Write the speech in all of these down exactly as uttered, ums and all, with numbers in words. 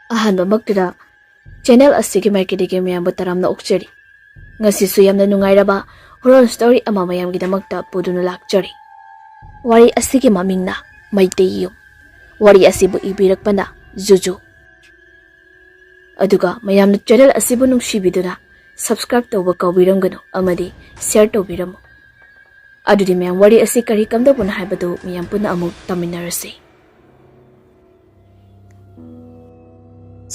ꯑꯍꯥꯟꯕꯃꯛꯇꯗ channel ꯑꯁꯤꯒꯤ ꯃꯥꯏꯀꯩꯗꯒꯤ ꯃꯌꯥꯝꯕꯨ ꯇꯔꯥꯝꯅ ꯑꯣꯛꯆꯔꯤ꯫ ꯉꯁꯤꯁꯨ ꯌꯥꯝꯅ ꯅꯨꯡꯉꯥꯏꯔꯕ horror story ꯑꯃ ꯃꯌꯥꯝꯒꯤꯗꯃꯛꯇ ꯄꯨꯗꯨꯅ ꯂꯥꯛꯆꯔꯤ꯫ ꯋꯥꯔꯤ ꯑꯁꯤꯒꯤ ꯃꯃꯤꯡꯅ ꯃꯩꯇꯩ ꯌꯨꯝ꯫ ꯋꯥꯔꯤ ꯑꯁꯤꯕꯨ ꯏꯕꯤꯔꯛꯄꯅ ꯖꯨꯖꯨ꯫ ꯑꯗꯨꯒ ꯃꯌꯥꯝꯅ channel ꯑꯁꯤꯕꯨ ꯅꯨꯡꯁꯤꯕꯤꯗꯨꯅ subscribe ꯇꯧꯕ ꯀꯥꯎꯕꯤꯔꯝꯒꯅꯨ ꯑꯃꯗꯤ share ꯇꯧꯕꯤꯔꯝꯃꯨ꯫ ꯑꯗꯨꯗꯤ ꯃꯌꯥꯝ, ꯋꯥꯔꯤ ꯑꯁꯤ ꯀꯔꯤ ꯀꯝꯗꯧꯕꯅꯣ ꯍꯥꯏꯕꯗꯨ ꯃꯌꯥꯝ ꯄꯨꯟꯅ ꯑꯃꯨꯛ ꯇꯥꯃꯤꯟꯅꯔꯁꯤ꯫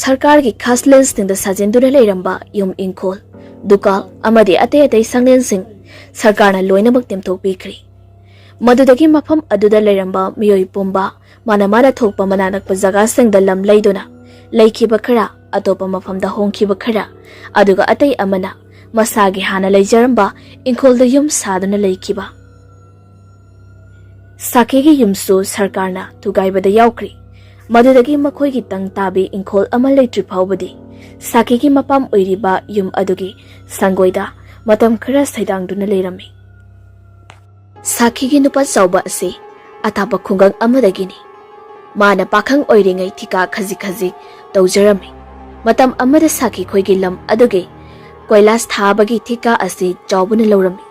ꯁꯔꯀꯥꯔꯒꯤ ꯈꯥꯁꯂꯦꯟꯁꯤꯡꯗ ꯁꯥꯖꯤꯟꯗꯨꯅ ꯂꯩꯔꯝꯕ ꯌꯨꯝ ꯏꯪꯈꯣꯜ, ꯗꯨꯀꯥꯟ ꯑꯃꯗꯤ ꯑꯇꯩ ꯑꯇꯩ ꯁꯪꯂꯦꯟꯁꯤꯡ ꯁꯔꯀꯥꯔꯅ ꯂꯣꯏꯅꯃꯛ ꯇꯦꯝꯊꯣꯛꯄꯤꯈ꯭ꯔꯦ꯫ ꯃꯗꯨꯗꯒꯤ ꯃꯐꯝ ꯑꯗꯨꯗ ꯂꯩꯔꯝꯕ ꯃꯤꯑꯣꯏ ꯄꯨꯝꯕ ꯃꯥꯅ ꯃꯥꯅ ꯊꯣꯛꯄ ꯃꯅꯥꯛ ꯅꯛꯄ ꯖꯒꯥꯁꯤꯡꯗ ꯂꯝ ꯂꯩꯗꯨꯅ ꯂꯩꯈꯤꯕ ꯈꯔ, ꯑꯇꯣꯞꯄ ꯃꯐꯝꯗ ꯍꯣꯡꯈꯤꯕ ꯈꯔ, ꯑꯗꯨꯒ ꯑꯇꯩ ꯑꯃꯅ ꯃꯁꯥꯒꯤ ꯍꯥꯟꯅ ꯂꯩꯖꯔꯝꯕ ꯏꯪꯈꯣꯜꯗ ꯌꯨꯝ ꯁꯥꯗꯨꯅ ꯂꯩꯈꯤꯕ꯫ ꯁꯥꯈꯤꯒꯤ ꯌꯨꯝꯁꯨ ꯁꯔꯀꯥꯔꯅ ꯊꯨꯒꯥꯏꯕꯗ ꯌꯥꯎꯈ꯭ꯔꯤ꯫ ꯃꯗꯨꯗꯒꯤ ꯃꯈꯣꯏꯒꯤ ꯇꯪ ꯇꯥꯕꯤ ꯏꯪꯈꯣꯜ ꯑꯃ ꯂꯩꯇ꯭ꯔꯤ ꯐꯥꯎꯕꯗꯤ ꯁꯥꯈꯤꯒꯤ ꯃꯄꯥꯝ ꯑꯣꯏꯔꯤꯕ ꯌꯨꯝ ꯑꯗꯨꯒꯤ ꯁꯪꯒꯣꯏꯗ ꯃꯇꯝ ꯈꯔ ꯁꯩꯗꯥꯡꯗꯨꯅ ꯂꯩꯔꯝꯃꯤ꯫ ꯁꯥꯈꯤꯒꯤ ꯅꯨꯄꯥ ꯆꯥꯎꯕ ꯑꯁꯤ ꯑꯊꯥꯞꯄ ꯈꯨꯡꯒꯪ ꯑꯃꯗꯒꯤꯅꯤ꯫ ꯃꯥꯅ ꯄꯥꯈꯪ ꯑꯣꯏꯔꯤꯉꯩ ꯊꯤꯀꯥ ꯈꯖꯤꯛ ꯈꯖꯤꯛ ꯇꯧꯖꯔꯝꯃꯤ꯫ ꯃꯇꯝ ꯑꯃꯗ ꯁꯥꯈꯤ ꯈꯣꯏꯒꯤ ꯂꯝ ꯑꯗꯨꯒꯤ ꯀꯣꯏꯂꯥꯁ ꯊꯥꯕꯒꯤ ꯊꯤꯀꯥ ꯑꯁꯤ ꯆꯥꯎꯕꯅ ꯂꯧꯔꯝꯃꯤ꯫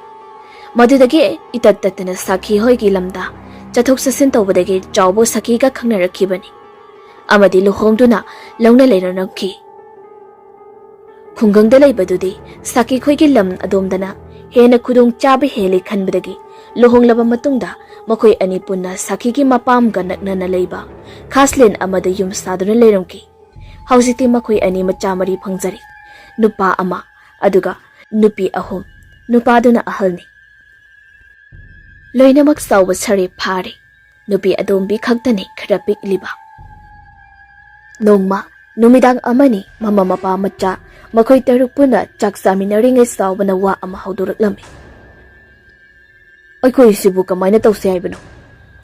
ꯃꯗꯨꯗꯒꯤ ꯏꯇꯠ ꯇꯠꯇꯅ ꯁꯥꯈꯤ ꯍꯣꯏꯒꯤ ꯂꯝꯗ ꯆꯠꯊꯣꯛ ꯆꯠꯁꯤꯟ ꯇꯧꯕꯗꯒꯤ ꯆꯥꯎꯕ ꯁꯥꯈꯤꯒ ꯈꯪꯅꯔꯛꯈꯤꯕꯅꯤ ꯑꯃꯗꯤ ꯂꯨꯍꯣꯡꯗꯨꯅ ꯂꯧꯅ ꯂꯩꯅꯔꯝꯈꯤ꯫ ꯈꯨꯡꯒꯪꯗ ꯂꯩꯕꯗꯨꯗꯤ ꯁꯥꯈꯤ ꯈꯣꯏꯒꯤ ꯂꯝ ꯑꯗꯣꯝꯗꯅ ꯍꯦꯟꯅ ꯈꯨꯗꯣꯡ ꯆꯥꯕ ꯍꯦꯜꯂꯤ ꯈꯟꯕꯗꯒꯤ ꯂꯨꯍꯣꯡꯂꯕ ꯃꯇꯨꯡꯗ ꯃꯈꯣꯏ ꯑꯅꯤ ꯄꯨꯟꯅ ꯁꯥꯈꯤꯒꯤ ꯃꯄꯥꯝꯒ ꯅꯛꯅꯅ ꯂꯩꯕ ꯈꯥꯁꯂꯦꯟ ꯑꯃꯗ ꯌꯨꯝ ꯁꯥꯗꯨꯅ ꯂꯩꯔꯝꯈꯤ꯫ ꯍꯧꯖꯤꯛꯇꯤ ꯃꯈꯣꯏ ꯑꯅꯤ ꯃꯆꯥ ꯃꯔꯤ ꯐꯪꯖꯔꯦ, ꯅꯨꯄꯥ ꯑꯃ ꯑꯗꯨꯒ ꯅꯨꯄꯤ ꯑꯍꯨꯝ꯫ ꯅꯨꯄꯥꯗꯨꯅ ꯑꯍꯜꯅꯤ꯫ ꯂꯣꯏꯅꯃꯛ ꯆꯥꯎꯕ ꯁꯥꯔꯦ ꯐꯥꯔꯦ꯫ ꯅꯨꯄꯤ ꯑꯇꯣꯝꯕꯤ ꯈꯛꯇꯅꯤ ꯈꯔ ꯄꯤꯛꯂꯤꯕ꯫ ꯅꯣꯡꯃ ꯅꯨꯃꯤꯗꯥꯡ ꯑꯃꯅꯤ ꯃꯃꯥ ꯃꯄꯥ ꯃꯆꯥ ꯃꯈꯣꯏ ꯇꯔꯨꯛ ꯄꯨꯟꯅ ꯆꯥꯛ ꯆꯥꯃꯤꯟꯅꯔꯤꯉꯩ ꯆꯥꯎꯕꯅ ꯋꯥ ꯑꯃ ꯍꯧꯗꯣꯔꯛꯂꯝꯃꯤ꯫ "ꯑꯩꯈꯣꯏꯁꯤꯕꯨ ꯀꯃꯥꯏꯅ ꯇꯧꯁꯤ ꯍꯥꯏꯕꯅꯣ?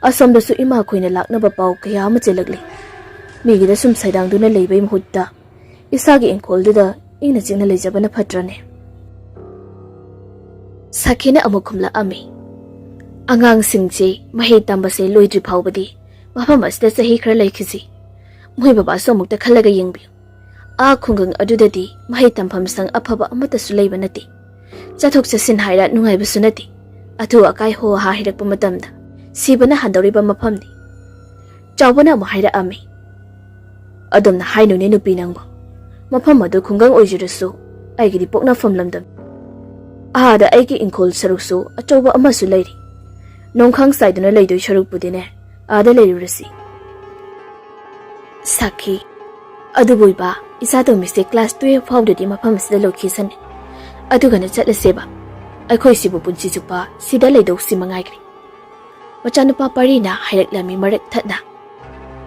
ꯑꯁꯣꯝꯗꯁꯨ ꯏꯃꯥꯈꯣꯏꯅ ꯂꯥꯛꯅꯕ ꯄꯥꯎ ꯀꯌꯥ ꯑꯃ ꯆꯦꯜꯂꯛꯂꯤ꯫ ꯃꯤꯒꯤꯗ ꯁꯨꯝ ꯁꯩꯗꯥꯡꯗꯨꯅ ꯂꯩꯕꯩ ꯃꯍꯨꯠꯇ ꯏꯁꯥꯒꯤ ꯏꯪꯈꯣꯜꯗꯨꯗ ꯏꯪꯅ ꯆꯤꯛꯅ ꯂꯩꯖꯕꯅ ꯐꯠꯇ꯭ꯔꯅꯦ?" ꯁꯥꯈꯤꯅ ꯑꯃꯨꯛ ꯈꯨꯝꯂꯛꯑꯝꯃꯤ, "ꯑꯉꯥꯡꯁꯤꯡꯁꯦ ꯃꯍꯩ ꯇꯝꯕꯁꯦ ꯂꯣꯏꯗ꯭ꯔꯤ ꯐꯥꯎꯕꯗꯤ ꯃꯐꯝ ꯑꯁꯤꯗ ꯆꯍꯤ ꯈꯔ ꯂꯩꯈꯤꯁꯤ꯫ ꯃꯣꯏ ꯕꯕꯥꯁꯨ ꯑꯃꯨꯛꯇ ꯈꯜꯂꯒ ꯌꯦꯡꯕꯤꯌꯨ꯫ ꯑꯥ ꯈꯨꯡꯒꯪ ꯑꯗꯨꯗꯗꯤ ꯃꯍꯩ ꯇꯝꯐꯝ ꯁꯪ ꯑꯐꯕ ꯑꯃꯠꯇꯁꯨ ꯂꯩꯕ ꯅꯠꯇꯦ꯫ ꯆꯠꯊꯣꯛ ꯆꯠꯁꯤꯟ ꯍꯥꯏꯔ ꯅꯨꯡꯉꯥꯏꯕꯁꯨ ꯅꯠꯇꯦ꯫ ꯑꯊꯨ ꯑꯀꯥꯏ ꯍꯣ ꯍꯥ ꯍꯥꯏꯔꯛꯄ ꯃꯇꯝꯗ ꯁꯤꯕꯅ ꯍꯟꯗꯧꯔꯤꯕ ꯃꯐꯝꯅꯤ꯫ ꯆꯥꯎꯕꯅ ꯑꯃꯨꯛ ꯍꯥꯏꯔꯛꯑꯝꯃꯤ, "ꯑꯗꯨꯝꯅ ꯍꯥꯏꯅꯨꯅꯦ ꯅꯨꯄꯤ ꯅꯪꯕꯨ꯫ ꯃꯐꯝ ꯑꯗꯨ ꯈꯨꯡꯒꯪ ꯑꯣꯏꯖꯔꯁꯨ ꯑꯩꯒꯤꯗꯤ ꯄꯣꯛꯅꯐꯝ ꯂꯝꯗꯝ꯫ ꯑꯥꯗ ꯑꯩꯒꯤ ꯏꯪꯈꯣꯜ ꯁꯔꯨꯛꯁꯨ ꯑꯆꯧꯕ ꯑꯃꯁꯨ ꯂꯩꯔꯤ꯫ ꯅꯣꯡꯈꯥꯡ ꯆꯥꯏꯗꯨꯅ ꯂꯩꯗꯣꯏ ꯁꯔꯨꯛꯄꯨꯗꯤꯅꯦ, ꯑꯥꯗ ꯂꯩꯔꯨꯔꯁꯤ꯫" ꯁꯥꯈꯤ, "ꯑꯗꯨꯕꯨ ꯏꯕꯥ, ꯏꯆꯥ ꯇꯣꯝꯕꯤꯁꯦ ꯀ꯭ꯂꯥꯁ ꯇꯨꯌꯦꯜꯐ ꯐꯥꯎꯗꯗꯤ ꯃꯐꯝ ꯑꯁꯤꯗ ꯂꯧꯈꯤꯁꯅꯤ꯫ ꯑꯗꯨꯒꯅ ꯆꯠꯂꯁꯦꯕ꯫ ꯑꯩꯈꯣꯏꯁꯤꯕꯨ ꯄꯨꯟꯁꯤ ꯆꯨꯞꯄ ꯁꯤꯗ ꯂꯩꯗꯧꯁꯤ ꯃꯉꯥꯏꯈ꯭ꯔꯦ꯫" ꯃꯆꯥꯅꯨꯄꯥ ꯄꯥꯔꯤꯅ ꯍꯥꯏꯔꯛꯂꯝꯃꯤ ꯃꯔꯛ ꯊꯠꯅ,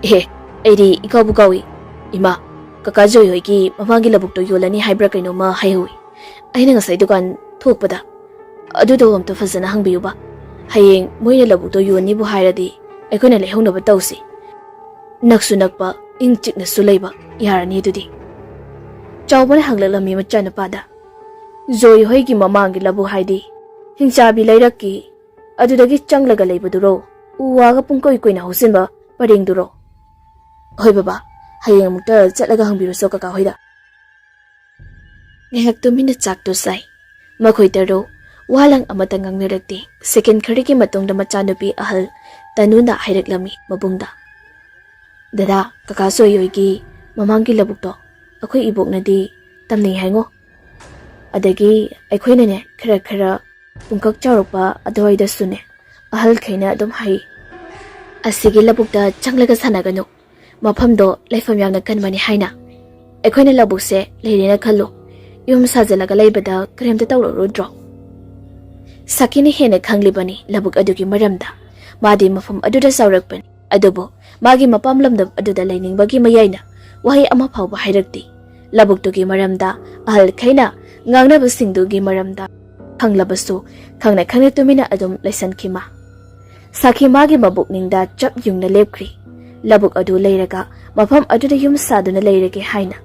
"ꯑꯦ, ꯑꯩꯗꯤ ꯏꯀꯥꯎꯕꯨ ꯀꯥꯎꯏ꯫ ꯏꯃꯥ, ꯀꯀꯥ ꯖꯣꯏ ꯍꯣꯏꯒꯤ ꯃꯃꯥꯡꯒꯤ ꯂꯧꯕꯨꯛꯇꯣ ꯌꯣꯜꯂꯅꯤ ꯍꯥꯏꯕ꯭ꯔꯥ ꯀꯩꯅꯣꯝꯃ ꯍꯥꯏꯍꯧꯏ꯫ ꯑꯩꯅ ꯉꯁꯥꯏ ꯗꯨꯀꯥꯟ ꯊꯣꯛꯄꯗ꯫ ꯑꯗꯨꯗꯣ ꯑꯝꯇ ꯐꯖꯅ ꯍꯪꯕꯤꯌꯨꯕ꯫ ꯍꯌꯦꯡ ꯃꯣꯏꯅ ꯂꯧꯕꯨꯛꯇꯣ ꯌꯣꯟꯅꯤꯕꯨ ꯍꯥꯏꯔꯗꯤ ꯑꯩꯈꯣꯏꯅ ꯂꯩꯍꯧꯅꯕ ꯇꯧꯁꯤ꯫ ꯅꯛꯁꯨ ꯅꯛꯄ, ꯏꯪ ꯆꯤꯛꯅꯁꯨ ꯂꯩꯕ, ꯌꯥꯔꯅꯤ ꯑꯗꯨꯗꯤ꯫" ꯆꯥꯎꯕꯅ ꯍꯪꯂꯛꯂꯝꯃꯤ ꯃꯆꯥꯅꯨꯄꯥꯗ, "ꯖꯣꯏ ꯍꯣꯏꯒꯤ ꯃꯃꯥꯡꯒꯤ ꯂꯧꯕꯨꯛ ꯍꯥꯏꯗꯤ ꯍꯤꯡꯆꯥꯕꯤ ꯂꯩꯔꯛꯀꯤ ꯑꯗꯨꯗꯒꯤ ꯆꯪꯂꯒ ꯂꯩꯕꯗꯨꯔꯣ? ꯎ ꯋꯥꯒ ꯄꯨꯡꯀꯣꯏ ꯀꯣꯏꯅ ꯍꯧꯖꯤꯟꯕ ꯄꯔꯦꯡꯗꯨꯔꯣ?" "ꯍꯣꯏ ꯕꯕꯥ, ꯍꯌꯦꯡ ꯑꯃꯨꯛꯇ ꯆꯠꯂꯒ ꯍꯪꯕꯤꯔꯨꯁꯣ ꯀꯀꯥ ꯍꯣꯏꯗ꯫" ꯉꯥꯏꯍꯥꯛ ꯇꯨꯃꯤꯟꯅ ꯆꯥꯛꯇꯨ ꯆꯥꯏ꯫ ꯃꯈꯣꯏ ꯇꯔꯨꯛ ꯋꯥ ꯂꯪ ꯑꯃꯠꯇ ꯉꯥꯡꯅꯔꯛꯇꯦ꯫ ꯁꯦꯀꯦꯟ ꯈꯔꯒꯤ ꯃꯇꯨꯡꯗ ꯃꯆꯥꯅꯨꯄꯤ ꯑꯍꯜ ꯇꯅꯨꯅ ꯍꯥꯏꯔꯛꯂꯝꯃꯤ ꯃꯕꯨꯡꯗ, "ꯗꯗꯥ, ꯀꯀꯥ ꯖꯣꯏ ꯍꯣꯏꯒꯤ ꯃꯃꯥꯡꯒꯤ ꯂꯧꯕꯨꯛꯇꯣ ꯑꯩꯈꯣꯏ ꯏꯕꯣꯛꯅꯗꯤ ꯇꯝꯅꯩ ꯍꯥꯏꯉꯣ꯫ ꯑꯗꯒꯤ ꯑꯩꯈꯣꯏꯅꯅꯦ ꯈꯔ ꯈꯔ ꯄꯨꯡꯀꯛ ꯆꯥꯎꯔꯛꯄ ꯑꯗꯨꯋꯥꯏꯗꯁꯨꯅꯦ ꯑꯍꯜꯈꯩꯅ ꯑꯗꯨꯝ ꯍꯥꯏ, ꯑꯁꯤꯒꯤ ꯂꯧꯕꯨꯛꯇ ꯆꯪꯂꯒ ꯁꯥꯟꯅꯒꯅꯨ, ꯃꯐꯝꯗꯣ ꯂꯩꯐꯝ ꯌꯥꯝꯅ ꯀꯟꯕꯅꯤ ꯍꯥꯏꯅ꯫ ꯑꯩꯈꯣꯏꯅ ꯂꯧꯕꯨꯛꯁꯦ ꯂꯩꯔꯦꯅ ꯈꯜꯂꯨ, ꯌꯨꯝ ꯁꯥꯖꯤꯜꯂꯒ ꯂꯩꯕꯗ ꯀꯔꯤꯝꯇ ꯇꯧꯔꯛꯂꯣꯏꯗ꯭ꯔꯣ?" ꯁꯥꯀꯤꯅ ꯍꯦꯟꯅ ꯈꯪꯂꯤꯕꯅꯤ ꯂꯧꯕꯨꯛ ꯑꯗꯨꯒꯤ ꯃꯔꯝꯗ꯫ ꯃꯥꯗꯤ ꯃꯐꯝ ꯑꯗꯨꯗ ꯆꯥꯎꯔꯛꯄꯅꯤ꯫ ꯑꯗꯨꯕꯨ ꯃꯥꯒꯤ ꯃꯄꯥꯝ ꯂꯝꯗꯝ ꯑꯗꯨꯗ ꯂꯩꯅꯤꯡꯕꯒꯤ ꯃꯌꯥꯏꯅ ꯋꯥꯍꯩ ꯑꯃ ꯐꯥꯎꯕ ꯍꯥꯏꯔꯛꯇꯦ꯫ ꯂꯧꯕꯨꯛꯇꯨꯒꯤ ꯃꯔꯝꯗ ꯑꯍꯜꯈꯩꯅ ꯉꯥꯡꯅꯕꯁꯤꯡꯗꯨꯒꯤ ꯃꯔꯝꯗ ꯈꯪꯂꯕꯁꯨ ꯈꯪꯅ ꯈꯪꯅ ꯇꯨꯃꯤꯟꯅ ꯑꯗꯨꯝ ꯂꯩꯁꯟꯈꯤ ꯃꯥ꯫ ꯁꯥꯈꯤ ꯃꯥꯒꯤ ꯃꯕꯨꯛꯅꯤꯡꯗ ꯆꯞ ꯌꯨꯡꯅ ꯂꯦꯞꯈ꯭ꯔꯤ꯫ ꯂꯧꯕꯨꯛ ꯑꯗꯨ ꯂꯩꯔꯒ ꯃꯐꯝ ꯑꯗꯨꯗ ꯌꯨꯝ ꯁꯥꯗꯨꯅ ꯂꯩꯔꯒꯦ ꯍꯥꯏꯅ꯫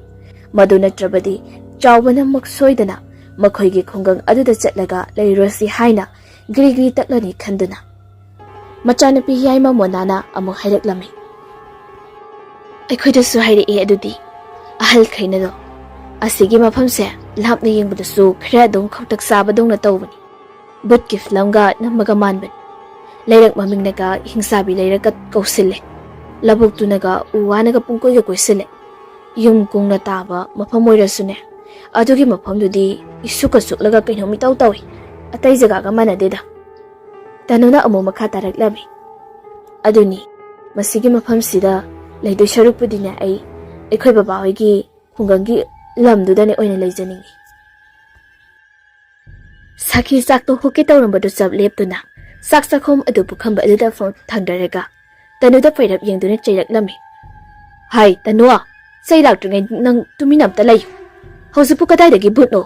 ꯃꯗꯨ ꯅꯠꯇ꯭ꯔꯕꯗꯤ ꯆꯥꯎꯕꯅꯃꯛ ꯁꯣꯏꯗꯅ ꯃꯈꯣꯏꯒꯤ ꯈꯨꯡꯒꯪ ꯑꯗꯨꯗ ꯆꯠꯂꯒ ꯂꯩꯔꯨꯔꯁꯤ ꯍꯥꯏꯅ ꯒ꯭ꯔꯤ ꯒ꯭ꯔꯤ ꯇꯛꯂꯅꯤ ꯈꯟꯗꯨꯅ꯫ ꯃꯆꯥꯅꯨꯄꯤ ꯌꯥꯏꯃ ꯃꯣꯅꯥꯅ ꯑꯃꯨꯛ ꯍꯥꯏꯔꯛꯂꯝꯃꯤ꯫ ꯑꯩꯈꯣꯏꯗꯁꯨ ꯍꯥꯏꯔꯛꯑꯦ ꯑꯗꯨꯗꯤ ꯑꯍꯜꯈꯩꯅꯗꯣ꯫ ꯑꯁꯤꯒꯤ ꯃꯐꯝꯁꯦ ꯂꯥꯞꯅ ꯌꯦꯡꯕꯗꯁꯨ ꯈꯔ ꯑꯗꯨꯝ ꯈꯧꯇꯛ ꯆꯥꯕꯗꯧꯅ ꯇꯧꯕꯅꯤ꯫ ꯕꯨꯠꯀꯤ ꯐꯤꯂꯝꯒ ꯅꯝꯃꯒ ꯃꯥꯟꯕꯅꯤ꯫ ꯂꯩꯔꯛ ꯃꯃꯤꯡꯅꯒ ꯍꯤꯡꯆꯥꯕꯤ ꯂꯩꯔꯛꯀ ꯀꯧꯁꯤꯜꯂꯦ꯫ ꯂꯧꯕꯨꯛꯇꯨꯅꯒ ꯎ ꯋꯥꯅꯒ ꯄꯨꯡꯀꯣꯏꯒ ꯀꯣꯏꯁꯤꯜꯂꯦ꯫ ꯌꯨꯝ ꯀꯨꯡꯅ ꯇꯥꯕ ꯃꯐꯝ ꯑꯣꯏꯔꯁꯨꯅꯦ, ꯑꯗꯨꯒꯤ ꯃꯐꯝꯗꯨꯗꯤ ꯏꯁꯨꯛꯀ ꯁꯨꯛꯂꯒ ꯀꯩꯅꯣꯝ ꯏꯇꯧ ꯇꯧꯏ꯫ ꯑꯇꯩ ꯖꯒꯥꯒ ꯃꯥꯟꯅꯗꯦꯗ꯫ ꯇꯅꯨꯅ ꯑꯃꯨꯛ ꯃꯈꯥ ꯇꯥꯔꯛꯂꯝꯃꯤ꯫ ꯑꯗꯨꯅꯤ, ꯃꯁꯤꯒꯤ ꯃꯐꯝꯁꯤꯗ ꯂꯩꯗꯣꯏ ꯁꯔꯨꯛꯄꯨꯗꯤꯅꯦ, ꯑꯩ ꯑꯩꯈꯣꯏ ꯕꯕꯥ ꯍꯣꯏꯒꯤ ꯈꯨꯡꯒꯪꯒꯤ ꯂꯝꯗꯨꯗꯅꯦ ꯑꯣꯏꯅ ꯂꯩꯖꯅꯤꯡꯉꯤ꯫ ꯁꯥꯈꯤ ꯆꯥꯛꯇꯣ ꯍꯨꯛꯀꯦ ꯇꯧꯔꯝꯕꯗꯨ ꯆꯞ ꯂꯦꯞꯇꯨꯅ ꯆꯥꯛ ꯆꯥꯛꯈꯣꯝ ꯑꯗꯨ ꯄꯨꯈꯝ ꯑꯗꯨꯗ ꯐꯣꯟ ꯊꯥꯡꯗꯔꯒ ꯇꯅꯨꯗ ꯄꯩꯔꯞ ꯌꯦꯡꯗꯨꯅ ꯆꯩꯔꯛꯂꯝꯃꯤ꯫ "ꯍꯥꯏ ꯇꯅꯨ, ꯆꯩ ꯂꯥꯛꯇ꯭ꯔꯤꯉꯩ ꯅꯪ ꯇꯨꯃꯤꯟꯅ ꯑꯝꯇ ꯂꯩꯌꯨ꯫ ꯍꯧꯖꯤꯛꯄꯨ ꯀꯗꯥꯏꯗꯒꯤ ꯕꯨꯠꯅꯣ?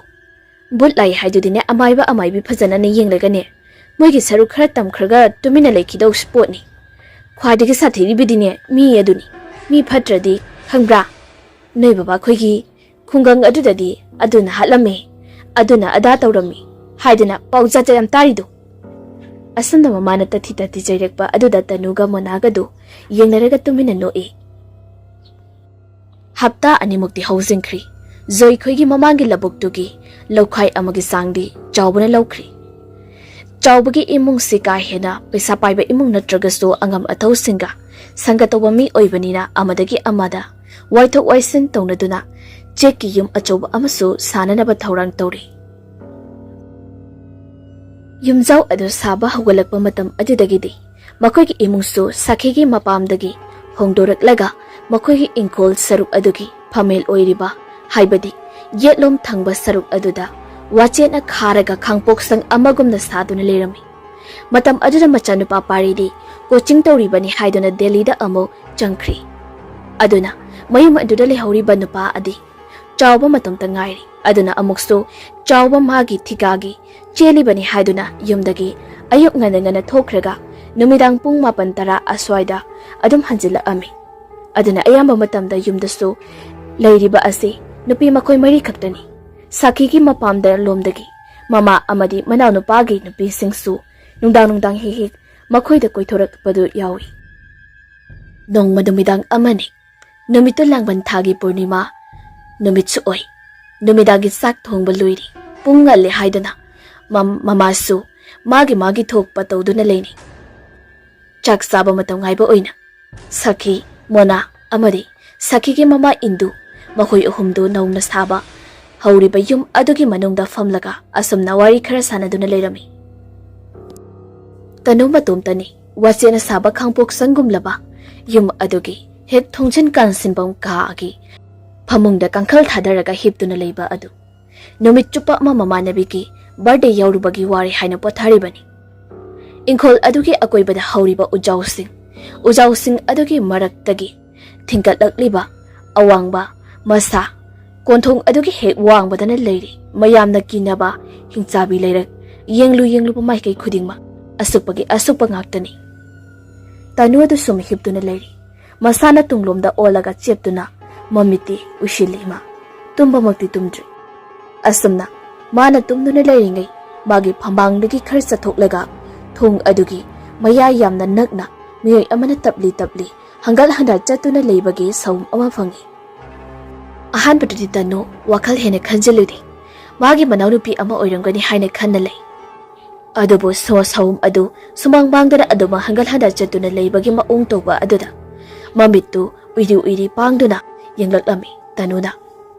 ꯕꯨꯠ ꯂꯥꯛꯏ ꯍꯥꯏꯗꯨꯗꯤꯅꯦ, ꯑꯃꯥꯏꯕ ꯑꯃꯥꯏꯕꯤ ꯐꯖꯅꯅꯦ ꯌꯦꯡꯂꯒꯅꯦ, ꯃꯣꯏꯒꯤ ꯁꯔꯨꯛ ꯈꯔ ꯇꯝꯈ꯭ꯔꯒ ꯇꯨꯃꯤꯟꯅ ꯂꯩꯈꯤꯗꯧꯁꯨ ꯄꯣꯠꯅꯤ꯫ ꯈ꯭ꯋꯥꯏꯗꯒꯤ ꯁꯥꯊꯤꯔꯤꯕꯗꯤꯅꯦ ꯃꯤ ꯑꯗꯨꯅꯤ꯫ ꯃꯤ ꯐꯠꯇ꯭ꯔꯗꯤ ꯈꯪꯕ꯭ꯔꯥ? ꯅꯣꯏ ꯕꯕꯥ ꯑꯩꯈꯣꯏꯒꯤ ꯈꯨꯡꯒꯪ ꯑꯗꯨꯗꯗꯤ ꯑꯗꯨꯅ ꯍꯥꯠꯂꯝꯃꯤ, ꯑꯗꯨꯅ ꯑꯗꯥ ꯇꯧꯔꯝꯃꯤ ꯍꯥꯏꯗꯅ ꯄꯥꯎ ꯖꯥꯠ ꯖꯥꯠ ꯌꯥꯝ ꯇꯥꯔꯤꯗꯣ?" ꯑꯁꯨꯝꯅ ꯃꯃꯥꯅ ꯇꯊꯤ ꯇꯊꯤ ꯆꯩꯔꯛꯄ ꯑꯗꯨꯗ ꯇꯅꯨꯒ ꯃꯣꯅꯥꯒꯗꯨ ꯌꯦꯡꯅꯔꯒ ꯇꯨꯃꯤꯟꯅ ꯅꯣꯛꯏ꯫ ꯍꯞꯇꯥ ꯑꯅꯤꯃꯨꯛꯇꯤ ꯍꯧꯖꯤꯟꯈ꯭ꯔꯤ꯫ ꯖꯣꯏꯈꯣꯏꯒꯤ ꯃꯃꯥꯡꯒꯤ ꯂꯧꯕꯨꯛꯇꯨꯒꯤ ꯂꯧꯈꯥꯏ ꯑꯃꯒꯤ ꯆꯥꯡꯗꯤ ꯆꯥꯎꯕꯅ ꯂꯧꯈ꯭ꯔꯤ꯫ ꯆꯥꯎꯕꯒꯤ ꯏꯃꯨꯡꯁꯤ ꯀꯥ ꯍꯦꯟꯅ ꯄꯩꯁꯥ ꯄꯥꯏꯕ ꯏꯃꯨꯡ ꯅꯠꯇ꯭ꯔꯒꯁꯨ ꯑꯉꯝ ꯑꯊꯧꯁꯤꯡꯒ ꯁꯪꯒ ꯇꯧꯕ ꯃꯤ ꯑꯣꯏꯕꯅꯤꯅ ꯑꯃꯗꯒꯤ ꯑꯃꯗ ꯋꯥꯏꯊꯣꯛ ꯋꯥꯏꯁꯤꯟ ꯇꯧꯅꯗꯨꯅ ꯆꯦꯛꯀꯤ ꯌꯨꯝ ꯑꯆꯧꯕ ꯑꯃꯁꯨ ꯁꯥꯅꯅꯕ ꯊꯧꯔꯥꯡ ꯇꯧꯔꯤ꯫ ꯌꯨꯝꯖꯥꯎ ꯑꯗꯨ ꯁꯥꯕ ꯍꯧꯒꯠꯂꯛꯄ ꯃꯇꯝ ꯑꯗꯨꯗꯒꯤꯗꯤ ꯃꯈꯣꯏꯒꯤ ꯏꯃꯨꯡꯁꯨ ꯁꯥꯈꯤꯒꯤ ꯃꯄꯥꯝꯗꯒꯤ ꯍꯣꯡꯗꯣꯔꯛꯂꯒ ꯃꯈꯣꯏꯒꯤ ꯏꯪꯈꯣꯜ ꯁꯔꯨꯛ ꯑꯗꯨꯒꯤ ꯐꯝꯃꯦꯜ ꯑꯣꯏꯔꯤꯕ, ꯍꯥꯏꯕꯗꯤ ꯌꯦꯠꯂꯣꯝ ꯊꯪꯕ ꯁꯔꯨꯛ ꯑꯗꯨꯗ ꯋꯥꯆꯦꯠꯅ ꯈꯥꯔꯒ ꯈꯥꯡꯄꯣꯛꯁꯪ ꯑꯃꯒꯨꯝꯅ ꯁꯥꯗꯨꯅ ꯂꯩꯔꯝꯃꯤ꯫ ꯃꯇꯝ ꯑꯗꯨꯗ ꯃꯆꯥꯅꯨꯄꯥ ꯄꯥꯔꯤꯗꯤ ꯀꯣꯆꯤꯡ ꯇꯧꯔꯤꯕꯅꯤ ꯍꯥꯏꯗꯨꯅ ꯗꯦꯜꯂꯤꯗ ꯑꯃꯨꯛ ꯆꯪꯈ꯭ꯔꯤ꯫ ꯑꯗꯨꯅ ꯃꯌꯨꯝ ꯑꯗꯨꯗ ꯂꯩꯍꯧꯔꯤꯕ ꯅꯨꯄꯥ ꯑꯗꯤ ꯆꯥꯎꯕ ꯃꯇꯣꯝꯇ ꯉꯥꯏꯔꯤ꯫ ꯑꯗꯨꯅ ꯑꯃꯨꯛꯁꯨ ꯆꯥꯎꯕ ꯃꯥꯒꯤ ꯊꯤꯀꯥꯒꯤ ꯆꯦꯜꯂꯤꯕꯅꯤ ꯍꯥꯏꯗꯨꯅ ꯌꯨꯝꯗꯒꯤ ꯑꯌꯨꯛ ꯉꯟꯅ ꯉꯟꯅ ꯊꯣꯛꯈ꯭ꯔꯒ ꯅꯨꯃꯤꯗꯥꯡ ꯄꯨꯡ ꯃꯥꯄꯟ ꯇꯔꯥ ꯑꯁ꯭ꯋꯥꯏꯗ ꯑꯗꯨꯝ ꯍꯟꯖꯤꯜꯂꯛꯑꯝꯃꯤ꯫ ꯑꯗꯨꯅ ꯑꯌꯥꯝꯕ ꯃꯇꯝꯗ ꯌꯨꯝꯗꯁꯨ ꯂꯩꯔꯤꯕ ꯑꯁꯤ ꯅꯨꯄꯤ ꯃꯈꯣꯏ ꯃꯔꯤ ꯈꯛꯇꯅꯤ꯫ ꯁꯥꯈꯤꯒꯤ ꯃꯄꯥꯝꯗ ꯂꯣꯝꯗꯒꯤ ꯃꯃꯥ ꯑꯃꯗꯤ ꯃꯅꯥꯎꯅꯨꯄꯥꯒꯤ ꯅꯨꯄꯤꯁꯤꯡꯁꯨ ꯅꯨꯡꯗꯥꯡ ꯅꯨꯡꯗꯥꯡ ꯍꯦꯛ ꯍꯦꯛ ꯃꯈꯣꯏꯗ ꯀꯣꯏꯊꯣꯔꯛꯄꯗꯨ ꯌꯥꯎꯏ꯫ ꯅꯣꯡꯃ ꯅꯨꯃꯤꯗꯥꯡ ꯑꯃꯅꯤ꯫ ꯅꯨꯃꯤꯠꯇꯨ ꯂꯥꯡꯕꯟ ꯊꯥꯒꯤ ꯄꯨꯔꯅꯤꯃꯥ ꯅꯨꯃꯤꯠꯁꯨ ꯑꯣꯏ꯫ ꯅꯨꯃꯤꯗꯥꯡꯒꯤ ꯆꯥꯛ ꯊꯣꯡꯕ ꯂꯣꯏꯔꯦ꯫ ꯄꯨꯡ ꯉꯜꯂꯦ ꯍꯥꯏꯗꯨꯅ ꯃꯝ-, ꯃꯃꯥꯁꯨ ꯃꯥꯒꯤ ꯃꯥꯒꯤ ꯊꯣꯛꯄ ꯇꯧꯗꯨꯅ ꯂꯩꯅꯩ꯫ ꯆꯥꯛ ꯆꯥꯕ ꯃꯇꯝ ꯉꯥꯏꯕ ꯑꯣꯏꯅ ꯁꯈꯤ, ꯃꯣꯅꯥ ꯑꯃꯗꯤ ꯁꯈꯤꯒꯤ ꯃꯃꯥ ꯏꯟꯗꯨ, ꯃꯈꯣꯏ ꯑꯍꯨꯝꯗꯨ ꯅꯧꯅ ꯁꯥꯕ ꯍꯧꯔꯤꯕ ꯌꯨꯝ ꯑꯗꯨꯒꯤ ꯃꯅꯨꯡꯗ ꯐꯝꯂꯒ ꯑꯁꯨꯝꯅ ꯋꯥꯔꯤ ꯈꯔ ꯁꯥꯟꯅꯗꯨꯅ ꯂꯩꯔꯝꯃꯤ꯫ ꯇꯅꯨ ꯃꯇꯣꯝꯇꯅꯤ ꯋꯥꯆꯦꯠꯅ ꯁꯥꯕ ꯈꯥꯡꯄꯣꯛ ꯁꯪꯒꯨꯝꯂꯕ ꯌꯨꯝ ꯑꯗꯨꯒꯤ ꯍꯦꯛ ꯊꯣꯡꯖꯤꯟ ꯀꯥꯟꯁꯤꯟꯐꯝ ꯀꯥꯒꯤ ꯐꯃꯨꯡꯗ ꯀꯥꯡꯈꯜ ꯊꯥꯗꯔꯒ ꯍꯤꯞꯇꯨꯅ ꯂꯩꯕ ꯑꯗꯨ꯫ ꯅꯨꯃꯤꯠ ꯆꯨꯞꯄ ꯑꯃ ꯃꯃꯥꯟꯅꯕꯤꯒꯤ ꯕꯥꯔꯗꯦ ꯌꯥꯎꯔꯨꯕꯒꯤ ꯋꯥꯔꯦ ꯍꯥꯏꯅ ꯄꯣꯊꯥꯔꯤꯕꯅꯤ꯫ ꯏꯪꯈꯣꯜ ꯑꯗꯨꯒꯤ ꯑꯀꯣꯏꯕꯗ ꯍꯧꯔꯤꯕ ꯎꯖꯥꯎꯁꯤꯡ, ꯎꯖꯥꯎꯁꯤꯡ ꯑꯗꯨꯒꯤ ꯃꯔꯛꯇꯒꯤ ꯊꯤꯡꯒꯠꯂꯛꯂꯤꯕ ꯑꯋꯥꯡꯕ ꯃꯁꯥ, ꯀꯣꯟꯊꯣꯡ ꯑꯗꯨꯒꯤ ꯍꯦꯛ ꯋꯥꯡꯃꯗꯅ ꯂꯩꯔꯤ꯫ ꯃꯌꯥꯝꯅ ꯀꯤꯅꯕ ꯍꯤꯡꯆꯥꯕꯤ ꯂꯩꯔꯛ, ꯌꯦꯡꯂꯨ ꯌꯦꯡꯂꯨꯕ ꯃꯥꯏꯀꯩ ꯈꯨꯗꯤꯡꯃꯛ ꯑꯁꯨꯛꯄꯒꯤ ꯑꯁꯨꯛꯄ ꯉꯥꯛꯇꯅꯤ꯫ ꯇꯅꯨ ꯑꯗꯨ ꯁꯨꯝ ꯍꯤꯞꯇꯨꯅ ꯂꯩꯔꯤ꯫ ꯃꯁꯥꯅ ꯇꯨꯡꯂꯣꯝꯗ ꯑꯣꯜꯂꯒ ꯆꯦꯞꯇꯨꯅ ꯃꯃꯤꯠꯇꯤ ꯎꯏꯁꯤꯜꯂꯤ ꯃꯥ꯫ ꯇꯨꯝꯕꯃꯛꯇꯤ ꯇꯨꯝꯗ꯭ꯔꯤ꯫ ꯑꯁꯨꯝꯅ ꯃꯥꯅ ꯇꯨꯝꯗꯨꯅ ꯂꯩꯔꯤꯉꯩ ꯃꯥꯒꯤ ꯐꯝꯕꯥꯡꯗꯒꯤ ꯈꯔ ꯆꯠꯊꯣꯛꯂꯒ ꯊꯣꯡ ꯑꯗꯨꯒꯤ ꯃꯌꯥ ꯌꯥꯝꯅ ꯅꯛꯅ ꯃꯤꯑꯣꯏ ꯑꯃꯅ ꯇꯞꯂꯤ ꯇꯞꯂꯤ ꯍꯪꯒꯠ ꯍꯟꯗ ꯆꯠꯇꯨꯅ ꯂꯩꯕꯒꯤ ꯁꯥꯎꯝ ꯑꯃ ꯐꯪꯏ꯫ ꯑꯍꯥꯟꯕꯗꯗꯤ ꯇꯅꯨ ꯋꯥꯈꯜ ꯍꯦꯟꯅ ꯈꯟꯖꯤꯜꯂꯨꯗꯦ꯫ ꯃꯥꯒꯤ ꯃꯅꯥꯎꯅꯨꯄꯤ ꯑꯃ ꯑꯣꯏꯔꯝꯒꯅꯤ ꯍꯥꯏꯅ ꯈꯟꯅ ꯂꯩ꯫ ꯑꯗꯨꯕꯨ ꯁꯣ-, ꯁꯥꯎꯝ ꯑꯗꯨ ꯁꯨꯃꯥꯡ ꯃꯥꯡꯗꯅ ꯑꯗꯨꯃꯛ ꯍꯪꯒꯠ ꯍꯟꯗ ꯆꯠꯇꯨꯅ ꯂꯩꯕꯒꯤ ꯃꯑꯣꯡ ꯇꯧꯕ ꯑꯗꯨꯗ ꯃꯃꯤꯠꯇꯨ ꯎꯏꯔꯤ ꯎꯏꯔꯤ ꯄꯥꯡꯗꯨꯅ ꯌꯦꯡꯂꯛꯂꯝꯃꯤ ꯇꯅꯨꯅ꯫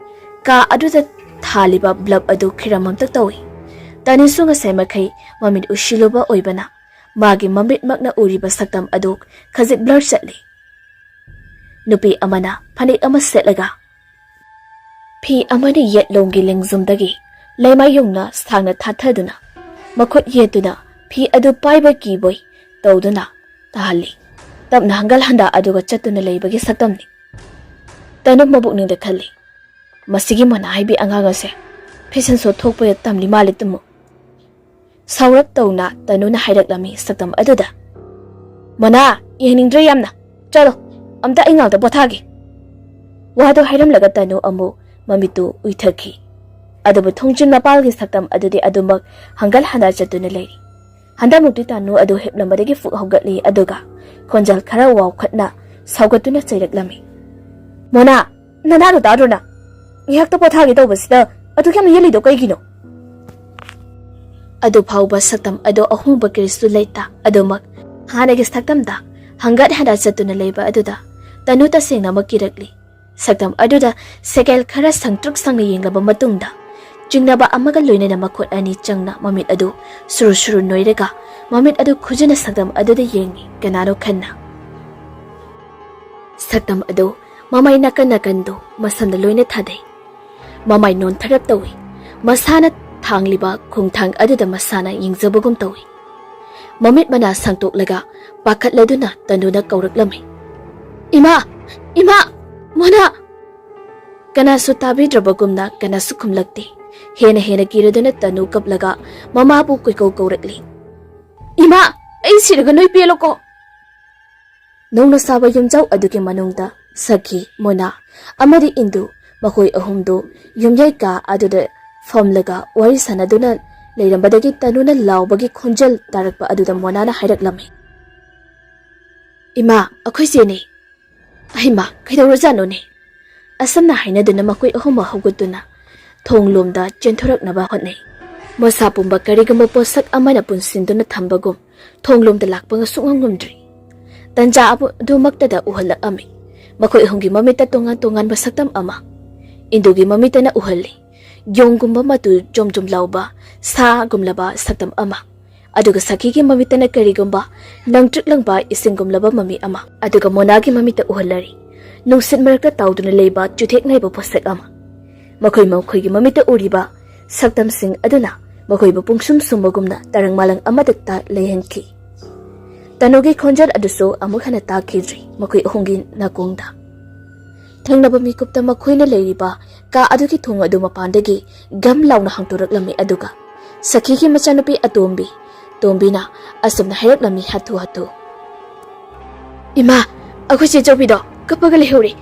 ꯀꯥ ꯑꯗꯨꯗ ꯊꯥꯜꯂꯤꯕ ꯕ꯭ꯂꯕ ꯑꯗꯨ ꯈꯤꯔꯝ ꯑꯝꯇ ꯇꯧꯏ꯫ ꯇꯅꯨꯁꯨ ꯉꯁꯥꯏ ꯃꯈꯩ ꯃꯃꯤꯠ ꯎꯏꯁꯤꯜꯂꯨꯕ ꯑꯣꯏꯕꯅ ꯃꯥꯒꯤ ꯃꯃꯤꯠꯃꯛꯅ ꯎꯔꯤꯕ ꯁꯛꯇꯝ ꯑꯗꯨ ꯈꯖꯤꯛ ꯕ꯭ꯂꯔ ꯆꯠꯂꯤ꯫ ꯅꯨꯄꯤ ꯑꯃꯅ ꯐꯅꯦꯛ ꯑꯃ ꯁꯦꯠꯂꯒ ꯐꯤ ꯑꯃꯅ ꯌꯦꯠꯂꯣꯝꯒꯤ ꯂꯦꯡꯖꯨꯝꯗꯒꯤ ꯂꯩꯃꯥꯏ ꯌꯧꯅ ꯁꯥꯡꯅ ꯊꯥꯊꯗꯨꯅ ꯃꯈꯨꯠ ꯌꯦꯠꯇꯨꯅ ꯐꯤ ꯑꯗꯨ ꯄꯥꯏꯕ ꯀꯤꯕꯣꯏ ꯇꯧꯗꯨꯅ ꯇꯥꯍꯜꯂꯤ꯫ ꯇꯞꯅ ꯍꯪꯒꯜ ꯍꯟꯗꯥ ꯑꯗꯨꯒ ꯆꯠꯇꯨꯅ ꯂꯩꯕꯒꯤ ꯁꯛꯇꯝꯅꯤ꯫ ꯇꯅꯨ ꯃꯕꯨꯛꯅꯤꯡꯗ ꯈꯜꯂꯤ, "ꯃꯁꯤꯒꯤ ꯃꯣꯅꯥ ꯍꯥꯏꯕꯤ ꯑꯉꯥꯡ ꯑꯁꯦ ꯐꯦꯁꯟ ꯁꯣ ꯊꯣꯛꯄꯗ ꯇꯝꯂꯤ ꯃꯥꯜꯂꯦ ꯇꯨꯝꯃꯨ꯫" ꯁꯥꯎꯔꯞ ꯇꯧꯅ ꯇꯅꯨꯅ ꯍꯥꯏꯔꯛꯂꯝꯃꯤ ꯁꯛꯇꯝ ꯑꯗꯨꯗ, "ꯃꯣꯅꯥ, ꯌꯦꯡꯅꯤꯡꯗ꯭ꯔꯦ ꯌꯥꯝꯅ꯫ ꯆꯠꯂꯣ, ꯑꯝꯇ ꯑꯩ ꯉꯥꯛꯇ ꯄꯣꯊꯥꯒꯦ꯫" ꯋꯥꯗꯨ ꯍꯥꯏꯔꯝꯂꯒ ꯇꯅꯨ ꯑꯃꯨꯛ ꯃꯃꯤꯠꯇꯨ ꯎꯏꯊꯈꯤ꯫ ꯑꯗꯨꯕꯨ ꯊꯣꯡꯖꯤꯟ ꯃꯄꯥꯜꯒꯤ ꯁꯛꯇꯝ ꯑꯗꯨꯗꯤ ꯑꯗꯨꯃꯛ ꯍꯪꯒꯠ ꯍꯟꯗ ꯆꯠꯇꯨꯅ ꯂꯩꯔꯤ꯫ ꯍꯟꯗꯛꯃꯨꯛꯇꯤ ꯇꯅꯨ ꯑꯗꯨ ꯍꯤꯞꯂꯝꯕꯗꯒꯤ ꯐꯨꯛ ꯍꯧꯒꯠꯂꯤ, ꯑꯗꯨꯒ ꯈꯣꯟꯖꯦꯜ ꯈꯔ ꯋꯥꯎꯈꯠꯅ ꯁꯥꯎꯒꯠꯇꯨꯅ ꯆꯩꯔꯛꯂꯝꯃꯤ꯫ "ꯃꯣꯅꯥ, ꯅꯅꯥꯗꯣ ꯇꯥꯗ꯭ꯔꯣ ꯅꯪ? ꯉꯥꯏꯍꯥꯛꯇ ꯄꯣꯊꯥꯒꯦ ꯇꯧꯕꯁꯤꯗ ꯑꯗꯨꯛ ꯌꯥꯝꯅ ꯌꯦꯠꯂꯤꯗꯣ ꯀꯩꯒꯤꯅꯣ?" ꯑꯗꯨ ꯐꯥꯎꯕ ꯁꯛꯇꯝ ꯑꯗꯣ ꯑꯍꯣꯡꯕ ꯀꯔꯤꯁꯨ ꯂꯩꯇ꯫ ꯑꯗꯨꯃꯛ ꯍꯥꯟꯅꯒꯤ ꯁꯛꯇꯝꯗ ꯍꯪꯒꯠ ꯍꯟꯗ ꯆꯠꯇꯨꯅ ꯂꯩꯕ ꯑꯗꯨꯗ ꯇꯅꯨ ꯇꯁꯦꯡꯅꯃꯛ ꯀꯤꯔꯛꯂꯤ꯫ ꯁꯛꯇꯝ ꯑꯗꯨꯗ ꯁꯦꯀꯦꯜ ꯈꯔ ꯁꯪꯇ꯭ꯔꯤꯛ ꯁꯪꯅ ꯌꯦꯡꯂꯕ ꯃꯇꯨꯡꯗ ꯆꯤꯡꯅꯕ ꯑꯃꯒ ꯂꯣꯏꯅꯅ ꯃꯈꯨꯠ ꯑꯅꯤ ꯆꯪꯅ ꯃꯃꯤꯠ ꯑꯗꯨ ꯁꯨꯔꯨ ꯁꯨꯔꯨ ꯅꯣꯏꯔꯒ ꯃꯃꯤꯠ ꯑꯗꯨ ꯈꯨꯖꯤꯟꯅ ꯁꯛꯇꯝ ꯑꯗꯨꯗ ꯌꯦꯡꯉꯤ꯫ ꯀꯅꯥꯅꯣ ꯈꯟꯅ ꯁꯛꯇꯝ ꯑꯗꯨ ꯃꯃꯥꯏ ꯅꯥꯀꯟ ꯅꯥꯀꯟꯗꯨ ꯃꯁꯝꯅ ꯂꯣꯏꯅ ꯊꯥꯗꯩ꯫ ꯃꯃꯥꯏ ꯅꯣꯟꯊꯔꯞ ꯇꯧꯏ꯫ ꯃꯁꯥꯅ ꯊꯥꯡꯂꯤꯕ ꯈꯣꯡꯊꯥꯡ ꯑꯗꯨꯗ ꯃꯁꯥꯅ ꯌꯦꯡꯖꯕꯒꯨꯝ ꯇꯧꯏ꯫ ꯃꯃꯤꯠ ꯃꯅꯥ ꯁꯥꯡꯇꯣꯛꯂꯒ ꯄꯥꯈꯠꯂꯗꯨꯅ ꯇꯅꯨꯅ ꯀꯧꯔꯛꯂꯝꯃꯤ, "ꯏꯃꯥ! ꯏꯃꯥ! ꯃꯣꯅꯥ!" ꯀꯅꯥꯁꯨ ꯇꯥꯕꯤꯗ꯭ꯔꯕꯒꯨꯝꯅ ꯀꯅꯥꯁꯨ ꯈꯨꯝꯂꯛꯇꯦ꯫ ꯍꯦꯟꯅ ꯍꯦꯟꯅ ꯀꯤꯔꯗꯨꯅ ꯇꯅꯨ ꯀꯞꯂꯒ ꯃꯃꯥꯕꯨ ꯀꯣꯏꯀꯧ ꯀꯧꯔꯛꯂꯤ, "ꯏꯃꯥ! ꯑꯩ ꯁꯤꯔꯒ ꯅꯣꯏ ꯄꯦꯜꯂꯣꯀꯣ!" ꯅꯧꯅ ꯁꯥꯕ ꯌꯨꯝꯖꯥꯎ ꯑꯗꯨꯒꯤ ꯃꯅꯨꯡꯗ ꯁꯈꯤ, ꯃꯣꯅꯥ ꯑꯃꯗꯤ ꯏꯟꯗꯨ, ꯃꯈꯣꯏ ꯑꯍꯨꯝꯗꯨ ꯌꯨꯝꯌꯥꯏ ꯀꯥ ꯑꯗꯨꯗ ꯐꯝꯂꯒ ꯋꯥꯔꯤ ꯁꯥꯟꯅꯗꯨꯅ ꯂꯩꯔꯝꯕꯗꯒꯤ ꯇꯅꯨꯅ ꯂꯥꯎꯕꯒꯤ ꯈꯣꯟꯖꯦꯜ ꯇꯥꯔꯛꯄ ꯑꯗꯨꯗ ꯃꯣꯅꯥꯅ ꯍꯥꯏꯔꯛꯂꯝꯃꯤ, "ꯏꯃꯥ, ꯑꯩꯈꯣꯏ ꯆꯦꯅꯦ꯫ ꯑꯍꯩꯃꯥ, ꯀꯩꯗꯧꯔꯖꯥꯠꯅꯣꯅꯦ?" ꯑꯁꯝꯅ ꯍꯥꯏꯅꯗꯨꯅ ꯃꯈꯣꯏ ꯑꯍꯨꯝꯃꯛ ꯍꯧꯒꯠꯇꯨꯅ ꯊꯣꯡ ꯂꯣꯝꯗ ꯆꯦꯟꯊꯣꯔꯛꯅꯕ ꯍꯣꯠꯅꯩ꯫ ꯃꯁꯥ ꯄꯨꯝꯕ ꯀꯔꯤꯒꯨꯝꯕ ꯄꯣꯠꯁꯛ ꯑꯃꯅ ꯄꯨꯟꯁꯤꯟꯗꯨꯅ ꯊꯝꯕꯒꯨꯝ ꯊꯣꯡ ꯂꯣꯝꯗ ꯂꯥꯛꯄ ꯉꯁꯨꯛ ꯉꯝꯗ꯭ꯔꯤ꯫ ꯇꯟꯖꯥ ꯑꯗꯨꯃꯛꯇꯗ ꯎꯍꯜꯂꯛꯑꯝꯃꯤ꯫ ꯃꯈꯣꯏ ꯑꯍꯨꯝꯒꯤ ꯃꯃꯤꯠꯇ ꯇꯣꯉꯥꯟ ꯇꯣꯉꯥꯟꯕ ꯁꯛꯇꯝ ꯑꯃ꯫ ꯏꯟꯗꯨꯒꯤ ꯃꯃꯤꯠꯇꯅ ꯎꯍꯜꯂꯤ, ꯌꯣꯡꯒꯨꯝꯕ ꯃꯇꯨ ꯖꯣꯝ ꯖꯣꯝ ꯂꯥꯎꯕ ꯁꯥꯒꯨꯝꯂꯕ ꯁꯛꯇꯝ ꯑꯃ꯫ ꯑꯗꯨꯒ ꯁꯈꯤꯒꯤ ꯃꯃꯤꯠꯇꯅ ꯀꯔꯤꯒꯨꯝꯕ ꯂꯪꯇ꯭ꯔꯤꯛ ꯂꯪꯕ ꯏꯁꯤꯡꯒꯨꯝꯂꯕ ꯃꯃꯤ ꯑꯃ꯫ ꯑꯗꯨꯒ ꯃꯣꯅꯥꯒꯤ ꯃꯃꯤꯠꯇ ꯎꯍꯜꯂꯔꯤ, ꯅꯨꯡꯁꯤꯠ ꯃꯔꯛꯇ ꯇꯥꯎꯗꯨꯅ ꯂꯩꯕ ꯆꯨꯊꯦꯛ ꯅꯥꯏꯕ ꯄꯣꯠꯁꯛ ꯑꯃ꯫ ꯃꯈꯣꯏ ꯃꯈꯣꯏꯒꯤ ꯃꯃꯤꯠꯇ ꯎꯔꯤꯕ ꯁꯛꯇꯝꯁꯤꯡ ꯑꯗꯨꯅ ꯃꯈꯣꯏꯕꯨ ꯄꯨꯡꯁꯨꯝ ꯁꯨꯝꯕꯒꯨꯝꯅ ꯇꯔꯪ ꯃꯥꯂꯪ ꯑꯃꯗ ꯂꯩꯍꯟꯈꯤ꯫ ꯇꯅꯨꯒꯤ ꯈꯣꯟꯖꯦꯜ ꯑꯗꯨꯁꯨ ꯑꯃꯨꯛ ꯍꯟꯅ ꯇꯥꯈꯤꯗ꯭ꯔꯤ ꯃꯈꯣꯏ ꯑꯍꯨꯝꯒꯤ ꯅꯥꯀꯣꯡꯗ꯫ ꯊꯪꯅꯕ ꯃꯤꯀꯨꯞꯇ ꯃꯈꯣꯏꯅ ꯂꯩꯔꯤꯕ ꯀꯥ ꯑꯗꯨꯒꯤ ꯊꯣꯡ ꯑꯗꯨ ꯃꯄꯥꯟꯗꯒꯤ ꯒꯝ ꯂꯥꯎꯅ ꯍꯥꯡꯗꯣꯔꯛꯂꯝꯃꯤ, ꯑꯗꯨꯒ ꯁꯈꯤꯒꯤ ꯃꯆꯥꯅꯨꯄꯤ ꯑꯇꯣꯝꯕꯤ, ꯇꯣꯝꯕꯤꯅ ꯑꯁꯨꯝꯅ ꯍꯥꯏꯔꯛꯂꯝꯃꯤ ꯍꯥꯊꯨ ꯍꯥꯊꯨ, "ꯏꯃꯥ, ꯑꯩꯈꯣꯏ ꯆꯦ ꯆꯧꯕꯤꯗꯣ ꯀꯞꯄꯒ ꯂꯩꯍꯧꯔꯦ,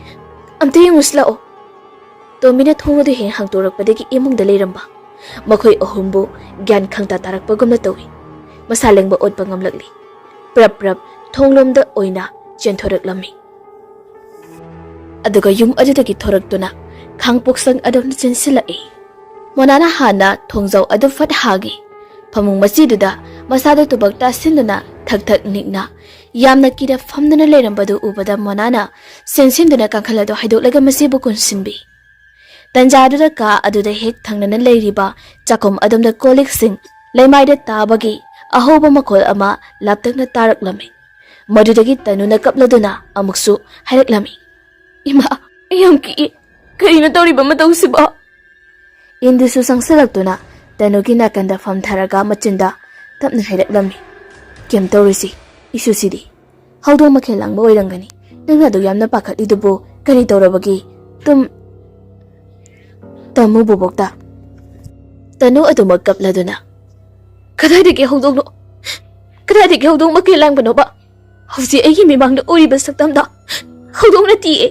ꯑꯝꯇ ꯌꯦꯡꯉꯨꯁꯤ ꯂꯥꯛꯑꯣ!" ꯇꯣꯝꯕꯤꯅ ꯊꯣꯡ ꯑꯗꯨ ꯍꯦꯛ ꯍꯥꯡꯗꯣꯔꯛꯄꯗꯒꯤ ꯏꯃꯨꯡꯗ ꯂꯩꯔꯝꯕ ꯃꯈꯣꯏ ꯑꯍꯨꯝꯕꯨ ꯒ꯭ꯌꯥꯟ ꯈꯪꯇꯥ ꯇꯥꯔꯛꯄꯒꯨꯝꯅ ꯇꯧꯏ꯫ ꯃꯁꯥ ꯂꯦꯡꯕ ꯑꯣꯠꯄ ꯉꯝꯂꯛꯂꯤ꯫ ꯄ꯭ꯔꯞ ꯄ꯭ꯔꯞ ꯊꯣꯡꯂꯣꯝꯗ ꯑꯣꯏꯅ ꯆꯦꯟꯊꯣꯔꯛꯂꯝꯃꯤ꯫ ꯑꯗꯨꯒ ꯌꯨꯝ ꯑꯗꯨꯗꯒꯤ ꯊꯣꯔꯛꯇꯨꯅ ꯈꯥꯡꯄꯣꯛꯁꯪ ꯑꯗꯣꯝꯗ ꯆꯦꯟꯁꯤꯜꯂꯛꯏ꯫ ꯃꯣꯅꯥꯅ ꯍꯥꯟꯅ ꯊꯣꯡꯖꯥꯎ ꯑꯗꯨ ꯐꯠ ꯍꯥꯡꯉꯤ꯫ ꯐꯃꯨꯡ ꯃꯆꯤꯗꯨꯗ ꯃꯁꯥꯗ ꯇꯨꯕꯛ ꯇꯥꯁꯤꯟꯗꯨꯅ ꯊꯛ ꯊꯛ ꯅꯤꯛꯅ ꯌꯥꯝꯅ ꯀꯤꯅ ꯐꯝꯗꯨꯅ ꯂꯩꯔꯝꯕꯗꯨ ꯎꯕꯗ ꯃꯣꯅꯥꯅ ꯁꯦꯟꯁꯤꯟꯗꯨꯅ ꯀꯥꯡꯈꯜ ꯑꯗꯨ ꯍꯥꯏꯗꯣꯛꯂꯒ ꯃꯁꯤꯕꯨ ꯀꯨꯟꯁꯤꯟꯕꯤ꯫ ꯇꯟꯖꯥꯗꯨꯗ ꯀꯥ ꯑꯗꯨꯗ ꯍꯦꯛ ꯊꯪꯅꯅ ꯂꯩꯔꯤꯕ ꯆꯥꯛꯈꯨꯝ ꯑꯗꯣꯝꯗ ꯀꯣꯜ ꯂꯤꯛꯁꯤꯡ ꯂꯩꯃꯥꯏꯗ ꯇꯥꯕꯒꯤ ꯑꯍꯧꯕ ꯃꯈꯣꯜ ꯑꯃ ꯂꯥꯞꯇꯛꯅ ꯇꯥꯔꯛꯂꯝꯃꯤ꯫ ꯃꯗꯨꯗꯒꯤ ꯇꯅꯨꯅ ꯀꯞꯂꯗꯨꯅ ꯑꯃꯨꯛꯁꯨ ꯍꯥꯏꯔꯛꯂꯝꯃꯤ, "ꯏꯃꯥ, ꯑꯩ ꯌꯥꯝ ꯀꯤꯏ꯫ ꯀꯔꯤꯅꯣ ꯇꯧꯔꯤꯕ ꯃꯇꯧꯁꯤꯕꯣ?" ꯏꯟꯗꯨꯁꯨ ꯆꯪꯁꯤꯜꯂꯛꯇꯨꯅ ꯇꯅꯨꯒꯤ ꯅꯥꯀꯟꯗ ꯐꯝꯊꯔꯒ ꯃꯆꯤꯟꯗ ꯇꯞꯅ ꯍꯥꯏꯔꯛꯂꯝꯃꯤ, "ꯀꯩꯝ ꯇꯧꯔꯣꯏꯁꯤ, ꯏꯁꯨꯁꯤꯗꯤ ꯍꯧꯗꯣꯡ ꯃꯈꯦꯜ ꯂꯥꯡꯕ ꯑꯣꯏꯔꯝꯒꯅꯤ꯫ ꯅꯪꯅ ꯑꯗꯨ ꯌꯥꯝꯅ ꯄꯥꯈꯠꯂꯤꯗꯨꯕꯨ ꯀꯔꯤ ꯇꯧꯔꯕꯒꯦ? ꯇꯨꯝ ꯇꯝꯃꯨ ꯕꯣꯕꯣꯛꯇ꯫" ꯇꯅꯨ ꯑꯗꯨꯃꯛ ꯀꯞꯂꯗꯨꯅ, "ꯀꯗꯥꯏꯗꯒꯤ ꯍꯧꯗꯣꯡꯅꯣ? ꯀꯗꯥꯏꯗꯒꯤ ꯍꯧꯗꯣꯡ ꯃꯈꯩ ꯂꯥꯡꯕꯅꯣꯕ? ꯍꯧꯖꯤꯛ ꯑꯩꯒꯤ ꯃꯤꯃꯥꯡꯗ ꯎꯔꯤꯕ ꯁꯛꯇꯝꯗ ꯍꯧꯗꯣꯡ ꯅꯠꯇꯤꯌꯦ!"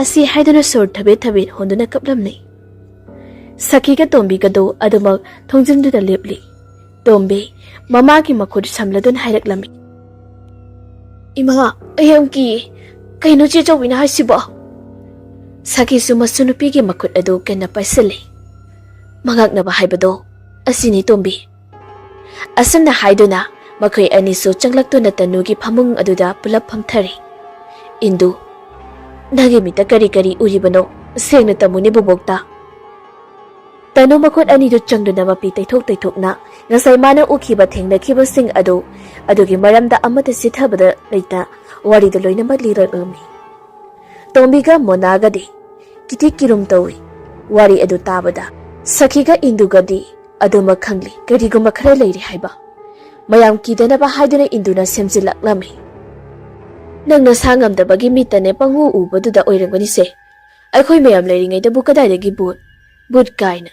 ꯑꯁꯤ ꯍꯥꯏꯗꯨꯅ ꯁꯣꯔ ꯊꯕꯦꯠ ꯊꯕꯦꯠ ꯍꯣꯟꯗꯨꯅ ꯀꯞꯂꯝꯃꯤ꯫ ꯁꯈꯤꯒ ꯇꯣꯝꯕꯤꯒꯗꯨ ꯑꯗꯨꯃꯛ ꯊꯣꯡꯖꯤꯟꯗꯨꯗ ꯂꯦꯞꯂꯤ꯫ ꯇꯣꯝꯕꯤ ꯃꯃꯥꯒꯤ ꯃꯈꯨꯠ ꯁꯝꯂꯗꯨꯅ ꯍꯥꯏꯔꯛꯂꯝꯃꯤ, "ꯏꯃꯥ, ꯑꯩ ꯌꯥꯝ ꯀꯤꯌꯦ꯫ ꯀꯩꯅꯣ ꯆꯦ ꯆꯧꯕꯤꯅ ꯍꯥꯏꯁꯤꯕꯣ?" ꯁꯈꯤꯁꯨ ꯃꯁꯨ ꯅꯨꯄꯤꯒꯤ ꯃꯈꯨꯠ ꯑꯗꯨ ꯀꯟꯅ ꯄꯥꯏꯁꯤꯜꯂꯤ꯫ "ꯃꯉꯥꯛꯅꯕ ꯍꯥꯏꯕꯗꯣ ꯑꯁꯤꯅꯤ ꯇꯣꯝꯕꯤ꯫" ꯑꯁꯨꯝꯅ ꯍꯥꯏꯗꯨꯅ ꯃꯈꯣꯏ ꯑꯅꯤꯁꯨ ꯆꯪꯂꯛꯇꯨꯅ ꯇꯅꯨꯒꯤ ꯐꯃꯨꯡ ꯑꯗꯨꯗ ꯄꯨꯂꯞ ꯐꯝꯊꯔꯦ꯫ "ꯏꯟꯗꯨ, ꯅꯪꯒꯤ ꯃꯤꯠꯇ ꯀꯔꯤ ꯀꯔꯤ ꯎꯔꯤꯕꯅꯣ? ꯁꯦꯡꯅ ꯇꯝꯃꯨꯅꯦ ꯕꯣꯕꯣꯛꯇ꯫" ꯇꯅꯨ ꯃꯈꯨꯠ ꯑꯅꯤꯗꯨ ꯆꯪꯗꯨꯅ ꯃꯄꯤ ꯇꯩꯊꯣꯛ ꯇꯩꯊꯣꯛꯅ ꯉꯁꯥꯏ ꯃꯥꯅ ꯎꯈꯤꯕ ꯊꯦꯡꯅꯈꯤꯕꯁꯤꯡ ꯑꯗꯨ, ꯑꯗꯨꯒꯤ ꯃꯔꯝꯗ ꯑꯃꯠꯇ ꯆꯤꯊꯕꯗ ꯂꯩꯇ ꯋꯥꯔꯤꯗꯨ ꯂꯣꯏꯅꯃꯛ ꯂꯤꯔꯛꯂꯝꯃꯤ꯫ ꯇꯣꯝꯕꯤꯒ ꯃꯣꯅꯥꯒꯗꯤ ꯀꯤꯊꯤ ꯀꯤꯔꯨꯝ ꯇꯧꯏ꯫ ꯋꯥꯔꯤ ꯑꯗꯨ ꯇꯥꯕꯗ ꯁꯈꯤꯒ ꯏꯟꯗꯨꯒꯗꯤ ꯑꯗꯨꯃꯛ ꯈꯪꯂꯤ, ꯀꯔꯤꯒꯨꯝꯕ ꯈꯔ ꯂꯩꯔꯤ ꯍꯥꯏꯕ꯫ ꯃꯌꯥꯝ ꯀꯤꯗꯅꯕ ꯍꯥꯏꯗꯨꯅ ꯏꯟꯗꯨꯅ ꯁꯦꯝꯖꯤꯜꯂꯛꯂꯝꯃꯤ꯫ "ꯅꯪ ꯅꯁꯥ ꯉꯝꯗꯕꯒꯤ ꯃꯤꯠꯇꯅꯦ ꯄꯪꯎ ꯎꯕꯗꯨꯗ ꯑꯣꯏꯔꯝꯒꯅꯤꯁꯦ꯫ ꯑꯩꯈꯣꯏ ꯃꯌꯥꯝ ꯂꯩꯔꯤꯉꯩꯗꯕꯨ ꯀꯗꯥꯏꯗꯒꯤ ꯚꯨꯠ? ꯚꯨꯠ ꯀꯥꯏꯅ꯫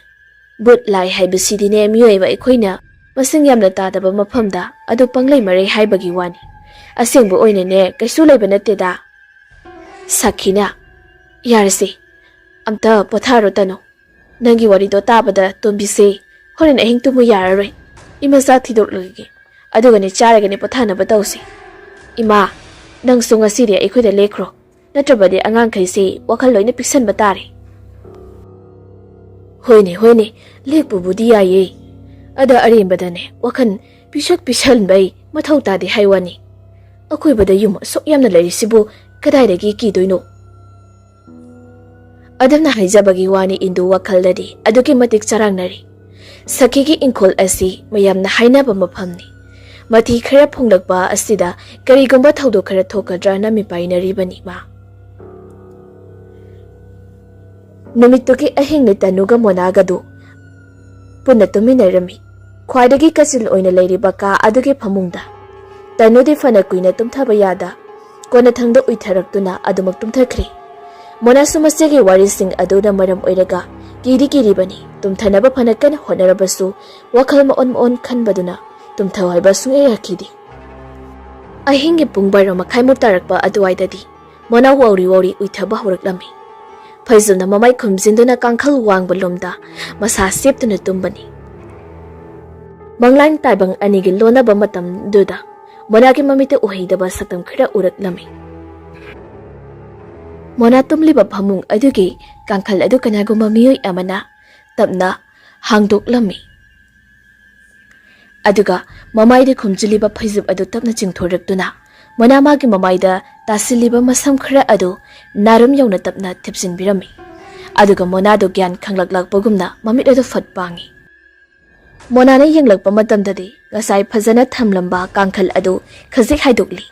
ꯚꯨꯠ ꯂꯥꯏ ꯍꯥꯏꯕꯁꯤꯗꯤꯅꯦ ꯃꯤꯑꯣꯏꯕ ꯑꯩꯈꯣꯏꯅ ꯃꯁꯤꯡ ꯌꯥꯝꯅ ꯇꯥꯗꯕ ꯃꯐꯝꯗ ꯑꯗꯨ ꯄꯪꯂꯩ ꯃꯔꯩ ꯍꯥꯏꯕꯒꯤ ꯋꯥꯅꯤ꯫ ꯑꯁꯦꯡꯕ ꯑꯣꯏꯅꯅꯦ ꯀꯩꯁꯨ ꯂꯩꯕ ꯅꯠꯇꯦꯗ꯫" ꯁꯈꯤꯅ, "ꯌꯥꯔꯦꯁꯦ, ꯑꯝꯇ ꯄꯣꯊꯥꯔꯣ ꯇꯅꯨ꯫ ꯅꯪꯒꯤ ꯋꯥꯔꯤꯗꯣ ꯇꯥꯕꯗ ꯇꯣꯝꯕꯤꯁꯦ ꯍꯣꯔꯦꯟ ꯑꯍꯤꯡ ꯇꯨꯝꯃꯨ ꯌꯥꯔꯔꯣꯏ꯫ ꯏꯃꯥ ꯆꯥꯛ ꯊꯤꯗꯣꯛꯂꯒꯦ꯫ ꯑꯗꯨꯒꯅꯦ ꯆꯥꯔꯒꯅꯦ ꯄꯣꯊꯥꯅꯕ ꯇꯧꯁꯤ꯫ ꯏꯃꯥ, ꯅꯪꯁꯨ ꯉꯁꯤꯗꯤ ꯑꯩꯈꯣꯏꯗ ꯂꯦꯛꯈ꯭ꯔꯣ꯫ ꯅꯠꯇ꯭ꯔꯕꯗꯤ ꯑꯉꯥꯡꯈꯩꯁꯤ ꯋꯥꯈꯜ ꯂꯣꯏꯅ ꯄꯤꯛꯁꯟꯕ ꯇꯥꯔꯦ꯫ "ꯍꯣꯏꯅꯦ, ꯍꯣꯏꯅꯦ, ꯂꯦꯛꯄꯕꯨꯗꯤ ꯌꯥꯏꯌꯦ꯫ ꯑꯗ ꯑꯔꯦꯝꯕꯗꯅꯦ ꯋꯥꯈꯜ ꯄꯤꯁꯛ ꯄꯤꯁꯟꯕꯩ ꯃꯊꯧ ꯇꯥꯗꯦ ꯍꯥꯏ ꯋꯥꯅꯤ꯫ ꯑꯀꯣꯏꯕꯗ ꯌꯨꯝ ꯑꯁꯨꯛ ꯌꯥꯝꯅ ꯂꯩꯔꯤꯁꯤꯕꯨ ꯀꯗꯥꯏꯗꯒꯤ ꯀꯤꯗꯣꯏꯅꯣ?" ꯑꯗꯨꯝꯅ ꯍꯥꯏꯖꯕꯒꯤ ꯋꯥꯅꯤ, ꯏꯟꯗꯨ ꯋꯥꯈꯜꯗꯗꯤ ꯑꯗꯨꯛꯀꯤ ꯃꯇꯤꯛ ꯆꯔꯥꯡꯅꯔꯤ꯫ ꯁꯈꯤꯒꯤ ꯏꯪꯈꯣꯜ ꯑꯁꯤ ꯃꯌꯥꯝꯅ ꯍꯥꯏꯅꯕ ꯃꯐꯝꯅꯤ꯫ ꯃꯊꯤ ꯈꯔ ꯐꯣꯡꯂꯛꯄ ꯑꯁꯤꯗ ꯀꯔꯤꯒꯨꯝꯕ ꯊꯧꯗꯣꯛ ꯈꯔ ꯊꯣꯛꯀꯗ꯭ꯔꯅ ꯃꯤꯄꯥꯏꯅꯔꯤꯕꯅꯤ ꯃꯥ꯫ ꯅꯨꯃꯤꯠꯇꯨꯒꯤ ꯑꯍꯤꯡꯅꯤ ꯇꯅꯨꯒ ꯃꯣꯅꯥꯒꯗꯨ ꯄꯨꯟꯅ ꯇꯨꯝꯃꯤꯟꯅꯔꯝꯃꯤ꯫ ꯈ꯭ꯋꯥꯏꯗꯒꯤ ꯀꯥꯆꯤꯟ ꯑꯣꯏꯅ ꯂꯩꯔꯤꯕ ꯀꯥ ꯑꯗꯨꯒꯤ ꯐꯃꯨꯡꯗ꯫ ꯇꯅꯨꯗꯤ ꯐꯅ ꯀꯨꯏꯅ ꯇꯨꯝꯊꯕ ꯌꯥꯗ ꯀꯣꯟꯅꯊꯪꯗ ꯎꯏꯊꯔꯛꯇꯨꯅ ꯑꯗꯨꯃꯛ ꯇꯨꯝꯊꯈ꯭ꯔꯦ꯫ ꯃꯣꯅꯥꯁꯨ ꯃꯆꯦꯒꯤ ꯋꯥꯔꯤꯁꯤꯡ ꯑꯗꯨꯅ ꯃꯔꯝ ꯑꯣꯏꯔꯒ ꯀꯤꯗꯤ ꯀꯤꯔꯤꯕꯅꯤ꯫ ꯇꯨꯝꯊꯅꯕ ꯐꯅ ꯀꯟꯅ ꯍꯣꯠꯅꯔꯕꯁꯨ ꯋꯥꯈꯜ ꯃꯑꯣꯟ ꯃꯑꯣꯟ ꯈꯟꯕꯗꯨꯅ ꯇꯨꯝꯊꯧ ꯍꯥꯏꯕ ꯁꯨꯡꯌꯥ ꯌꯥꯈꯤꯗꯦ꯫ ꯑꯍꯤꯡꯒꯤ ꯄꯨꯡ ꯕꯥꯔꯣ ꯃꯈꯥꯏꯃꯨꯛ ꯇꯥꯔꯛꯄ ꯑꯗꯨꯋꯥꯏꯗꯗꯤ ꯃꯣꯅꯥ ꯋꯥꯎꯔꯤ ꯋꯥꯎꯔꯤ ꯎꯏꯊꯕ ꯍꯧꯔꯛꯂꯝꯃꯤ꯫ ꯐꯩꯖꯨꯝꯅ ꯃꯃꯥꯏ ꯈꯨꯝꯖꯤꯟꯗꯨꯅ ꯀꯥꯡꯈꯜ ꯋꯥꯡꯕ ꯂꯣꯝꯗ ꯃꯁꯥ ꯁꯦꯞꯇꯨꯅ ꯇꯨꯝꯕꯅꯤ꯫ ꯃꯪꯂꯥꯟ ꯇꯥꯏꯕꯪ ꯑꯅꯤꯒꯤ ꯂꯣꯟꯅꯕ ꯃꯇꯝꯗꯨꯗ ꯃꯣꯅꯥꯒꯤ ꯃꯃꯤꯠꯇ ꯎꯍꯩꯗꯕ ꯁꯛꯇꯝ ꯈꯔ ꯎꯔꯛꯂꯝꯃꯤ꯫ ꯃꯣꯅꯥ ꯇꯨꯝꯂꯤꯕ ꯐꯃꯨꯡ ꯑꯗꯨꯒꯤ ꯀꯥꯡꯈꯜ ꯑꯗꯨ ꯀꯅꯥꯒꯨꯝꯕ ꯃꯤꯑꯣꯏ ꯑꯃꯅ ꯇꯞꯅ ꯍꯥꯡꯗꯣꯛꯂꯝꯃꯤ꯫ ꯑꯗꯨꯒ ꯃꯃꯥꯏꯗ ꯈꯨꯝꯖꯤꯜꯂꯤꯕ ꯐꯩꯖꯨꯞ ꯑꯗꯨ ꯇꯞꯅ ꯆꯤꯡꯊꯣꯔꯛꯇꯨꯅ ꯃꯣꯅꯥ ꯃꯥꯒꯤ ꯃꯃꯥꯏꯗ ꯇꯥꯁꯤꯜꯂꯤꯕ ꯃꯁꯝ ꯈꯔ ꯑꯗꯨ ꯅꯥꯔꯨꯝ ꯌꯧꯅ ꯇꯞꯅ ꯊꯤꯞꯆꯤꯟꯕꯤꯔꯝꯃꯤ꯫ ꯑꯗꯨꯒ ꯃꯣꯅꯥꯗꯨ ꯒ꯭ꯌꯥꯟ ꯈꯪꯂꯛꯂꯛꯄꯒꯨꯝꯅ ꯃꯃꯤꯠ ꯑꯗꯨ ꯐꯠ ꯄꯥꯡꯉꯤ꯫ ꯃꯣꯅꯥꯅ ꯌꯦꯡꯂꯛꯄ ꯃꯇꯝꯗꯗꯤ ꯉꯁꯥꯏ ꯐꯖꯅ ꯊꯝꯂꯝꯕ ꯀꯥꯡꯈꯜ ꯑꯗꯨ ꯈꯖꯤꯛ ꯍꯥꯏꯗꯣꯛꯂꯤ꯫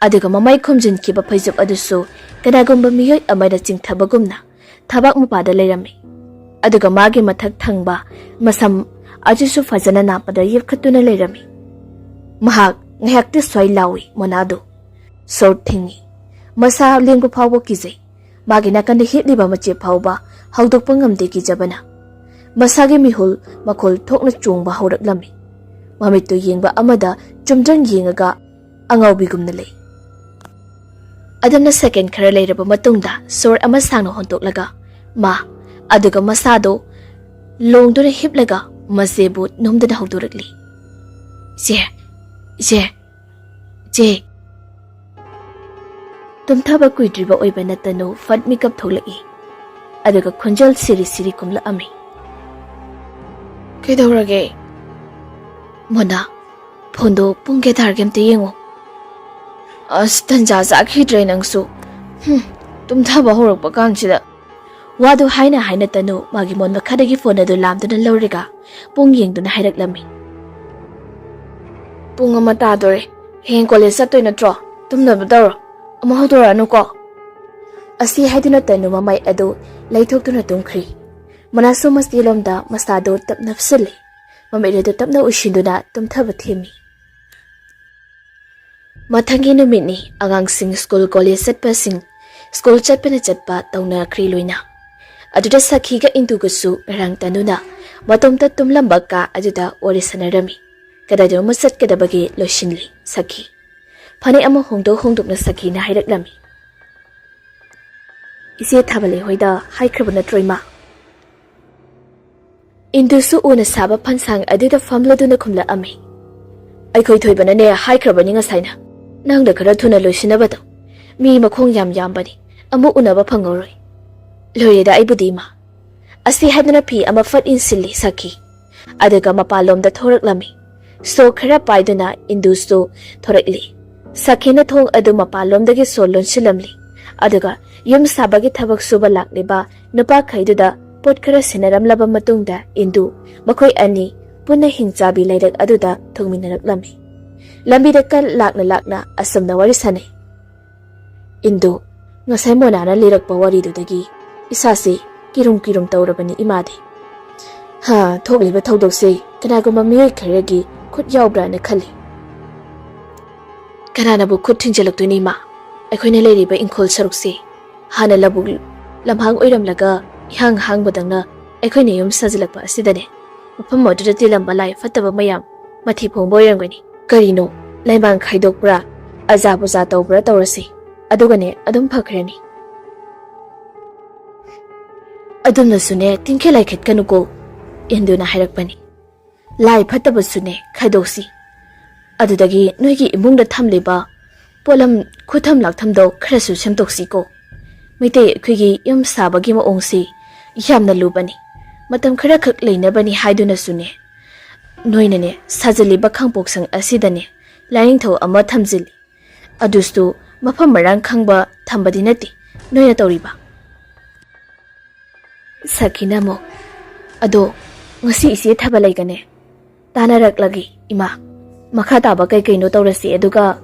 ꯑꯗꯨꯒ ꯃꯃꯥꯏ ꯈꯨꯝꯖꯤꯟꯈꯤꯕ ꯐꯩꯖꯨꯞ ꯑꯗꯨꯁꯨ ꯀꯅꯥꯒꯨꯝꯕ ꯃꯤꯑꯣꯏ ꯑꯃꯅ ꯆꯤꯡꯊꯕꯒꯨꯝꯅ ꯊꯕꯥꯛ ꯃꯄꯥꯗ ꯂꯩꯔꯝꯃꯤ꯫ ꯑꯗꯨꯒ ꯃꯥꯒꯤ ꯃꯊꯛ ꯊꯪꯕ ꯃꯁꯝ ꯑꯗꯨꯁꯨ ꯐꯖꯅ ꯅꯥꯞꯄꯗ ꯌꯦꯞꯈꯠꯇꯨꯅ ꯂꯩꯔꯝꯃꯤ꯫ ꯃꯍꯥꯛ ꯉꯥꯏꯍꯥꯛꯇꯤ ꯁ꯭ꯋꯥꯏ ꯂꯥꯎꯏ ꯃꯣꯅꯥꯗꯨ꯫ ꯁꯣꯔ ꯊꯤꯡꯏ꯫ ꯃꯁꯥ ꯂꯦꯡꯕ ꯐꯥꯎꯕ ꯀꯤꯖꯩ꯫ ꯃꯥꯒꯤ ꯅꯥꯀꯟꯗ ꯍꯤꯞꯂꯤꯕ ꯃꯆꯦ ꯐꯥꯎꯕ ꯍꯧꯗꯣꯛꯄ ꯉꯝꯗꯦ ꯀꯤꯖꯕꯅ꯫ ꯃꯁꯥꯒꯤ ꯃꯤꯍꯨꯜ ꯃꯈꯣꯜ ꯊꯣꯛꯅ ꯆꯣꯡꯕ ꯍꯧꯔꯛꯂꯝꯃꯤ꯫ ꯃꯃꯤꯠꯇꯨ ꯌꯦꯡꯕ ꯑꯃꯗ ꯆꯨꯝꯗ꯭ꯔꯪ ꯌꯦꯡꯉꯒ ꯑꯉꯥꯎꯕꯤꯒꯨꯝꯅ ꯂꯩ꯫ ꯑꯗꯨꯝꯅ ꯁꯦꯀꯦꯟ ꯈꯔ ꯂꯩꯔꯕ ꯃꯇꯨꯡꯗ ꯁꯣꯔ ꯑꯃ ꯁꯥꯡꯅ ꯍꯣꯟꯗꯣꯛꯂꯒ ꯃꯥ, ꯑꯗꯨꯒ ꯃꯁꯥꯗꯣ ꯂꯣꯡꯗꯨꯅ ꯍꯤꯞꯂꯒ ꯃꯆꯦꯕꯨ ꯅꯣꯝꯗꯨꯅ ꯍꯧꯗꯣꯔꯛꯂꯤ꯫ "ꯏꯆꯦ, ꯏꯆꯦ, ꯏꯆꯦ!" ꯇꯨꯝꯊꯕ ꯀꯨꯏꯗ꯭ꯔꯤꯕ ꯑꯣꯏꯕꯅ ꯇꯅꯨ ꯐꯠ ꯃꯤꯀꯞ ꯊꯣꯛꯂꯛꯏ꯫ ꯑꯗꯨꯒ ꯈꯣꯟꯖꯦꯜ ꯁꯤꯔꯤ ꯁꯤꯔꯤ ꯈꯨꯝꯂꯛꯑꯝꯃꯤ꯫ "ꯀꯩꯗꯧꯔꯒꯦ?" "ꯃꯣꯅꯥ, ꯐꯣꯟꯗꯣ ꯄꯨꯡ ꯀꯌꯥ ꯇꯥꯔꯒꯦ ꯑꯝꯇ ꯌꯦꯡꯉꯣ꯫" "ꯑꯁ, ꯇꯟꯖꯥ ꯆꯥꯈꯤꯗ꯭ꯔꯦ ꯅꯪꯁꯨ꯫ ꯍꯨꯝ, ꯇꯨꯝꯊꯕ ꯍꯧꯔꯛꯄ ꯀꯥꯟꯁꯤꯗ꯫" ꯋꯥꯗꯨ ꯍꯥꯏꯅ ꯍꯥꯏꯅ ꯇꯅꯨ ꯃꯥꯒꯤ ꯃꯣꯟ ꯃꯈꯥꯗꯒꯤ ꯐꯣꯟ ꯑꯗꯨ ꯂꯥꯝꯗꯨꯅ ꯂꯧꯔꯒ ꯄꯨꯡ ꯌꯦꯡꯗꯨꯅ ꯍꯥꯏꯔꯛꯂꯝꯃꯤ꯫ "ꯄꯨꯡ ꯑꯃ ꯇꯥꯗꯣꯔꯦ꯫ ꯍꯌꯦꯡ ꯀꯣꯂꯦꯖ ꯆꯠꯇꯣꯏ ꯅꯠꯇ꯭ꯔꯣ? ꯇꯨꯝꯅꯕ ꯇꯧꯔꯣ꯫ ꯑꯃꯨꯛ ꯍꯧꯗꯣꯔꯛꯑꯅꯨꯀꯣ꯫" ꯑꯁꯤ ꯍꯥꯏꯗꯨꯅ ꯇꯅꯨ ꯃꯃꯥꯏ ꯑꯗꯨ ꯂꯩꯊꯣꯛꯇꯨꯅ ꯇꯨꯝꯈ꯭ꯔꯤ꯫ ꯃꯅꯥꯁꯨ ꯃꯁꯤꯂꯣꯝꯗ ꯃꯁꯥꯗꯨ ꯇꯞ ꯅꯞꯁꯤꯜꯂꯤ꯫ ꯃꯃꯤꯠ ꯑꯗꯨ ꯇꯞꯅ ꯎꯏꯁꯤꯟꯗꯨꯅ ꯇꯨꯝꯊꯕ ꯊꯦꯝꯃꯤ꯫ ꯃꯊꯪꯒꯤ ꯅꯨꯃꯤꯠꯅꯤ꯫ ꯑꯉꯥꯡꯁꯤꯡ ꯁ꯭ꯀꯨꯜ ꯀꯣꯂꯦꯖ ꯆꯠꯄꯁꯤꯡ ꯁ꯭ꯀꯨꯜ ꯆꯠꯄꯅ ꯆꯠꯄ ꯇꯧꯅꯈ꯭ꯔꯤ ꯂꯣꯏꯅ꯫ ꯑꯗꯨꯗ ꯁꯈꯤꯒ ꯏꯟꯗꯨꯒꯁꯨ ꯉꯔꯥꯡ ꯇꯅꯨꯅ ꯃꯇꯣꯝꯇ ꯇꯨꯝꯂꯝꯕ ꯀꯥ ꯑꯗꯨꯗ ꯋꯥꯔꯤ ꯁꯥꯟꯅꯔꯝꯃꯤ꯫ ꯀꯗꯥꯏꯗꯅꯣꯃ ꯆꯠꯀꯗꯕꯒꯤ ꯂꯣꯏꯁꯤꯟꯂꯤ ꯁꯈꯤ꯫ ꯐꯅꯦꯛ ꯑꯃ ꯍꯣꯡꯗꯣꯛ ꯍꯣꯡꯗꯣꯛꯅ ꯁꯈꯤꯅ ꯍꯥꯏꯔꯛꯂꯝꯃꯤ꯫ "ꯏꯆꯦ ꯊꯥꯕꯂꯩ ꯍꯣꯏꯗ ꯍꯥꯏꯈ꯭ꯔꯕ ꯅꯠꯇ꯭ꯔꯣ, ꯏꯃꯥ?" ꯏꯟꯗꯨꯁꯨ ꯎꯅ ꯁꯥꯕ ꯐꯟꯁꯥꯡ ꯑꯗꯨꯗ ꯐꯝꯂꯗꯨꯅ ꯈꯨꯝꯂꯛꯑꯝꯃꯤ꯫ "ꯑꯩꯈꯣꯏ ꯊꯣꯏꯕꯅꯅꯦ ꯍꯥꯏꯈ꯭ꯔꯕꯅꯤ ꯉꯁꯥꯏꯅ, ꯅꯪꯅ ꯈꯔ ꯊꯨꯅ ꯂꯣꯏꯁꯤꯟꯅꯕꯗꯣ꯫ ꯃꯤ ꯃꯈꯣꯡ ꯌꯥꯝ ꯌꯥꯝꯕꯅꯤ, ꯑꯃꯨꯛ ꯎꯅꯕ ꯐꯪꯉꯔꯣꯏ꯫ ꯂꯣꯏꯔꯦꯗ ꯑꯩꯕꯨꯗꯤ, ꯏꯃꯥ꯫" ꯑꯁꯤ ꯍꯥꯏꯗꯨꯅ ꯐꯤ ꯑꯃ ꯐꯠ ꯏꯟꯁꯤꯜꯂꯤ ꯁꯈꯤ꯫ ꯑꯗꯨꯒ ꯃꯄꯥꯟꯂꯣꯝꯗ ꯊꯣꯔꯛꯂꯝꯃꯤ꯫ ꯁꯣ ꯈꯔ ꯄꯥꯏꯗꯨꯅ ꯏꯟꯗꯨꯁꯨ ꯊꯣꯔꯛꯂꯤ꯫ ꯁꯈꯤꯅ ꯊꯣꯡ ꯑꯗꯨ ꯃꯄꯥꯟꯂꯣꯝꯗꯒꯤ ꯁꯣ ꯂꯣꯟꯁꯤꯜꯂꯝꯂꯤ꯫ ꯑꯗꯨꯒ ꯌꯨꯝ ꯁꯥꯕꯒꯤ ꯊꯕꯛ ꯁꯨꯕ ꯂꯥꯛꯂꯤꯕ ꯅꯨꯄꯥꯈꯩꯗꯨꯗ ꯄꯣꯠ ꯈꯔ ꯁꯤꯟꯅꯔꯝꯂꯕ ꯃꯇꯨꯡꯗ ꯏꯟꯗꯨ ꯃꯈꯣꯏ ꯑꯅꯤ ꯄꯨꯟꯅ ꯍꯤꯡꯆꯥꯕꯤ ꯂꯩꯔꯛ ꯑꯗꯨꯗ ꯊꯨꯡꯃꯤꯟꯅꯔꯛꯂꯝꯃꯤ꯫ ꯂꯝꯕꯤꯗ ꯀꯟ ꯂꯥꯛꯅ ꯂꯥꯛꯅ ꯑꯁꯨꯝꯅ ꯋꯥꯔꯤ ꯁꯥꯟꯅꯩ꯫ "ꯏꯟꯗꯨ, ꯉꯁꯥꯏ ꯃꯣꯅꯥꯅ ꯂꯤꯔꯛꯄ ꯋꯥꯔꯤꯗꯨꯗꯒꯤ ꯏꯁꯥꯁꯤ ꯀꯤꯔꯨꯝ ꯀꯤꯔꯨꯝ ꯇꯧꯔꯕꯅꯤ ꯏꯃꯥꯗꯤ꯫ ꯍꯥ, ꯊꯣꯛꯂꯤꯕ ꯊꯧꯗꯣꯛꯁꯤ ꯀꯅꯥꯒꯨꯝꯕ ꯃꯤꯑꯣꯏ ꯈꯔꯒꯤ ꯈꯨꯠ ꯌꯥꯎꯕ꯭ꯔꯥꯅ ꯈꯜꯂꯤ꯫" "ꯀꯅꯥꯅꯕꯨ ꯈꯨꯠ ꯊꯤꯡꯖꯤꯜꯂꯛꯇꯣꯏꯅꯤ, ꯏꯃꯥ? ꯑꯩꯈꯣꯏꯅ ꯂꯩꯔꯤꯕ ꯏꯪꯈꯣꯜ ꯁꯔꯨꯛꯁꯤ ꯍꯥꯟꯅ ꯂꯧꯕꯨꯛ ꯂꯝꯍꯥꯡ ꯑꯣꯏꯔꯝꯂꯒ ꯏꯍꯥꯡ ꯍꯥꯡꯕꯗꯧꯅ ꯑꯩꯈꯣꯏꯅ ꯌꯨꯝ ꯁꯥꯖꯤꯜꯂꯛꯄ ꯑꯁꯤꯗꯅꯦ, ꯃꯐꯝ ꯑꯗꯨꯗ ꯇꯤꯜꯂꯝꯕ ꯂꯥꯏ ꯐꯠꯇꯕ ꯃꯌꯥꯝ ꯃꯊꯤ ꯐꯣꯡꯕ ꯑꯣꯏꯔꯝꯒꯅꯤ꯫ ꯀꯔꯤꯅꯣ, ꯂꯩꯃꯥꯡ ꯈꯥꯏꯗꯣꯛꯄ꯭ꯔꯥ, ꯑꯖꯥ ꯄꯨꯖꯥ ꯇꯧꯕ꯭ꯔꯥ ꯇꯧꯔꯁꯤ, ꯑꯗꯨꯒꯅꯦ ꯑꯗꯨꯝ ꯐꯈ꯭ꯔꯅꯤ꯫" "ꯑꯗꯨꯝꯅꯁꯨꯅꯦ ꯇꯤꯡꯈꯦꯠ ꯂꯥꯏꯈꯦꯠꯀꯅꯨꯀꯣ," ꯏꯟꯗꯨꯅ ꯍꯥꯏꯔꯛꯄꯅꯤ꯫ "ꯂꯥꯏ ꯐꯠꯇꯕꯁꯨꯅꯦ ꯈꯥꯏꯗꯣꯛꯁꯤ꯫ ꯑꯗꯨꯗꯒꯤ ꯅꯣꯏꯒꯤ ꯏꯃꯨꯡꯗ ꯊꯝꯂꯤꯕ ꯄꯣꯠꯂꯝ ꯈꯨꯊꯝ ꯂꯥꯛꯊꯝꯗꯣ ꯈꯔꯁꯨ ꯁꯦꯝꯗꯣꯛꯁꯤꯀꯣ꯫ ꯃꯩꯇꯩ ꯑꯩꯈꯣꯏꯒꯤ ꯌꯨꯝ ꯁꯥꯕꯒꯤ ꯃꯑꯣꯡꯁꯤ ꯌꯥꯝꯅ ꯂꯨꯕꯅꯤ꯫ ꯃꯇꯝ ꯈꯔꯈꯛ ꯂꯩꯅꯕꯅꯤ ꯍꯥꯏꯗꯨꯅꯁꯨꯅꯦ, ꯅꯣꯏꯅꯅꯦ ꯁꯥꯖꯤꯜꯂꯤꯕ ꯈꯥꯡꯄꯣꯛꯁꯪ ꯑꯁꯤꯗꯅꯦ ꯂꯥꯏꯅꯤꯡꯊꯧ ꯑꯃ ꯊꯝꯖꯤꯜꯂꯤ꯫ ꯑꯗꯨꯁꯨ ꯃꯐꯝ ꯃꯔꯥꯡ ꯈꯪꯕ ꯊꯝꯕꯗꯤ ꯅꯠꯇꯦ ꯅꯣꯏꯅ ꯇꯧꯔꯤꯕ꯫ ꯁꯈꯤꯅ ꯑꯃꯨꯛ, "ꯑꯗꯣ ꯉꯁꯤ ꯏꯆꯦ ꯊꯕꯛ ꯂꯩꯒꯅꯦ꯫ ꯇꯥꯟꯅꯔꯛꯂꯒꯦ ꯏꯃꯥ꯫ ꯃꯈꯥ ꯇꯥꯕ ꯀꯩ ꯀꯩꯅꯣ ꯇꯧꯔꯁꯤ, ꯑꯗꯨꯒ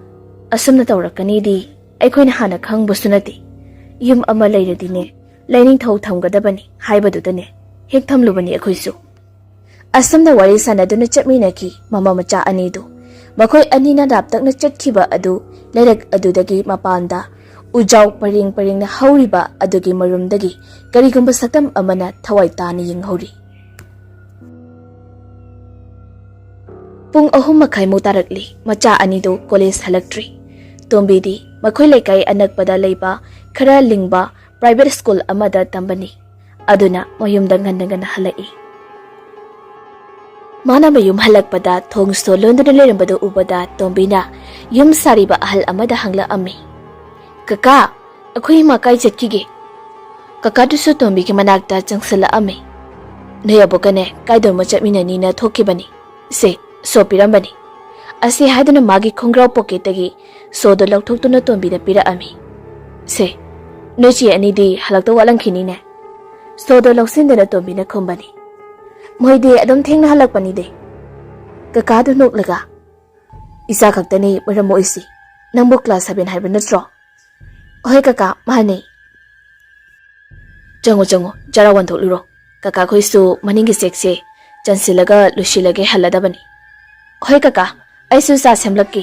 ꯑꯁꯨꯝꯅ ꯇꯧꯔꯛꯀꯅꯤꯗꯤ ꯑꯩꯈꯣꯏꯅ ꯍꯥꯟꯅ ꯈꯪꯕꯁꯨ ꯅꯠꯇꯦ꯫ ꯌꯨꯝ ꯑꯃ ꯂꯩꯔꯗꯤꯅꯦ ꯂꯥꯏꯅꯤꯡꯊꯧ ꯊꯝꯒꯗꯕꯅꯤ ꯍꯥꯏꯕꯗꯨꯗꯅꯦ ꯍꯦꯛ ꯊꯝꯂꯨꯕꯅꯤ ꯑꯩꯈꯣꯏꯁꯨ꯫" ꯑꯁꯨꯝꯅ ꯋꯥꯔꯤ ꯁꯥꯟꯅꯗꯨꯅ ꯆꯠꯃꯤꯟꯅꯈꯤ ꯃꯃꯥ ꯃꯆꯥ ꯑꯅꯤꯗꯨ꯫ ꯃꯈꯣꯏ ꯑꯅꯤꯅ ꯂꯥꯞꯇꯛꯅ ꯆꯠꯈꯤꯕ ꯑꯗꯨ ꯂꯩꯔꯛ ꯑꯗꯨꯗꯒꯤ ꯃꯄꯥꯟꯗ ꯎꯖꯥꯎ ꯄꯔꯦꯡ ꯄꯔꯦꯡꯅ ꯍꯧꯔꯤꯕ ꯑꯗꯨꯒꯤ ꯃꯔꯨꯝꯗꯒꯤ ꯀꯔꯤꯒꯨꯝꯕ ꯁꯛꯇꯝ ꯑꯃꯅ ꯊꯋꯥꯏ ꯇꯥꯅ ꯌꯦꯡꯍꯧꯔꯤ꯫ ꯄꯨꯡ ꯑꯍꯨꯝ ꯃꯈꯥꯏꯃꯨꯛ ꯇꯥꯔꯛꯂꯤ꯫ ꯃꯆꯥ ꯑꯅꯤꯗꯨ ꯀꯣꯂꯦꯖ ꯍꯜꯂꯛꯇ꯭ꯔꯤ꯫ ꯇꯣꯝꯕꯤꯗꯤ ꯃꯈꯣꯏ ꯂꯩꯀꯥꯏ ꯑꯅꯛꯄꯗ ꯂꯩꯕ ꯈꯔ ꯂꯤꯡꯕ ꯄ꯭ꯔꯥꯏꯚꯦꯠ ꯁ꯭ꯀꯨꯜ ꯑꯃꯗ ꯇꯝꯕꯅꯤ꯫ ꯑꯗꯨꯅ ꯃꯌꯨꯝꯗ ꯉꯟꯅ ꯉꯟꯅ ꯍꯜꯂꯛꯏ꯫ ꯃꯥꯅ ꯃꯌꯨꯝ ꯍꯜꯂꯛꯄꯗ ꯊꯣꯡ ꯁꯣ ꯂꯣꯟꯗꯨꯅ ꯂꯩꯔꯝꯕꯗꯨ ꯎꯕꯗ ꯇꯣꯝꯕꯤꯅ ꯌꯨꯝ ꯁꯥꯔꯤꯕ ꯑꯍꯜ ꯑꯃꯗ ꯍꯪꯂꯛꯑꯝꯃꯤ, "ꯀꯀꯥ, ꯑꯩꯈꯣꯏ ꯏꯃꯥ ꯀꯥꯏ ꯆꯠꯈꯤꯒꯦ?" ꯀꯀꯥꯗꯨꯁꯨ ꯇꯣꯝꯕꯤꯒꯤ ꯃꯅꯥꯛꯇ ꯆꯪꯁꯤꯜꯂꯛꯑꯝꯃꯤ꯫ "ꯅꯣꯏ ꯑꯕꯣꯛꯀꯅꯦ ꯀꯥꯏꯗꯅꯣꯃ ꯆꯠꯃꯤꯟꯅꯅꯤꯅ ꯊꯣꯛꯈꯤꯕꯅꯤ꯫ ꯁꯦ, ꯁꯣ ꯄꯤꯔꯝꯕꯅꯤ꯫" ꯑꯁꯤ ꯍꯥꯏꯗꯨꯅ ꯃꯥꯒꯤ ꯈꯣꯡꯒ꯭ꯔꯥꯎ ꯄꯣꯀꯦꯠꯇꯒꯤ ꯁꯣꯗꯨ ꯂꯧꯊꯣꯛꯇꯨꯅ ꯇꯣꯝꯕꯤꯗ ꯄꯤꯔꯛꯑꯝꯃꯤ꯫ "ꯁꯦ, ꯅꯣꯏ ꯆꯦ ꯑꯅꯤꯗꯤ ꯍꯜꯂꯛꯇꯧ ꯋꯥꯠꯂꯝꯈꯤꯅꯤꯅꯦ꯫" ꯁꯣꯗꯣ ꯂꯧꯁꯤꯟꯗꯨꯅ ꯇꯣꯝꯕꯤꯅ ꯈꯨꯝꯕꯅꯤ꯫ "ꯃꯣꯏꯗꯤ ꯑꯗꯨꯝ ꯊꯦꯡꯅ ꯍꯜꯂꯛꯄꯅꯤꯗꯦ꯫" ꯀꯀꯥꯗꯨ ꯅꯣꯛꯂꯒ, "ꯏꯆꯥ ꯈꯛꯇꯅꯤ ꯃꯔꯝ ꯃꯣꯛꯏꯁꯤ꯫ ꯅꯪꯕꯨ ꯀ꯭ꯂꯥꯁ ꯁꯚꯦꯟ ꯍꯥꯏꯕ ꯅꯠꯇ꯭ꯔꯣ?" "ꯍꯣꯏ ꯀꯀꯥ, ꯃꯥꯅꯦ꯫" "ꯆꯪꯉꯣ, ꯆꯪꯉꯣ, ꯆꯔꯥ ꯋꯥꯟꯊꯣꯛꯂꯨꯔꯣ꯫ ꯀꯀꯥꯈꯣꯏꯁꯨ ꯃꯅꯤꯡꯒꯤ ꯆꯦꯛꯁꯦ ꯆꯟꯁꯤꯜꯂꯒ ꯂꯣꯏꯁꯤꯜꯂꯒꯦ ꯍꯜꯂꯗꯕꯅꯤ꯫" "ꯍꯣꯏ ꯀꯀꯥ, ꯑꯩꯁꯨ ꯆꯥ ꯁꯦꯝꯂꯛꯀꯦ꯫"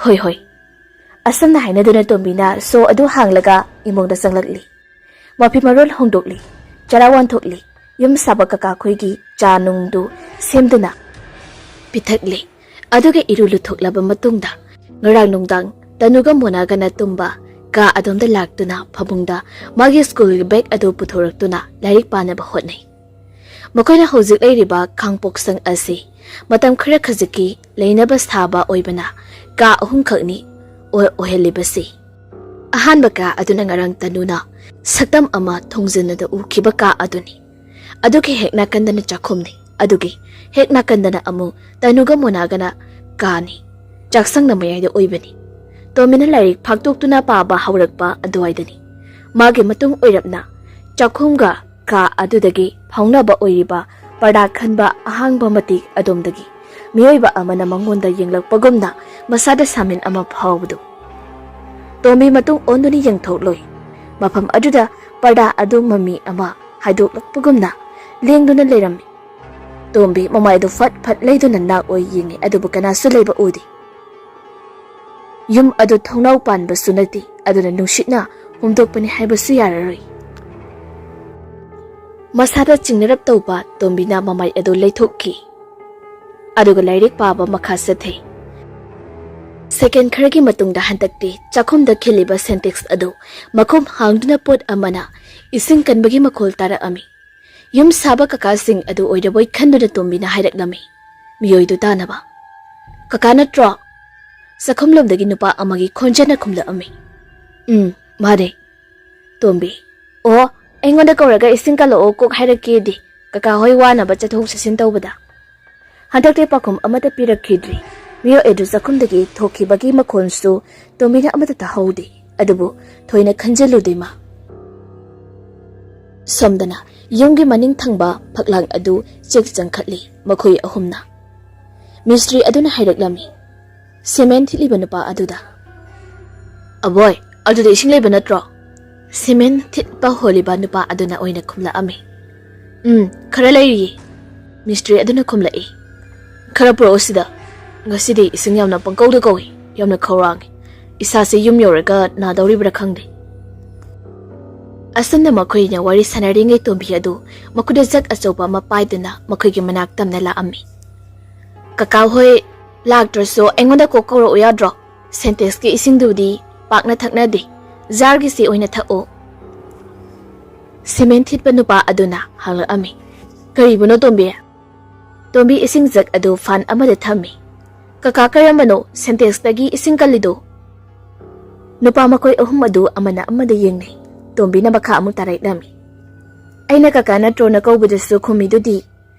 "ꯍꯣꯏ, ꯍꯣꯏ꯫" ꯑꯁꯨꯝꯅ ꯍꯥꯏꯅꯗꯨꯅ ꯇꯣꯝꯕꯤꯅ ꯁꯣ ꯑꯗꯨ ꯍꯥꯡꯂꯒ ꯏꯃꯨꯡꯗ ꯆꯪꯂꯛꯂꯤ꯫ ꯃꯐꯤ ꯃꯔꯣꯜ ꯍꯣꯡꯗꯣꯛꯂꯤ, ꯆꯔꯥ ꯋꯥꯟꯊꯣꯛꯂꯤ, ꯌꯨꯝ ꯁꯥꯕ ꯀꯀꯥꯈꯣꯏꯒꯤ ꯆꯥ ꯅꯨꯡꯗꯨ ꯁꯦꯝꯗꯨꯅ ꯄꯤꯊꯛꯂꯤ꯫ ꯑꯗꯨꯒ ꯏꯔꯨ ꯂꯨꯊꯣꯛꯂꯕ ꯃꯇꯨꯡꯗ ꯉꯔꯥꯡ ꯅꯨꯡꯗꯥꯡ ꯇꯅꯨꯒ ꯃꯣꯅꯥꯒꯅ ꯇꯨꯝꯕ ꯀꯥ ꯑꯗꯣꯝꯗ ꯂꯥꯛꯇꯨꯅ ꯐꯃꯨꯡꯗ ꯃꯥꯒꯤ ꯁ꯭ꯀꯨꯜꯒꯤ ꯕꯦꯒ ꯑꯗꯨ ꯄꯨꯊꯣꯔꯛꯇꯨꯅ ꯂꯥꯏꯔꯤꯛ ꯄꯥꯅꯕ ꯍꯣꯠꯅꯩ꯫ ꯃꯈꯣꯏꯅ ꯍꯧꯖꯤꯛ ꯂꯩꯔꯤꯕ ꯈꯥꯡꯄꯣꯛꯁꯪ ꯑꯁꯤ ꯃꯇꯝ ꯈꯔ ꯈꯖꯤꯛꯀꯤ ꯂꯩꯅꯕ ꯁꯥꯕ ꯑꯣꯏꯕꯅ ꯀꯥ ꯑꯍꯨꯝꯈꯛꯅꯤ꯫ ꯑꯣꯏ-, ꯑꯣꯏꯍꯜꯂꯤꯕꯁꯤ꯫ ꯑꯍꯥꯟꯕ ꯀꯥ ꯑꯗꯨꯅ ꯉꯔꯥꯡ ꯇꯅꯨꯅ ꯁꯛꯇꯝ ꯑꯃ ꯊꯣꯡꯖꯤꯟꯅꯗ ꯎꯈꯤꯕ ꯀꯥ ꯑꯗꯨꯅꯤ꯫ ꯑꯗꯨꯒꯤ ꯍꯦꯛ ꯅꯥꯀꯟꯗꯅ ꯆꯥꯛꯈꯨꯝꯅꯤ꯫ ꯑꯗꯨꯒꯤ ꯍꯦꯛ ꯅꯥꯀꯟꯗꯅ ꯑꯃꯨꯛ ꯇꯅꯨꯒ ꯃꯣꯅꯥꯒꯅ ꯀꯥꯅꯤ꯫ ꯆꯥꯛꯁꯪꯅ ꯃꯌꯥꯏꯗ ꯑꯣꯏꯕꯅꯤ꯫ ꯇꯣꯝꯕꯤꯅ ꯂꯥꯏꯔꯤꯛ ꯐꯥꯛꯇꯣꯛꯇꯨꯅ ꯄꯥꯕ ꯍꯧꯔꯛꯄ ꯑꯗꯨꯋꯥꯏꯗꯅꯤ꯫ ꯃꯥꯒꯤ ꯃꯇꯨꯡ ꯑꯣꯏꯔꯞꯅ ꯆꯥꯛꯈꯨꯝꯒ ꯀꯥ ꯑꯗꯨꯗꯒꯤ ꯐꯥꯎꯅꯕ ꯑꯣꯏꯔꯤꯕ ꯄꯔꯗꯥ ꯈꯟꯕ ꯑꯍꯥꯡꯕ ꯃꯇꯦꯛ ꯑꯗꯣꯝꯗꯒꯤ ꯃꯤꯑꯣꯏꯕ ꯑꯃꯅ ꯃꯉꯣꯟꯗ ꯌꯦꯡꯂꯛꯄꯒꯨꯝꯅ ꯃꯁꯥꯗ ꯁꯥꯃꯤꯟ ꯑꯃ ꯐꯥꯎꯕꯗꯨ꯫ ꯇꯣꯝꯕꯤ ꯃꯇꯨꯡ ꯑꯣꯟꯗꯨꯅ ꯌꯦꯡꯊꯣꯛꯂꯨꯏ꯫ ꯃꯐꯝ ꯑꯗꯨꯗ ꯄꯔꯗꯥ ꯑꯗꯨ ꯃꯃꯤ ꯑꯃ ꯍꯥꯏꯗꯣꯛꯂꯛꯄꯒꯨꯝꯅ ꯂꯦꯡꯗꯨꯅ ꯂꯩꯔꯝꯃꯤ꯫ ꯇꯣꯝꯕꯤ ꯃꯃꯥꯏꯗꯨ ꯐꯠ ꯐꯠ ꯂꯩꯗꯨꯅ ꯅꯥꯛ ꯑꯣꯏ ꯌꯦꯡꯉꯤ, ꯑꯗꯨꯕꯨ ꯀꯅꯥꯁꯨ ꯂꯩꯕ ꯎꯗꯦ꯫ ꯌꯨꯝ ꯑꯗꯨ ꯊꯣꯡꯅꯥꯎ ꯄꯥꯟꯕꯁꯨ ꯅꯠꯇꯦ, ꯑꯗꯨꯅ ꯅꯨꯡꯁꯤꯠꯅ ꯍꯨꯝꯗꯣꯛꯄꯅꯤ ꯍꯥꯏꯕꯁꯨ ꯌꯥꯔꯔꯣꯏ꯫ ꯃꯁꯥꯗ ꯆꯤꯡꯅꯔꯞ ꯇꯧꯕ ꯇꯣꯝꯕꯤꯅ ꯃꯃꯥꯏ ꯑꯗꯨ ꯂꯩꯊꯣꯛꯈꯤ꯫ ꯑꯗꯨꯒ ꯂꯥꯏꯔꯤꯛ ꯄꯥꯕ ꯃꯈꯥ ꯆꯠꯊꯩ꯫ ꯁꯦꯀꯦꯟ ꯈꯔꯒꯤ ꯃꯇꯨꯡꯗ ꯍꯟꯗꯛꯇꯤ ꯆꯥꯛꯈꯨꯝꯗ ꯈꯤꯜꯂꯤꯕ ꯁꯦꯟꯇꯦꯛꯁ ꯑꯗꯨ ꯃꯈꯨꯝ ꯍꯥꯡꯗꯨꯅ ꯄꯣꯠ ꯑꯃꯅ ꯏꯁꯤꯡ ꯀꯟꯕꯒꯤ ꯃꯈꯣꯜ ꯇꯥꯔꯛꯑꯝꯃꯤ꯫ ꯌꯨꯝ ꯁꯥꯕ ꯀꯀꯥꯁꯤꯡ ꯑꯗꯨ ꯑꯣꯏꯔꯕꯣꯏ ꯈꯟꯗꯨꯅ ꯇꯣꯝꯕꯤꯅ ꯍꯥꯏꯔꯛꯂꯝꯃꯤ, ꯃꯤꯑꯣꯏꯗꯨ ꯇꯥꯅꯕ꯫ "ꯀꯀꯥ ꯅꯠꯇ꯭ꯔꯣ?" ꯆꯥꯛꯈꯨꯝꯂꯣꯝꯗꯒꯤ ꯅꯨꯄꯥ ꯑꯃꯒꯤ ꯈꯣꯟꯖꯦꯜꯅ ꯈꯨꯝꯂꯛꯑꯝꯃꯤ꯫ "ꯎꯝ, ꯃꯥꯅꯦ, ꯇꯣꯝꯕꯤ꯫ ꯑꯣ, ꯑꯩꯉꯣꯟꯗ ꯀꯧꯔꯒ ꯏꯁꯤꯡ ꯀꯜꯂꯛꯑꯣ, ꯀꯣꯛ ꯍꯥꯏꯔꯛꯀꯦꯗꯤ꯫ ꯀꯀꯥ ꯍꯣꯏ ꯋꯥꯅꯕ ꯆꯠꯊꯣꯛ ꯆꯠꯁꯤꯟ ꯇꯧꯕꯗ"꯫ ꯍꯟꯗꯛꯇꯤ ꯄꯥꯎꯈꯨꯝ ꯑꯃꯠꯇ ꯄꯤꯔꯛꯈꯤꯗ꯭ꯔꯤ꯫ ꯃꯤꯑꯣꯏ ꯑꯗꯨ ꯆꯥꯛꯈꯨꯝꯗꯒꯤ ꯊꯣꯛꯈꯤꯕꯒꯤ ꯃꯈꯣꯜꯁꯨ ꯇꯣꯝꯕꯤꯅ ꯑꯃꯠꯇ ꯇꯥꯍꯧꯗꯦ꯫ ꯑꯗꯨꯕꯨ ꯊꯣꯏꯅ ꯈꯟꯖꯤꯜꯂꯨꯗꯦ ꯃꯥ꯫ ꯁꯣꯝꯗꯅ ꯌꯨꯝꯒꯤ ꯃꯅꯤꯡ ꯊꯪꯕ ꯐꯛꯂꯥꯡ ꯑꯗꯨ ꯆꯦꯛ ꯆꯪꯈꯠꯂꯤ ꯃꯈꯣꯏ ꯑꯍꯨꯝꯅ꯫ ꯃꯤꯁꯇ꯭ꯔꯤ ꯑꯗꯨꯅ ꯍꯥꯏꯔꯛꯂꯝꯃꯤ, ꯁꯤꯃꯦꯟ ꯊꯤꯠꯂꯤꯕ ꯅꯨꯄꯥ ꯑꯗꯨꯗ꯫ "ꯑꯕꯣꯏ, ꯑꯗꯨꯗ ꯏꯁꯤꯡ ꯂꯩꯕ ꯅꯠꯇ꯭ꯔꯣ?" ꯁꯤꯃꯦꯟ ꯊꯤꯠꯄ ꯍꯣꯜꯂꯤꯕ ꯅꯨꯄꯥ ꯑꯗꯨꯅ ꯑꯣꯏꯅ ꯈꯨꯝꯂꯛꯑꯝꯃꯤ꯫ "ꯎꯝ, ꯈꯔ ꯂꯩꯔꯤꯌꯦ", ꯃꯤꯁꯇ꯭ꯔꯤ ꯑꯗꯨꯅ ꯈꯨꯝꯂꯛꯏ꯫ "ꯈꯔ ꯄꯨꯔꯛꯑꯣ ꯁꯤꯗ꯫ ꯉꯁꯤꯗꯤ ꯏꯁꯤꯡ ꯌꯥꯝꯅ ꯄꯪꯀꯧꯗ ꯀꯧꯏ, ꯌꯥꯝꯅ ꯈꯧꯔꯥꯡꯉꯤ꯫ ꯏꯁꯥꯁꯦ ꯌꯨꯝ ꯌꯧꯔꯒ ꯅꯥꯗꯧꯔꯤꯕ꯭ꯔꯥ ꯈꯪꯗꯦ"꯫ ꯑꯁꯨꯝꯅ ꯃꯈꯣꯏꯅ ꯋꯥꯔꯤ ꯁꯥꯟꯅꯔꯤꯉꯩ ꯇꯣꯝꯕꯤ ꯑꯗꯨ ꯃꯈꯨꯠꯇ ꯖꯛ ꯑꯆꯧꯕ ꯑꯃ ꯄꯥꯏꯗꯨꯅ ꯃꯈꯣꯏꯒꯤ ꯃꯅꯥꯛ ꯇꯝꯅ ꯂꯥꯛꯑꯝꯃꯤ꯫ "ꯀꯀꯥ ꯍꯣꯏ ꯂꯥꯛꯇ꯭ꯔꯁꯨ ꯑꯩꯉꯣꯟꯗ ꯀꯣꯛ ꯀꯧꯔꯛꯎ ꯌꯥꯗ꯭ꯔꯣ? ꯁꯦꯟꯇꯦꯛꯁꯀꯤ ꯏꯁꯤꯡꯗꯨꯗꯤ ꯄꯥꯛꯅ ꯊꯛꯅꯗꯦ, ꯖꯥꯔꯒꯤꯁꯤ ꯑꯣꯏꯅ ꯊꯛꯑꯣ"꯫ ꯁꯤꯃꯦꯟ ꯊꯤꯠꯄ ꯅꯨꯄꯥ ꯑꯗꯨꯅ ꯍꯪꯂꯛꯑꯝꯃꯤ꯫ "ꯀꯔꯤꯕꯨꯅꯣ ꯇꯣꯝꯕꯤ?" ꯇꯣꯝꯕꯤ ꯏꯁꯤꯡ ꯖꯛ ꯑꯗꯨ ꯐꯥꯟ ꯑꯃꯗ ꯊꯝꯃꯤ꯫ "ꯀꯀꯥ ꯀꯔꯝꯕꯅꯣ ꯁꯦꯟꯇꯦꯛꯁꯇꯒꯤ ꯏꯁꯤꯡ ꯀꯜꯂꯤꯗꯣ?" ꯅꯨꯄꯥ ꯃꯈꯣꯏ ꯑꯍꯨꯝ ꯑꯗꯨ ꯑꯃꯅ ꯑꯃꯗ ꯌꯦꯡꯅꯩ꯫ ꯇꯣꯝꯕꯤꯅ ꯃꯈꯥ ꯑꯃꯨꯛ ꯇꯥꯔꯛꯂꯝꯃꯤ꯫ "ꯑꯩꯅ ꯀꯀꯥ ꯅꯠꯇ꯭ꯔꯣꯅ ꯀꯧꯕꯗꯁꯨ ꯈꯨꯝꯃꯤꯗꯨꯗꯤ?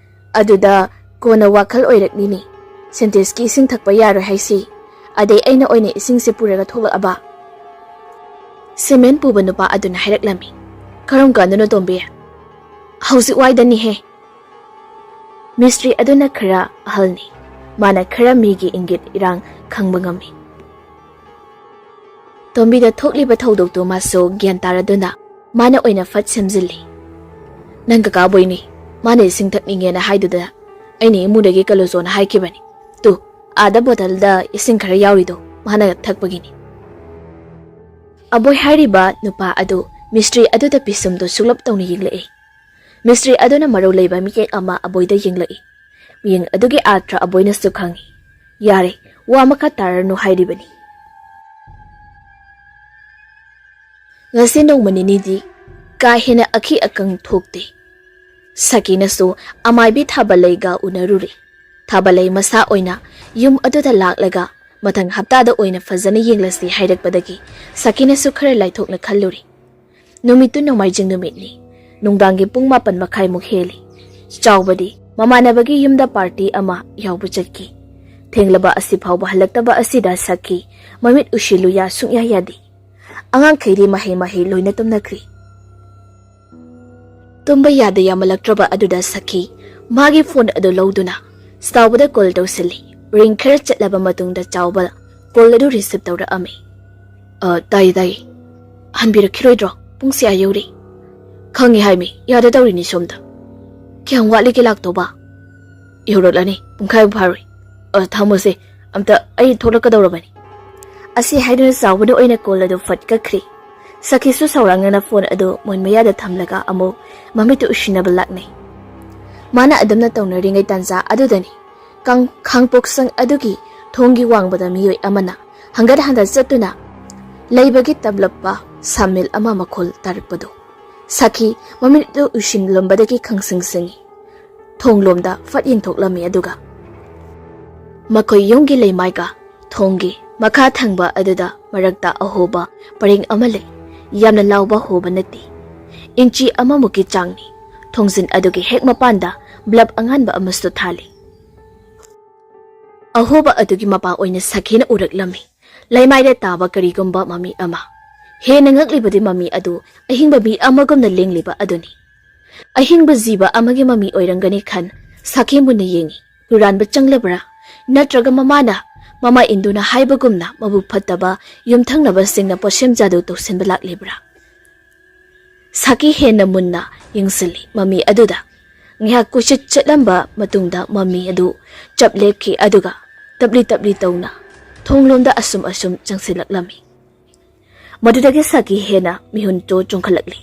ꯑꯗꯨꯗ ꯀꯣꯟꯅ ꯋꯥꯈꯜ ꯑꯣꯏꯔꯛꯂꯤꯅꯤ꯫ ꯁꯤꯟꯇꯦꯛꯁꯀꯤ ꯏꯁꯤꯡ ꯊꯛꯄ ꯌꯥꯔꯣꯏ ꯍꯥꯏꯁꯤ꯫ ꯑꯗꯩ ꯑꯩꯅ ꯑꯣꯏꯅ ꯏꯁꯤꯡꯁꯦ ꯄꯨꯔꯒ ꯊꯣꯛꯂꯛꯑꯕ?" ꯁꯤꯃꯦꯟ ꯄꯨꯕ ꯅꯨꯄꯥ ꯑꯗꯨꯅ ꯍꯥꯏꯔꯛꯂꯝꯃꯤ꯫ "ꯀꯔꯝ ꯀꯥꯟꯗꯅꯣ, ꯇꯣꯝꯕꯤ?" "ꯍꯧꯖꯤꯛ ꯋꯥꯏꯗꯅꯤꯍꯦ꯫" ꯃꯤꯁꯇ꯭ꯔꯤ ꯑꯗꯨꯅ ꯈꯔ ꯑꯍꯜꯅꯤ꯫ ꯃꯥꯅ ꯈꯔ ꯃꯤꯒꯤ ꯏꯪꯒꯤꯠ ꯏꯔꯥꯡ ꯈꯪꯕ ꯉꯝꯃꯤ꯫ ꯇꯣꯝꯕꯤꯗ ꯊꯣꯛꯂꯤꯕ ꯊꯧꯗꯣꯛꯇꯨ ꯃꯥꯁꯨ ꯒ꯭ꯌꯥꯟ ꯇꯥꯔꯗꯨꯅ ꯃꯥꯅ ꯑꯣꯏꯅ ꯐꯠ ꯁꯦꯝꯖꯤꯜꯂꯤ꯫ "ꯅꯪ ꯀꯀꯥ ꯕꯣꯏꯅꯤ, ꯃꯥꯅ ꯏꯁꯤꯡ ꯊꯛꯅꯤꯡꯉꯦꯅ ꯍꯥꯏꯗꯨꯗ ꯑꯩꯅ ꯏꯃꯨꯡꯗꯒꯤ ꯀꯜꯂꯨꯆꯣꯅ ꯍꯥꯏꯈꯤꯕꯅꯤ꯫ ꯇꯨ, ꯑꯥꯗ ꯕꯣꯇꯜꯗ ꯏꯁꯤꯡ ꯈꯔ ꯌꯥꯎꯔꯤꯗꯣ ꯃꯥꯅ ꯊꯛꯄꯒꯤꯅꯤ꯫" ꯑꯕꯣꯏ ꯍꯥꯏꯔꯤꯕ ꯅꯨꯄꯥ ꯑꯗꯨ ꯃꯤꯁꯇ꯭ꯔꯤ ꯑꯗꯨꯗ ꯄꯤꯁꯨꯝꯗꯨ ꯁꯨꯛꯂꯞ ꯇꯧꯅ ꯌꯦꯡꯂꯛꯏ꯫ ꯃꯤꯁꯇ꯭ꯔꯤ ꯑꯗꯨꯅ ꯃꯔꯧ ꯂꯩꯕ ꯃꯤꯠꯌꯦꯡ ꯑꯃ ꯑꯕꯣꯏꯗ ꯌꯦꯡꯂꯛꯏ꯫ ꯃꯤꯠꯌꯦꯡ ꯑꯗꯨꯒꯤ ꯑꯥꯔꯊ ꯑꯕꯣꯏꯅꯁꯨ ꯈꯪꯏ꯫ "ꯌꯥꯔꯦ, ꯋꯥ ꯃꯈꯥ ꯇꯥꯔꯅꯨ ꯍꯥꯏꯔꯤꯕꯅꯤ꯫" ꯉꯁꯤ ꯅꯣꯡꯃ ꯅꯤꯅꯤꯗꯤ ꯀꯥ ꯍꯦꯟꯅ ꯑꯈꯤ ꯑꯀꯪ ꯊꯣꯛꯇꯦ꯫ ꯁꯈꯤꯅꯁꯨ ꯑꯃꯥꯏꯕꯤ ꯊꯥꯕꯂꯩꯒ ꯎꯅꯔꯨꯔꯦ꯫ ꯊꯥꯕꯂꯩ ꯃꯁꯥ ꯑꯣꯏꯅ ꯌꯨꯝ ꯑꯗꯨꯗ ꯂꯥꯛꯂꯒ ꯃꯊꯪ ꯍꯞꯇꯥꯗ ꯑꯣꯏꯅ ꯐꯖꯅ ꯌꯦꯡꯂꯁꯤ ꯍꯥꯏꯔꯛꯄꯗꯒꯤ ꯁꯈꯤꯅꯁꯨ ꯈꯔ ꯂꯥꯏꯊꯣꯛꯅ ꯈꯜꯂꯨꯔꯦ꯫ ꯅꯨꯃꯤꯠꯇꯨ ꯅꯣꯡꯃꯥꯏꯖꯤꯡ ꯅꯨꯃꯤꯠꯅꯤ꯫ ꯅꯨꯡꯗꯥꯡꯒꯤ ꯄꯨꯡ ꯃꯥꯄꯟ ꯃꯈꯥꯏꯃꯨꯛ ꯍꯦꯜꯂꯤ꯫ ꯆꯥꯎꯕꯗꯤ ꯃꯃꯥꯟꯅꯕꯒꯤ ꯌꯨꯝꯗ ꯄꯥꯔꯇꯤ ꯑꯃ ꯌꯥꯎꯕ ꯆꯠꯈꯤ꯫ ꯊꯦꯡꯂꯕ ꯑꯁꯤ ꯐꯥꯎꯕ ꯍꯜꯂꯛꯇꯕ ꯑꯁꯤꯗ ꯁꯈꯤ ꯃꯃꯤꯠ ꯎꯁꯤꯜꯂꯨ ꯌꯥ ꯁꯨꯡꯌꯥ ꯌꯥꯗꯦ꯫ ꯑꯉꯥꯡꯈꯩꯗꯤ ꯃꯍꯩ ꯃꯍꯩ ꯂꯣꯏꯅ ꯇꯨꯝꯅꯈ꯭ꯔꯤ꯫ ꯇꯨꯝꯕ ꯌꯥꯗ ꯌꯥꯃꯜꯂꯛꯇ꯭ꯔꯕ ꯑꯗꯨꯗ ꯁꯈꯤ ꯃꯥꯒꯤ ꯐꯣꯟ ꯑꯗꯨ ꯂꯧꯗꯨꯅ ꯆꯥꯎꯕꯗ ꯀꯣꯜ ꯇꯧꯁꯤꯜꯂꯤ꯫ ꯔꯤꯡ ꯈꯔ ꯆꯠꯂꯕ ꯃꯇꯨꯡꯗ ꯆꯥꯎꯕ ꯀꯣꯜ ꯑꯗꯨ ꯔꯤꯁꯤꯞ ꯇꯧꯔꯛꯑꯝꯃꯤ꯫ "ꯑ, ꯇꯥꯏꯌꯦ, ꯇꯥꯏꯌꯦ꯫ ꯍꯟꯕꯤꯔꯛꯈꯤꯔꯣꯏꯗ꯭ꯔꯣ? ꯄꯨꯡꯁꯦ ꯑꯥ ꯌꯧꯔꯦ꯫" "ꯈꯪꯉꯤ ꯍꯥꯏꯃꯤ, ꯌꯥꯗ ꯇꯧꯔꯤꯅꯤ ꯁꯣꯝꯗ꯫" "ꯀꯌꯥꯝ ꯋꯥꯠꯂꯤꯒꯦ ꯂꯥꯛꯇꯧꯕ?" "ꯌꯧꯔꯛꯂꯅꯤ, ꯄꯨꯡꯈꯥꯏꯃꯨꯛ ꯐꯥꯔꯣꯏ꯫ ꯑ, ꯊꯝꯃꯣꯁꯦ, ꯑꯝꯇ ꯑꯩ ꯊꯣꯛꯂꯛꯀꯗꯧꯔꯕꯅꯤ꯫" ꯑꯁꯤ ꯍꯥꯏꯗꯨꯅ ꯆꯥꯎꯕꯅ ꯑꯣꯏꯅ ꯀꯣꯜ ꯑꯗꯨ ꯐꯠ ꯀꯛꯈ꯭ꯔꯤ꯫ ꯁꯈꯤꯁꯨ ꯁꯥꯎꯔꯥꯡꯅꯅ ꯐꯣꯟ ꯑꯗꯨ ꯃꯣꯟ ꯃꯌꯥꯗ ꯊꯝꯂꯒ ꯑꯃꯨꯛ ꯃꯃꯤꯠꯇꯨ ꯎꯁꯤꯟꯅꯕ ꯂꯥꯛꯅꯩ꯫ ꯃꯥꯅ ꯑꯗꯨꯝꯅ ꯇꯧꯅꯔꯤꯉꯩ ꯇꯥꯟꯖꯥ ꯑꯗꯨꯗꯅꯤ ꯀꯥꯡ-, ꯈꯥꯡꯄꯣꯛꯁꯪ ꯑꯗꯨꯒꯤ ꯊꯣꯡꯒꯤ ꯋꯥꯡꯃꯗ ꯃꯤꯑꯣꯏ ꯑꯃꯅ ꯍꯪꯒꯠ ꯍꯟꯗ ꯆꯠꯇꯨꯅ ꯂꯩꯕꯒꯤ ꯇꯞꯂꯞꯄ ꯁꯥꯃꯤꯜ ꯑꯃ ꯃꯈꯣꯜ ꯇꯥꯔꯛꯄꯗꯨ꯫ ꯁꯈꯤ ꯃꯃꯤꯠꯇꯨ ꯎꯏꯁꯤꯟꯂꯝꯕꯗꯒꯤ ꯈꯪꯁꯤꯡ ꯁꯤꯡꯏ꯫ ꯊꯣꯡꯂꯣꯝꯗ ꯐꯠ ꯌꯦꯡꯊꯣꯛꯂꯝꯃꯤ, ꯑꯗꯨꯒ ꯃꯈꯣꯏ ꯌꯨꯝꯒꯤ ꯂꯩꯃꯥꯏꯒ ꯊꯣꯡꯒꯤ ꯃꯈꯥ ꯊꯪꯕ ꯑꯗꯨꯗ ꯃꯔꯛꯇ ꯑꯍꯣꯕ ꯄꯔꯦꯡ ꯑꯃ ꯂꯩ꯫ ꯌꯥꯝꯅ ꯂꯥꯎꯕ ꯍꯣꯕ ꯅꯠꯇꯦ, ꯏꯟꯆꯤ ꯑꯃꯃꯨꯛꯀꯤ ꯆꯥꯡꯅꯤ꯫ ꯊꯣꯡꯖꯤꯟ ꯑꯗꯨꯒꯤ ꯍꯦꯛ ꯃꯄꯥꯟꯗ ꯕ꯭ꯂꯕ ꯑꯉꯥꯟꯕ ꯑꯃꯁꯨ ꯊꯥꯜꯂꯤ꯫ ꯑꯍꯣꯕ ꯑꯗꯨꯒꯤ ꯃꯄꯥ ꯑꯣꯏꯅ ꯁꯈꯤꯅ ꯎꯔꯛꯂꯝꯃꯤ ꯂꯩꯃꯥꯏꯗ ꯇꯥꯕ ꯀꯔꯤꯒꯨꯝꯕ ꯃꯃꯤ ꯑꯃ꯫ ꯍꯦꯟꯅ ꯉꯛꯂꯤꯕꯗꯤ ꯃꯃꯤ ꯑꯗꯨ ꯑꯍꯤꯡꯕ ꯃꯤ ꯑꯃꯒꯨꯝꯅ ꯂꯦꯡꯂꯤꯕ ꯑꯗꯨꯅꯤ꯫ ꯑꯍꯤꯡꯕ ꯖꯤꯕ ꯑꯃꯒꯤ ꯃꯃꯤ ꯑꯣꯏꯔꯝꯒꯅꯤ ꯈꯟ ꯁꯈꯤ ꯃꯨꯟꯅ ꯌꯦꯡꯉꯤ꯫ ꯍꯨꯔꯥꯟꯕ ꯆꯪꯂꯕ꯭ꯔꯥ? ꯅꯠꯇ꯭ꯔꯒ ꯃꯃꯥꯅ, ꯃꯃꯥ ꯏꯟꯗꯨꯅ ꯍꯥꯏꯕꯒꯨꯝꯅ ꯃꯕꯨꯛ ꯐꯠꯇꯕ ꯌꯨꯝꯊꯪꯅꯕꯁꯤꯡꯅ ꯄꯣꯠꯁꯦꯝ ꯖꯥꯗꯨ ꯇꯧꯁꯤꯟꯕ ꯂꯥꯛꯂꯤꯕ꯭ꯔꯥ? ꯁꯈꯤ ꯍꯦꯟꯅ ꯃꯨꯟꯅ ꯌꯦꯡꯁꯤꯜꯂꯤ ꯃꯃꯤ ꯑꯗꯨꯗ꯫ ꯉꯥꯏꯍꯥꯛ ꯀꯣꯏꯆꯠ ꯆꯠꯂꯝꯕ ꯃꯇꯨꯡꯗ ꯃꯃꯤ ꯑꯗꯨ ꯆꯞ ꯂꯦꯞꯈꯤ, ꯑꯗꯨꯒ ꯇꯞꯂꯤ ꯇꯞꯂꯤ ꯇꯧꯅ ꯊꯣꯡꯂꯣꯝꯗ ꯑꯁꯨꯝ ꯑꯁꯨꯝ ꯆꯪꯁꯤꯜꯂꯛꯂꯝꯃꯤ꯫ ꯃꯗꯨꯗꯒꯤ ꯁꯈꯤ ꯍꯦꯟꯅ ꯃꯤꯍꯨꯟꯗꯨ ꯆꯣꯡꯈꯠꯂꯛꯂꯤ꯫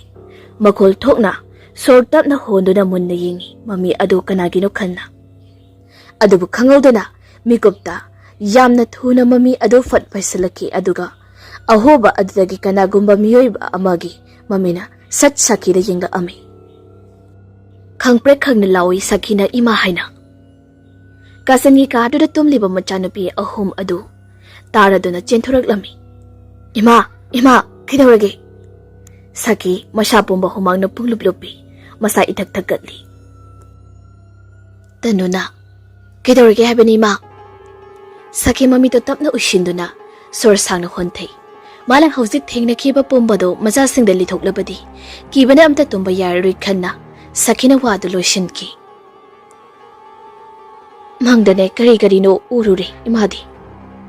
ꯃꯈꯣꯜ ꯊꯣꯛꯅ ꯁꯣꯔ ꯇꯞꯅ ꯍꯣꯟꯗꯨꯅ ꯃꯨꯟꯅ ꯌꯦꯡꯉꯤ ꯃꯃꯤ ꯑꯗꯨ ꯀꯅꯥꯒꯤꯅꯣ ꯈꯟꯅ꯫ ꯑꯗꯨꯕꯨ ꯈꯪꯍꯧꯗꯅ ꯃꯤꯀꯨꯞꯇ ꯌꯥꯝꯅ ꯊꯨꯅ ꯃꯃꯤ ꯑꯗꯨ ꯐꯠ ꯄꯥꯏꯁꯤꯜꯂꯛꯈꯤ, ꯑꯗꯨꯒ ꯑꯍꯣꯕ ꯑꯗꯨꯗꯒꯤ ꯀꯅꯥꯒꯨꯝꯕ ꯃꯤꯑꯣꯏꯕ ꯑꯃꯒꯤ ꯃꯃꯤꯅ ꯁꯠ ꯁꯈꯤꯗ ꯌꯦꯡꯂꯛꯑꯝꯃꯤ꯫ ꯈꯪꯄ꯭ꯔꯦꯛ ꯈꯪꯅ ꯂꯥꯎꯏ ꯁꯈꯤꯅ ꯏꯃꯥ ꯍꯥꯏꯅ꯫ ꯀꯥꯆꯤꯟꯒꯤ ꯀꯥꯗꯨꯗ ꯇꯨꯝꯂꯤꯕ ꯃꯆꯥꯅꯨꯄꯤ ꯑꯍꯨꯝ ꯑꯗꯨ ꯇꯥꯔꯗꯨꯅ ꯆꯦꯟꯊꯣꯔꯛꯂꯝꯃꯤ꯫ "ꯏꯃꯥ, ꯏꯃꯥ, ꯀꯩꯗꯧꯔꯒꯦ?" ꯁꯈꯤ ꯃꯁꯥ ꯄꯨꯝꯕ ꯍꯨꯃꯥꯡꯅ ꯄꯨꯡꯂꯨꯞ ꯂꯨꯞꯄꯤ, ꯃꯁꯥ ꯏꯊꯛ ꯊꯛꯀꯠꯂꯤ꯫ "ꯇꯅꯨꯅ, ꯀꯩꯗꯧꯔꯒꯦ ꯍꯥꯏꯕꯅꯤ, ꯏꯃꯥ?" ꯁꯈꯤ ꯃꯃꯤꯠꯇꯣ ꯇꯞꯅ ꯎꯏꯁꯤꯟꯗꯨꯅ ꯁꯣꯔ ꯁꯥꯡꯅ ꯍꯣꯟꯊꯩ꯫ ꯃꯥꯅ ꯍꯧꯖꯤꯛ ꯊꯦꯡꯅꯈꯤꯕ ꯄꯨꯝꯕꯗꯣ ꯃꯆꯥꯁꯤꯡꯗ ꯂꯤꯊꯣꯛꯂꯕꯗꯤ ꯀꯤꯕꯅ ꯑꯝꯇ ꯇꯨꯝꯕ ꯌꯥꯔꯔꯣꯏ ꯈꯟꯅ ꯁꯈꯤꯅ ꯋꯥꯗꯨ ꯂꯣꯏꯁꯤꯟꯈꯤ꯫ "ꯃꯪꯗꯅꯦ ꯀꯔꯤ ꯀꯔꯤꯅꯣ ꯎꯔꯨꯔꯦ ꯏꯃꯥꯗꯤ꯫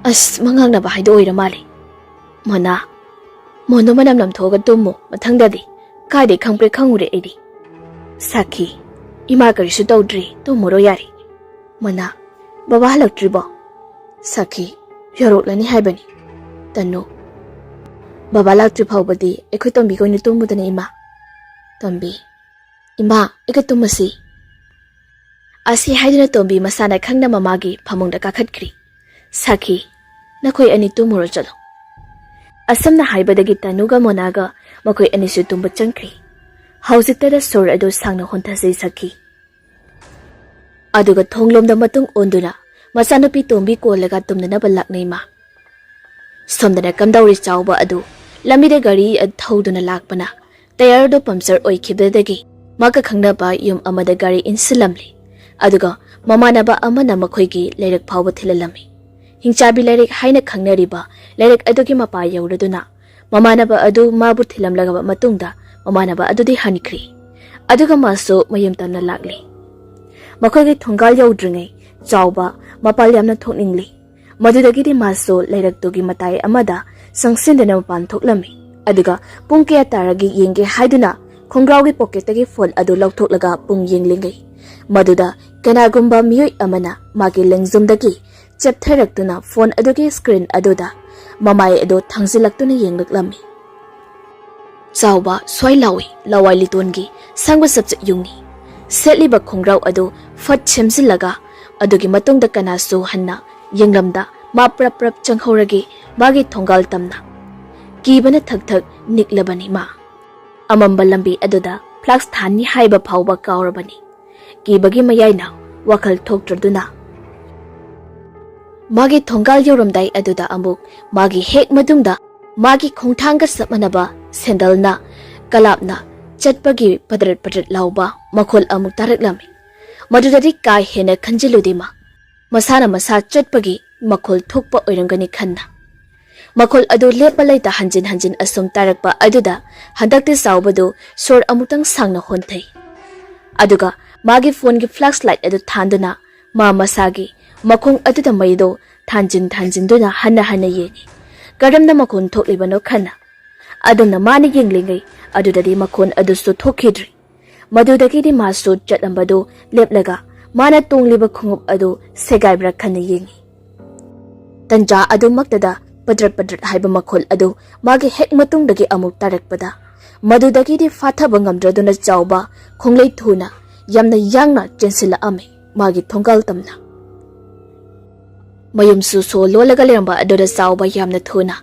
ꯑꯁ, ꯃꯉꯥꯡꯅꯕ ꯍꯥꯏꯗꯣ ꯑꯣꯏꯔ ꯃꯥꯜꯂꯦ꯫ ꯃꯣꯅꯥ, ꯃꯣꯟꯗꯣ ꯃꯅꯝ ꯅꯝꯊꯣꯛꯑꯒ ꯇꯨꯝꯃꯣ ꯃꯊꯪꯗꯗꯤ꯫ ꯀꯥꯏꯗꯩ ꯈꯪꯄ꯭ꯔꯦꯛ ꯈꯪꯉꯨꯔꯦ ꯑꯩꯗꯤ꯫" ꯁꯥꯈꯤ, "ꯏꯃꯥ ꯀꯔꯤꯁꯨ ꯇꯧꯗ꯭ꯔꯤ, ꯇꯨꯝꯃꯨꯔꯣ ꯌꯥꯔꯦ꯫" ꯃꯣꯅꯥ, "ꯕꯕꯥ ꯍꯜꯂꯛꯇ꯭ꯔꯤꯕꯣ?" ꯁꯥꯈꯤ, "ꯌꯧꯔꯛꯂꯅꯤ ꯍꯥꯏꯕꯅꯤ꯫" ꯇꯅꯨ, "ꯕꯕꯥ ꯂꯥꯛꯇ꯭ꯔꯤ ꯐꯥꯎꯕꯗꯤ ꯑꯩꯈꯣꯏ ꯇꯣꯝꯕꯤꯒ ꯑꯣꯏꯅ ꯇꯨꯝꯃꯨꯗꯅ ꯏꯃꯥ꯫" ꯇꯣꯝꯕꯤ, "ꯏꯃꯥ, ꯑꯩꯒ ꯇꯨꯝꯃꯁꯤ꯫" ꯑꯁꯤ ꯍꯥꯏꯗꯨꯅ ꯇꯣꯝꯕꯤ ꯃꯁꯥꯅ ꯈꯪꯅ ꯃꯃꯥꯒꯤ ꯐꯃꯨꯡꯗ ꯀꯥꯈꯠꯈ꯭ꯔꯤ꯫ ꯁꯥꯈꯤ, "ꯅꯈꯣꯏ ꯑꯅꯤ ꯇꯨꯝꯃꯨꯔꯣ ꯆꯠꯂꯣ꯫" ꯑꯁꯨꯝꯅ ꯍꯥꯏꯕꯗꯒꯤ ꯇꯅꯨꯒ ꯃꯣꯅꯥꯒ ꯃꯈꯣꯏ ꯑꯅꯤꯁꯨ ꯇꯨꯝꯕ ꯆꯪꯈ꯭ꯔꯤ꯫ ꯍꯧꯖꯤꯛꯇꯗ ꯁꯣꯔ ꯑꯗꯨ ꯁꯥꯡꯅ ꯍꯣꯟꯊꯖꯩ ꯁꯥꯈꯤ꯫ ꯑꯗꯨꯒ ꯊꯣꯡꯂꯣꯝꯗ ꯃꯇꯨꯡ ꯑꯣꯟꯗꯨꯅ ꯃꯆꯥꯅꯨꯄꯤ ꯇꯣꯝꯕꯤ ꯀꯣꯜꯂꯒ ꯇꯨꯝꯅꯅꯕ ꯂꯥꯛꯅꯩ ꯃꯥ꯫ ꯁꯣꯝꯗꯅ ꯀꯝꯗꯧꯔꯤ ꯆꯥꯎꯕ ꯑꯗꯨ ꯂꯝꯕꯤꯗ ꯒꯥꯔꯤ ꯑꯗꯨ ꯊꯧꯗꯨꯅ ꯂꯥꯛꯄꯅ ꯇꯌꯥꯔꯗꯨ ꯄꯝꯆꯔ ꯑꯣꯏꯈꯤꯕꯗꯒꯤ ꯃꯥꯒ ꯈꯪꯅꯕ ꯌꯨꯝ ꯑꯃꯗ ꯒꯥꯔꯤ ꯏꯟꯁꯤꯜꯂꯝꯂꯤ꯫ ꯑꯗꯨꯒ ꯃꯃꯥꯟꯅꯕ ꯑꯃꯅ ꯃꯈꯣꯏꯒꯤ ꯂꯥꯏꯔꯤꯛ ꯐꯥꯎꯕ ꯊꯤꯜꯍꯜꯂꯝꯃꯤ꯫ ꯍꯤꯡꯆꯥꯕꯤ ꯂꯥꯏꯔꯤꯛ ꯍꯥꯏꯅ ꯈꯪꯅꯔꯤꯕ ꯂꯥꯏꯔꯤꯛ ꯑꯗꯨꯒꯤ ꯃꯄꯥ ꯌꯧꯔꯗꯨꯅ ꯃꯃꯥꯟꯅꯕ ꯑꯗꯨ ꯃꯥꯕꯨ ꯊꯤꯜꯂꯝꯂꯕ ꯃꯇꯨꯡꯗ ꯃꯃꯥꯟꯅꯕ ꯑꯗꯨꯗꯤ ꯍꯟꯈ꯭ꯔꯤ꯫ ꯑꯗꯨꯒ ꯃꯥꯁꯨ ꯃꯌꯨꯝ ꯇꯝꯅ ꯂꯥꯛꯂꯤ꯫ ꯃꯈꯣꯏꯒꯤ ꯊꯣꯡꯒꯥꯜ ꯌꯧꯗ꯭ꯔꯤꯉꯩ ꯆꯥꯎꯕ ꯃꯄꯥꯜ ꯌꯥꯝꯅ ꯊꯣꯛꯅꯤꯡꯂꯤ꯫ ꯃꯗꯨꯗꯒꯤꯗꯤ ꯃꯥꯁꯨ ꯂꯩꯔꯛꯇꯨꯒꯤ ꯃꯇꯥꯏ ꯑꯃꯗ ꯆꯪꯁꯤꯟꯗꯨꯅ ꯃꯄꯥꯟ ꯊꯣꯛꯂꯝꯃꯤ꯫ ꯑꯗꯨꯒ ꯄꯨꯡ ꯀꯌꯥ ꯇꯥꯔꯒꯦ ꯌꯦꯡꯒꯦ ꯍꯥꯏꯗꯨꯅ ꯈꯣꯡꯒ꯭ꯔꯥꯎꯒꯤ ꯄꯣꯀꯦꯠꯇꯒꯤ ꯐꯣꯟ ꯑꯗꯨ ꯂꯧꯊꯣꯛꯂꯒ ꯄꯨꯡ ꯌꯦꯡꯂꯤꯉꯩ ꯃꯗꯨꯗ ꯀꯅꯥꯒꯨꯝꯕ ꯃꯤꯑꯣꯏ ꯑꯃꯅ ꯃꯥꯒꯤ ꯂꯦꯡꯖꯨꯝꯗꯒꯤ ꯆꯦꯞꯊꯔꯛꯇꯨꯅ ꯐꯣꯟ ꯑꯗꯨꯒꯤ ꯁ꯭ꯀ꯭ꯔꯤꯟ ꯑꯗꯨꯗ ꯃꯃꯥꯏ ꯑꯗꯨ ꯊꯥꯡꯖꯤꯜꯂꯛꯇꯨꯅ ꯌꯦꯡꯂꯛꯂꯝꯃꯤ꯫ ꯆꯥꯎꯕ ꯁ꯭ꯋꯥꯏ ꯂꯥꯎꯏ ꯂꯋꯥꯏ ꯂꯤꯇꯣꯟꯒꯤ ꯁꯪꯕ ꯆꯞꯆꯠ ꯌꯨꯡꯏ꯫ ꯁꯦꯠꯂꯤꯕ ꯈꯣꯡꯒ꯭ꯔꯥꯎ ꯑꯗꯨ ꯐꯠ ꯁꯦꯝꯖꯤꯜꯂꯒ ꯑꯗꯨꯒꯤ ꯃꯇꯨꯡꯗ ꯀꯅꯥꯁꯨ ꯍꯟꯅ ꯌꯦꯡꯂꯝꯗ ꯃꯥ ꯄ꯭ꯔꯞ ꯄ꯭ꯔꯞ ꯆꯪꯍꯧꯔꯒꯦ ꯃꯥꯒꯤ ꯊꯣꯡꯒꯥꯜ ꯇꯝꯅ꯫ ꯀꯤꯕꯅ ꯊꯛ ꯊꯛ ꯅꯤꯛꯂꯕꯅꯤ ꯃꯥ꯫ ꯑꯃꯝꯕ ꯂꯝꯕꯤ ꯑꯗꯨꯗ ꯐ꯭ꯂꯥꯛꯁ ꯊꯥꯟꯅꯤ ꯍꯥꯏꯕ ꯐꯥꯎꯕ ꯀꯥꯎꯔꯕꯅꯤ꯫ ꯀꯤꯕꯒꯤ ꯃꯌꯥꯏꯅ ꯋꯥꯈꯜ ꯊꯣꯛꯇ꯭ꯔꯗꯨꯅ ꯃꯥꯒꯤ ꯊꯣꯡꯒꯥꯜ ꯌꯧꯔꯝꯗꯥꯏ ꯑꯗꯨꯗ ꯑꯃꯨꯛ ꯃꯥꯒꯤ ꯍꯦꯛ ꯃꯇꯨꯡꯗ ꯃꯥꯒꯤ ꯈꯣꯡꯊꯥꯡꯒ ꯆꯞ ꯃꯥꯟꯅꯕ ꯁꯦꯟꯗꯜꯅ ꯀꯂꯥꯞꯅ ꯆꯠꯄꯒꯤ ꯄꯗ꯭ꯔꯠ ꯄꯗ꯭ꯔꯠ ꯂꯥꯎꯕ ꯃꯈꯣꯜ ꯑꯃꯨꯛ ꯇꯥꯔꯛꯂꯝꯃꯤ꯫ ꯃꯗꯨꯗꯗꯤ ꯀꯥ ꯍꯦꯟꯅ ꯈꯟꯖꯤꯜꯂꯨꯗꯦ ꯃꯥ꯫ ꯃꯁꯥꯅ ꯃꯁꯥ ꯆꯠꯄꯒꯤ ꯃꯈꯣꯜ ꯊꯣꯛꯄ ꯑꯣꯏꯔꯝꯒꯅꯤ ꯈꯟꯅ꯫ ꯃꯈꯣꯜ ꯑꯗꯨ ꯂꯦꯞꯄ ꯂꯩꯇ ꯍꯟꯖꯤꯟ ꯍꯟꯖꯤꯟ ꯑꯁꯨꯝ ꯇꯥꯔꯛꯄ ꯑꯗꯨꯗ ꯍꯟꯗꯛꯇꯤ ꯆꯥꯎꯕꯗꯨ ꯁꯣꯔ ꯑꯃꯨꯛꯇꯪ ꯁꯥꯡꯅ ꯍꯣꯟꯊꯩ꯫ ꯑꯗꯨꯒ ꯃꯥꯒꯤ ꯐꯣꯟꯒꯤ ꯐ꯭ꯂꯥꯁ ꯂꯥꯏꯠ ꯑꯗꯨ ꯊꯥꯟꯗꯨꯅ ꯃꯥ ꯃꯁꯥꯒꯤ ꯃꯈꯣꯡ ꯑꯗꯨꯗ ꯃꯩꯗꯣ ꯊꯥꯟꯖꯤꯟ ꯊꯥꯟꯖꯤꯟꯗꯨꯅ ꯍꯟꯅ ꯍꯟꯅ ꯌꯦꯡꯏ꯫ ꯀꯔꯝꯅ ꯃꯈꯣꯟ ꯊꯣꯛꯂꯤꯕꯅꯣ ꯈꯟꯅ꯫ ꯑꯗꯨꯝꯅ ꯃꯥꯅ ꯌꯦꯡꯂꯤꯉꯩ ꯑꯗꯨꯗꯗꯤ ꯃꯈꯣꯟ ꯑꯗꯨꯁꯨ ꯊꯣꯛꯈꯤꯗ꯭ꯔꯤ꯫ ꯃꯗꯨꯗꯒꯤꯗꯤ ꯃꯥꯁꯨ ꯆꯠꯂꯝꯕꯗꯨ ꯂꯦꯞꯂꯒ ꯃꯥꯅ ꯇꯣꯡꯂꯤꯕ ꯈꯣꯡꯎꯞ ꯑꯗꯨ ꯁꯦꯒꯥꯏꯕ꯭ꯔꯥ ꯈꯟꯅ ꯌꯦꯡꯏ꯫ ꯇꯟꯖꯥ ꯑꯗꯨꯃꯛꯇꯗ ꯄꯗ꯭ꯔꯠ ꯄꯗ꯭ꯔꯠ ꯍꯥꯏꯕ ꯃꯈꯣꯜ ꯑꯗꯨ ꯃꯥꯒꯤ ꯍꯦꯛ ꯃꯇꯨꯡꯗꯒꯤ ꯑꯃꯨꯛ ꯇꯥꯔꯛꯄꯗ ꯃꯗꯨꯗꯒꯤꯗꯤ ꯐꯥꯊꯕ ꯉꯝꯗ꯭ꯔꯗꯨꯅ ꯆꯥꯎꯕ ꯈꯣꯡꯂꯩ ꯊꯨꯅ ꯌꯥꯝꯅ ꯌꯥꯡꯅ ꯆꯦꯟꯁꯤꯜꯂꯛꯑꯝꯃꯤ ꯃꯥꯒꯤ ꯊꯣꯡꯒꯥꯜ ꯇꯝꯅ꯫ ꯃꯌꯨꯝꯁꯨ ꯁꯣ ꯂꯣꯜꯂꯒ ꯂꯩꯔꯝꯕ ꯑꯗꯨꯗ ꯆꯥꯎꯕ ꯌꯥꯝꯅ ꯊꯨꯅ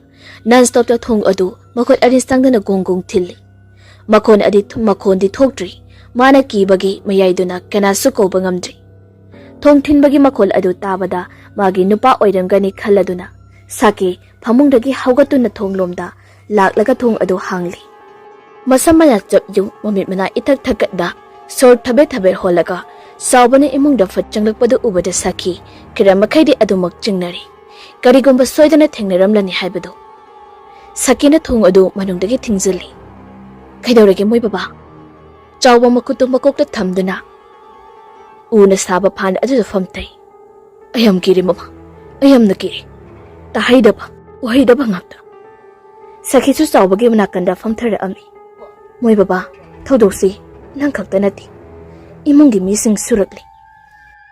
ꯅꯟ ꯁ꯭ꯇꯣꯞꯇ ꯊꯣꯡ ꯑꯗꯨ ꯃꯈꯨꯠ ꯑꯅꯤ ꯆꯪꯗꯨꯅ ꯒꯣꯡ ꯒꯣꯡ ꯊꯤꯜꯂꯤ꯫ ꯃꯈꯣꯟ ꯑꯗꯤ ꯃꯈꯣꯟꯗꯤ ꯊꯣꯛꯇ꯭ꯔꯤ꯫ ꯃꯥꯅ ꯀꯤꯕꯒꯤ ꯃꯌꯥꯏꯗꯨꯅ ꯀꯅꯥꯁꯨ ꯀꯧꯕ ꯉꯝꯗ꯭ꯔꯤ꯫ ꯊꯣꯡ ꯊꯤꯟꯕꯒꯤ ꯃꯈꯣꯜ ꯑꯗꯨ ꯇꯥꯕꯗ ꯃꯥꯒꯤ ꯅꯨꯄꯥ ꯑꯣꯏꯔꯝꯒꯅꯤ ꯈꯜꯂꯗꯨꯅ ꯁꯥꯀꯤ ꯐꯃꯨꯡꯗꯒꯤ ꯍꯧꯒꯠꯇꯨꯅ ꯊꯣꯡꯂꯣꯝꯗ ꯂꯥꯛꯂꯒ ꯊꯣꯡ ꯑꯗꯨ ꯍꯥꯡꯂꯤ꯫ ꯃꯁꯝ ꯃꯌꯥ ꯆꯞ ꯌꯨꯡ, ꯃꯃꯤꯠ ꯃꯅꯥ ꯏꯊꯛ ꯊꯛꯀꯠꯅ, ꯁꯣꯔ ꯊꯕꯦꯠ ꯊꯕꯦꯠ ꯍꯣꯜꯂꯒ ꯆꯥꯎꯕꯅ ꯏꯃꯨꯡꯗ ꯐꯠ ꯆꯪꯂꯛꯄꯗꯨ ꯎꯕꯗ ꯁꯥꯀꯤ ꯈꯔ ꯃꯈꯩꯗꯤ ꯑꯗꯨꯃꯛ ꯆꯤꯡꯅꯔꯤ꯫ ꯀꯔꯤꯒꯨꯝꯕ ꯁꯣꯏꯗꯅ ꯊꯦꯡꯅꯔꯝꯂꯅꯤ ꯍꯥꯏꯕꯗꯨ꯫ ꯁꯥꯀꯤꯅ ꯊꯣꯡ ꯑꯗꯨ ꯃꯅꯨꯡꯗꯒꯤ ꯊꯤꯡꯖꯤꯜꯂꯤ꯫ "ꯀꯩꯗꯧꯔꯒꯦ ꯃꯣꯏ ꯕꯕꯥ?" ꯆꯥꯎꯕ ꯃꯈꯨꯠꯇꯨ ꯃꯀꯣꯛꯇ ꯊꯝꯗꯨꯅ ꯎꯅ ꯁꯥꯕ ꯐꯥꯟ ꯑꯗꯨꯗ ꯐꯝꯊꯩ꯫ "ꯑꯩ ꯌꯥꯝ ꯀꯤꯔꯦ ꯃꯃꯥ, ꯑꯩ ꯌꯥꯝꯅ ꯀꯤꯔꯦ꯫ ꯇꯥꯍꯩꯗꯕ, ꯎꯍꯩꯗꯕ ꯉꯥꯛꯇ"꯫ ꯁꯥꯀꯤꯁꯨ ꯆꯥꯎꯕꯒꯤ ꯅꯥꯀꯟꯗ ꯐꯝꯊꯔꯛꯑꯝꯃꯤ꯫ "ꯃꯣꯏ ꯕꯕꯥ, ꯊꯧꯗꯣꯛꯁꯤ ꯅꯪ ꯈꯛꯇ ꯅꯠꯇꯦ, ꯏꯃꯨꯡꯒꯤ ꯃꯤꯁꯤꯡ ꯁꯨꯔꯛꯂꯤ꯫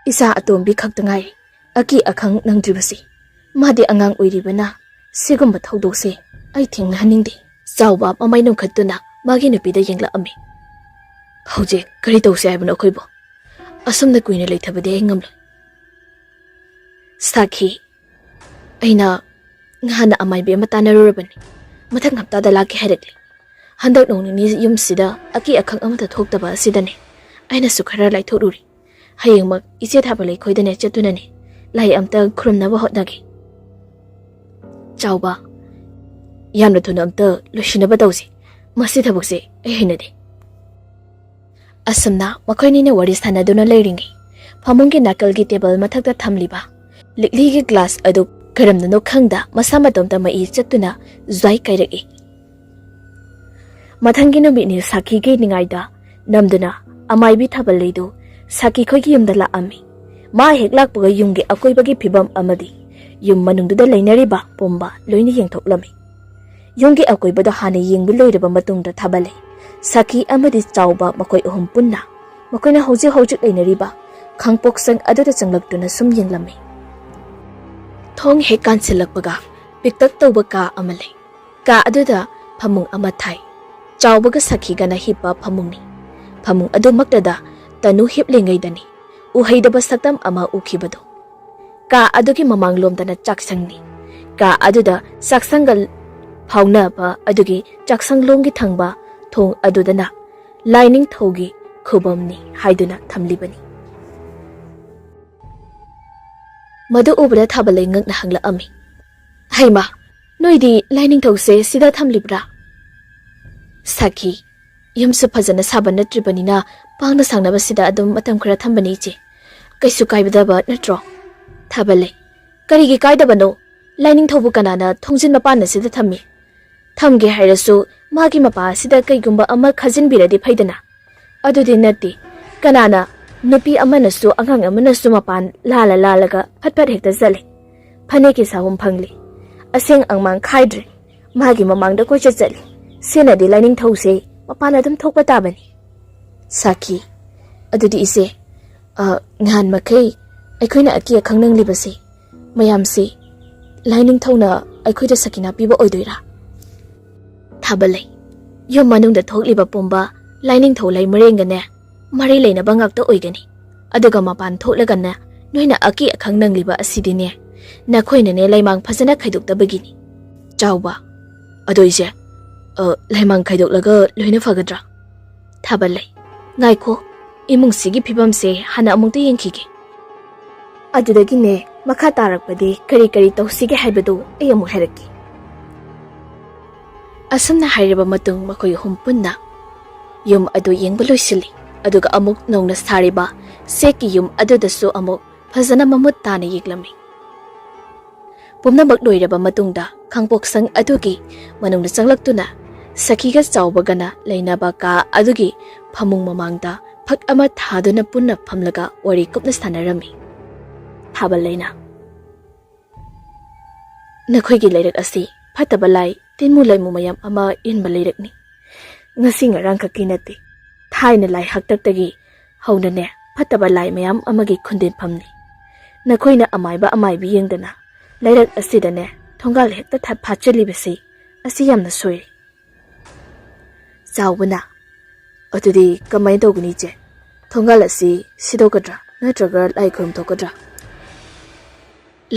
ꯏꯆꯥ ꯑꯇꯣꯝꯕꯤ ꯈꯛꯇ ꯉꯥꯏꯔꯦ ꯑꯀꯤ ꯑꯈꯪ ꯅꯪꯗ꯭ꯔꯤꯕꯁꯤ꯫ ꯃꯥꯗꯤ ꯑꯉꯥꯡ ꯑꯣꯏꯔꯤꯕꯅ ꯁꯤꯒꯨꯝꯕ ꯊꯧꯗꯣꯛꯁꯦ ꯑꯩ ꯊꯦꯡꯅꯍꯟꯅꯤꯡꯗꯦ"꯫ ꯆꯥꯎꯕ ꯃꯃꯥꯏ ꯅꯣꯟꯈꯠꯇꯨꯅ ꯃꯥꯒꯤ ꯅꯨꯄꯤꯗ ꯌꯦꯡꯂꯛꯑꯝꯃꯤ꯫ "ꯍꯧꯖꯤꯛ ꯀꯔꯤ ꯇꯧꯁꯦ ꯍꯥꯏꯕꯅꯣ ꯑꯩꯈꯣꯏꯕꯨ? ꯑꯁꯨꯝꯅ ꯀꯨꯏꯅ ꯂꯩꯊꯕꯗꯤ ꯑꯩ ꯉꯝꯂꯣꯏ"꯫ ꯁꯥꯈꯤ, "ꯑꯩꯅ ꯉꯍꯥꯟꯅ ꯑꯃꯥꯏꯕꯤ ꯑꯃ ꯇꯥꯟꯅꯔꯨꯔꯕꯅꯤ꯫ ꯃꯊꯪ ꯍꯞꯇꯥꯗ ꯂꯥꯛꯀꯦ ꯍꯥꯏꯔꯛꯂꯤ꯫ ꯍꯟꯗꯛ ꯅꯣꯡ ꯅꯤꯅꯤ ꯌꯨꯝꯁꯤꯗ ꯑꯀꯤ ꯑꯈꯪ ꯑꯃꯠꯇ ꯊꯣꯛꯇꯕ ꯑꯁꯤꯗꯅꯦ꯫ ꯑꯩꯅꯁꯨ ꯈꯔ ꯂꯥꯏꯊꯣꯛꯂꯨꯔꯤ꯫ ꯍꯌꯦꯡꯃꯛ ꯏꯆꯦ ꯊꯥꯕ ꯂꯩꯈꯣꯏꯗꯅꯦ ꯆꯠꯇꯨꯅꯅꯦ ꯂꯥꯏ ꯑꯝꯇ ꯈꯨꯔꯨꯝꯅꯕ ꯍꯣꯠꯅꯒꯦ"꯫ ꯆꯥꯎꯕ, "ꯌꯥꯝꯅ ꯊꯨꯅ ꯑꯝꯇ ꯂꯣꯏꯁꯤꯟꯅꯕ ꯇꯧꯁꯤ꯫ ꯃꯁꯤ ꯊꯕꯛꯁꯦ ꯑꯩ ꯍꯩꯅꯗꯦ"꯫ ꯑꯁꯨꯝꯅ ꯃꯈꯣꯏꯅꯤꯅ ꯋꯥꯔꯤ ꯁꯥꯟꯅꯗꯨꯅ ꯂꯩꯔꯤꯉꯩ, ꯐꯃꯨꯡꯒꯤ ꯅꯥꯀꯜꯒꯤ ꯇꯦꯕꯜ ꯃꯊꯛꯇ ꯊꯝꯂꯤꯕ ꯂꯤꯛꯂꯤꯒꯤ ꯒ꯭ꯂꯥꯁ ꯑꯗꯨ ꯀꯔꯝꯅꯅꯣ ꯈꯪꯗ ꯃꯁꯥ ꯃꯇꯣꯝꯇ ꯃꯩ ꯆꯠꯇꯨꯅ ꯖ꯭ꯋꯥꯏ ꯀꯥꯏꯔꯛꯏ꯫ ꯃꯊꯪꯒꯤ ꯅꯨꯃꯤꯠꯅꯤ ꯁꯥꯈꯤꯒꯤ ꯅꯤꯡꯉꯥꯏꯗ ꯅꯝꯗꯨꯅ ꯑꯃꯥꯏꯕꯤ ꯊꯥꯕꯜ ꯂꯩꯗꯨ ꯁꯥꯈꯤ ꯈꯣꯏꯒꯤ ꯌꯨꯝꯗ ꯂꯥꯛꯑꯝꯃꯤ꯫ ꯃꯥ ꯍꯦꯛ ꯂꯥꯛꯄꯒ ꯌꯨꯝꯒꯤ ꯑꯀꯣꯏꯕꯒꯤ ꯐꯤꯕꯝ ꯑꯃꯗꯤ ꯌꯨꯝ ꯃꯅꯨꯡꯗꯨꯗ ꯂꯩꯅꯔꯤꯕ ꯄꯨꯝꯕ ꯂꯣꯏꯅ ꯌꯦꯡꯊꯣꯛꯂꯝꯃꯤ꯫ ꯌꯨꯝꯒꯤ ꯑꯀꯣꯏꯕꯗꯣ ꯍꯥꯟꯅ ꯌꯦꯡꯕ ꯂꯣꯏꯔꯕ ꯃꯇꯨꯡꯗ ꯊꯥꯕꯜ ꯂꯩ ꯁꯥꯈꯤ ꯑꯃꯗꯤ ꯆꯥꯎꯕ ꯃꯈꯣꯏ ꯑꯍꯨꯝ ꯄꯨꯟꯅ ꯃꯈꯣꯏꯅ ꯍꯧꯖꯤꯛ ꯍꯧꯖꯤꯛ ꯂꯩꯅꯔꯤꯕ ꯈꯥꯡꯄꯣꯛꯁꯪ ꯑꯗꯨꯗ ꯆꯪꯂꯛꯇꯨꯅ ꯁꯨꯝ ꯌꯦꯡꯂꯝꯃꯤ꯫ ꯊꯣꯡ ꯍꯦꯛ ꯀꯥꯟꯁꯤꯜꯂꯛꯄꯒ ꯄꯤꯛꯇꯛ ꯇꯧꯕ ꯀꯥ ꯑꯃ ꯂꯩ꯫ ꯀꯥ ꯑꯗꯨꯗ ꯐꯃꯨꯡ ꯑꯃ ꯊꯥꯏ꯫ ꯆꯥꯎꯕꯒ ꯁꯥꯈꯤꯒꯅ ꯍꯤꯞꯄ ꯐꯃꯨꯡꯅꯤ꯫ ꯐꯃꯨꯡ ꯑꯗꯨꯃꯛꯇꯗ ꯇꯅꯨ ꯍꯤꯞꯂꯤꯉꯩꯗꯅꯤ ꯎꯍꯩꯗꯕ ꯁꯛꯇꯝ ꯑꯃ ꯎꯈꯤꯕꯗꯨ꯫ ꯀꯥ ꯑꯗꯨꯒꯤ ꯃꯃꯥꯡꯂꯣꯝꯗꯅ ꯆꯥꯛꯁꯪꯅꯤ꯫ ꯀꯥ ꯑꯗꯨꯗ ꯆꯥꯛꯁꯪꯒ ꯐꯥꯎꯅꯕ ꯑꯗꯨꯒꯤ ꯆꯥꯛꯁꯪꯂꯣꯝꯒꯤ ꯊꯪꯕ ꯊꯣꯡ ꯑꯗꯨꯗꯅ ꯂꯥꯏꯅꯤꯡꯊꯧꯒꯤ ꯈꯨꯕꯝꯅꯤ ꯍꯥꯏꯗꯨꯅ ꯊꯝꯂꯤꯕꯅꯤ꯫ ꯃꯗꯨ ꯎꯕꯗ ꯊꯥꯕꯜꯂꯩ ꯉꯛꯅ ꯍꯪꯂꯛꯑꯝꯃꯤ, "ꯍꯩꯃꯥ, ꯅꯣꯏꯗꯤ ꯂꯥꯏꯅꯤꯡꯊꯧꯁꯦ ꯁꯤꯗ ꯊꯝꯂꯤꯕ꯭ꯔꯥ?" "ꯁꯥꯈꯤ, ꯌꯨꯝꯁꯨ ꯐꯖꯅ ꯁꯥꯕ ꯅꯠꯇ꯭ꯔꯤꯕꯅꯤꯅ ꯄꯥꯡꯅ ꯁꯥꯡꯅꯕꯁꯤꯗ ꯑꯗꯨꯝ ꯃꯇꯝ ꯈꯔ ꯊꯝꯕꯅꯤ ꯏꯆꯦ꯫ ꯀꯩꯁꯨ ꯀꯥꯏꯗꯕ ꯅꯠꯇ꯭ꯔꯣ?" ꯊꯥꯕꯜꯂꯩ, "ꯀꯔꯤꯒꯤ ꯀꯥꯏꯗꯕꯅꯣ? ꯂꯥꯏꯅꯤꯡꯊꯧꯕꯨ ꯀꯅꯥꯅ ꯊꯣꯡꯖꯤꯟ ꯃꯄꯥꯟ ꯑꯁꯤꯗ ꯊꯝꯃꯤ? ꯊꯝꯒꯦ ꯍꯥꯏꯔꯁꯨ ꯃꯥꯒꯤ ꯃꯄꯥ ꯑꯁꯤꯗ ꯀꯩꯒꯨꯝꯕ ꯑꯃ ꯈꯥꯖꯤꯟꯕꯤꯔꯗꯤ ꯐꯩꯗꯅ꯫ ꯑꯗꯨꯗꯤ ꯅꯠꯇꯦ꯫ ꯀꯅꯥꯅ, ꯅꯨꯄꯤ ꯑꯃꯅꯁꯨ ꯑꯉꯥꯡ ꯑꯃꯅꯁꯨ ꯃꯄꯥꯟ ꯂꯥꯜꯂ ꯂꯥꯜꯂꯒ ꯐꯠ ꯐꯠ ꯍꯦꯛꯇ ꯆꯠꯂꯤ꯫ ꯐꯅꯦꯛꯀꯤ ꯁꯥꯍꯨꯝ ꯐꯪꯂꯤ꯫ ꯑꯁꯦꯡ ꯑꯃꯥꯡ ꯈꯥꯏꯗ꯭ꯔꯦ꯫ ꯃꯥꯒꯤ ꯃꯃꯥꯡꯗ ꯀꯣꯏꯆꯠ ꯆꯠꯂꯤ꯫ ꯁꯤꯅꯗꯤ ꯂꯥꯏꯅꯤꯡꯊꯧꯁꯦ ꯃꯄꯥꯟ ꯑꯗꯨꯝ ꯊꯣꯛꯄ ꯇꯥꯕꯅꯤ꯫" ꯁꯥꯈꯤ, "ꯑꯗꯨꯗꯤ ꯏꯆꯦ, ꯑ, ꯅꯍꯥꯟ ꯃꯈꯩ ꯑꯩꯈꯣꯏꯅ ꯑꯀꯤ ꯑꯈꯪ ꯅꯪꯂꯤꯕꯁꯦ, ꯃꯌꯥꯝꯁꯦ ꯂꯥꯏꯅꯤꯡꯊꯧꯅ ꯑꯩꯈꯣꯏꯗ ꯁꯈꯤꯅꯥ ꯄꯤꯕ ꯑꯣꯏꯗꯣꯏꯔꯥ?" ꯊꯥꯕꯜꯂꯩ, "ꯌꯨꯝ ꯃꯅꯨꯡꯗ ꯊꯣꯛꯂꯤꯕ ꯄꯨꯝꯕ ꯂꯥꯏꯅꯤꯡꯊꯧ ꯂꯩꯃꯔꯦꯟꯒꯅꯦ ꯃꯔꯤ ꯂꯩꯅꯕ ꯉꯥꯛꯇ ꯑꯣꯏꯒꯅꯤ꯫ ꯑꯗꯨꯒ ꯃꯄꯥꯟ ꯊꯣꯛꯂꯒꯅꯦ ꯅꯣꯏꯅ ꯑꯀꯤ ꯑꯈꯪ ꯅꯪꯂꯤꯕ ꯑꯁꯤꯗꯤꯅꯦ, ꯅꯈꯣꯏꯅꯅꯦ ꯂꯩꯃꯥꯡ ꯐꯖꯅ ꯈꯥꯏꯗꯣꯛꯇꯕꯒꯤꯅꯤ꯫" ꯆꯥꯎꯕ, "ꯑꯗꯣ ꯏꯆꯦ, ꯑ, ꯂꯩꯃꯥꯡ ꯈꯥꯏꯗꯣꯛꯂꯒ ꯂꯣꯏꯅ ꯐꯒꯗ꯭ꯔꯥ?" ꯊꯥꯕꯜꯂꯩ, "ꯉꯥꯏꯈꯣ, ꯏꯃꯨꯡꯁꯤꯒꯤ ꯐꯤꯕꯝꯁꯦ ꯍꯥꯟꯅ ꯑꯃꯨꯛꯇ ꯌꯦꯡꯈꯤꯒꯦ꯫ ꯑꯗꯨꯗꯒꯤꯅꯦ ꯃꯈꯥ ꯇꯥꯔꯛꯄꯗꯤ ꯀꯔꯤ ꯀꯔꯤ ꯇꯧꯁꯤꯒꯦ ꯍꯥꯏꯕꯗꯨ ꯑꯩ ꯑꯃꯨꯛ ꯍꯥꯏꯔꯛꯀꯦ꯫" ꯑꯁꯨꯝꯅ ꯍꯥꯏꯔꯕ ꯃꯇꯨꯡ ꯃꯈꯣꯏ ꯑꯍꯨꯝ ꯄꯨꯟꯅ ꯌꯨꯝ ꯑꯗꯨ ꯌꯦꯡꯕ ꯂꯣꯏꯁꯤꯜꯂꯤ꯫ ꯑꯗꯨꯒ ꯑꯃꯨꯛ ꯅꯧꯅ ꯁꯥꯔꯤꯕ ꯆꯦꯛꯀꯤ ꯌꯨꯝ ꯑꯗꯨꯗꯁꯨ ꯑꯃꯨꯛ ꯐꯖꯅ ꯃꯃꯨꯠ ꯇꯥꯅ ꯌꯦꯡꯂꯝꯃꯤ꯫ ꯄꯨꯝꯅꯃꯛ ꯂꯣꯏꯔꯕ ꯃꯇꯨꯡꯗ ꯈꯥꯡꯄꯣꯛꯁꯪ ꯑꯗꯨꯒꯤ ꯃꯅꯨꯡꯗ ꯆꯪꯂꯛꯇꯨꯅ ꯁꯈꯤꯒ ꯆꯥꯎꯕꯒꯅ ꯂꯩꯅꯕ ꯀꯥ ꯑꯗꯨꯒꯤ ꯐꯃꯨꯡ ꯃꯃꯥꯡꯗ ꯐꯛ ꯑꯃ ꯊꯥꯗꯨꯅ ꯄꯨꯟꯅ ꯐꯝꯂꯒ ꯋꯥꯔꯤ ꯀꯨꯞꯅ ꯁꯥꯟꯅꯔꯝꯃꯤ꯫ ꯊꯥꯕꯜꯂꯩꯅ, "ꯅꯈꯣꯏꯒꯤ ꯂꯩꯔꯛ ꯑꯁꯤ ꯐꯠꯇꯕ ꯂꯥꯏ, ꯇꯤꯟꯃꯨ ꯂꯩꯃꯨ ꯃꯌꯥꯝ ꯑꯃ ꯏꯟꯕ ꯂꯩꯔꯛꯅꯤ꯫ ꯉꯁꯤ ꯉꯔꯥꯡꯈꯛꯀꯤ ꯅꯠꯇꯦ, ꯊꯥꯏꯅ ꯂꯥꯏ ꯍꯥꯛꯇꯛꯇꯒꯤ ꯍꯧꯅꯅꯦ ꯐꯠꯇꯕ ꯂꯥꯏ ꯃꯌꯥꯝ ꯑꯃꯒꯤ ꯈꯨꯟꯗꯤꯟꯐꯝꯅꯤ꯫ ꯅꯈꯣꯏꯅ ꯑꯃꯥꯏꯕ ꯑꯃꯥꯏꯕꯤ ꯌꯦꯡꯗꯅ ꯂꯩꯔꯛ ꯑꯁꯤꯗꯅꯦ ꯊꯣꯡꯒꯥꯜ ꯍꯦꯛꯇ ꯊꯠ ꯐꯥꯠꯆꯜꯂꯤꯕꯁꯤ, ꯑꯁꯤ ꯌꯥꯝꯅ ꯁꯣꯏꯔꯦ꯫" ꯆꯥꯎꯕꯅ, "ꯑꯗꯨꯗꯤ ꯀꯃꯥꯏꯅ ꯇꯧꯒꯅꯤ ꯏꯆꯦ? ꯊꯣꯡꯒꯥꯜ ꯑꯁꯤ ꯁꯤꯗꯣꯛꯀꯗ꯭ꯔꯥ ꯅꯠꯇ꯭ꯔꯒ ꯂꯥꯏ ꯈꯨꯔꯨꯝ ꯊꯣꯛꯀꯗ꯭ꯔꯥ?"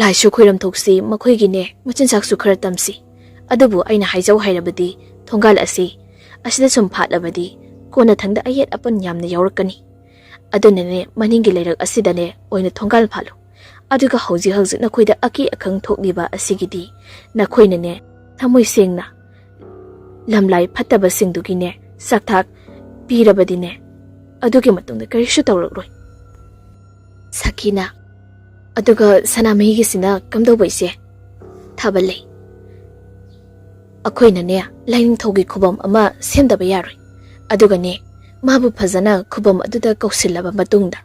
"ꯂꯥꯏꯁꯨ ꯈꯣꯏꯔꯝ ꯊꯣꯛꯁꯤ, ꯃꯈꯣꯏꯒꯤꯅꯦ ꯃꯆꯤꯟꯖꯥꯛꯁꯨ ꯈꯔ ꯇꯝꯁꯤ꯫ ꯑꯗꯨꯕꯨ ꯑꯩꯅ ꯍꯥꯏꯖꯧ ꯍꯥꯏꯔꯕꯗꯤ ꯊꯣꯡꯒꯥꯜ ꯑꯁꯤ ꯑꯁꯤꯗ ꯁꯨꯝ ꯐꯥꯠꯂꯕꯗꯤ ꯀꯣꯟꯅꯊꯪꯗ ꯑꯌꯦꯠ ꯑꯄꯟ ꯌꯥꯝꯅ ꯌꯥꯎꯔꯛꯀꯅꯤ꯫ ꯑꯗꯨꯅꯅꯦ ꯃꯅꯤꯡꯒꯤ ꯂꯩꯔꯛ ꯑꯁꯤꯗꯅꯦ ꯑꯣꯏꯅ ꯊꯣꯡꯒꯥꯜ ꯐꯥꯠꯂꯨ꯫ ꯑꯗꯨꯒ ꯍꯧꯖꯤꯛ ꯍꯧꯖꯤꯛ ꯅꯈꯣꯏꯗ ꯑꯀꯤ ꯑꯈꯪ ꯊꯣꯛꯂꯤꯕ ꯑꯁꯤꯒꯤꯗꯤ ꯅꯈꯣꯏꯅꯅꯦ, ꯊꯃꯣꯏ ꯁꯦꯡꯅ ꯂꯝꯂꯥꯏ ꯐꯠꯇꯕꯁꯤꯡꯗꯨꯒꯤꯅꯦ ꯆꯥꯛꯊꯥꯛ ꯄꯤꯔꯕꯗꯤꯅꯦ, ꯑꯗꯨꯒꯤ ꯃꯇꯨꯡꯗ ꯀꯔꯤꯁꯨ ꯇꯧꯔꯛꯂꯣꯏ꯫ ꯁꯈꯤꯅ, ꯑꯗꯨꯒ ꯁꯅꯥꯃꯍꯤꯒꯤꯁꯤꯅ ꯀꯝꯗꯧꯕ ꯏꯆꯦ? ꯊꯥꯕ ꯂꯩ꯫ ꯑꯩꯈꯣꯏꯅꯅꯦ, ꯂꯥꯏꯅꯤꯡꯊꯧꯒꯤ ꯈꯨꯕꯝ ꯑꯃ ꯁꯦꯝꯗꯕ ꯌꯥꯔꯣꯏ꯫ ꯑꯗꯨꯒꯅꯦ, ꯃꯥꯕꯨ ꯐꯖꯅ ꯈꯨꯕꯝ ꯑꯗꯨꯗ ꯀꯧꯁꯤꯜꯂꯕ ꯃꯇꯨꯡꯗ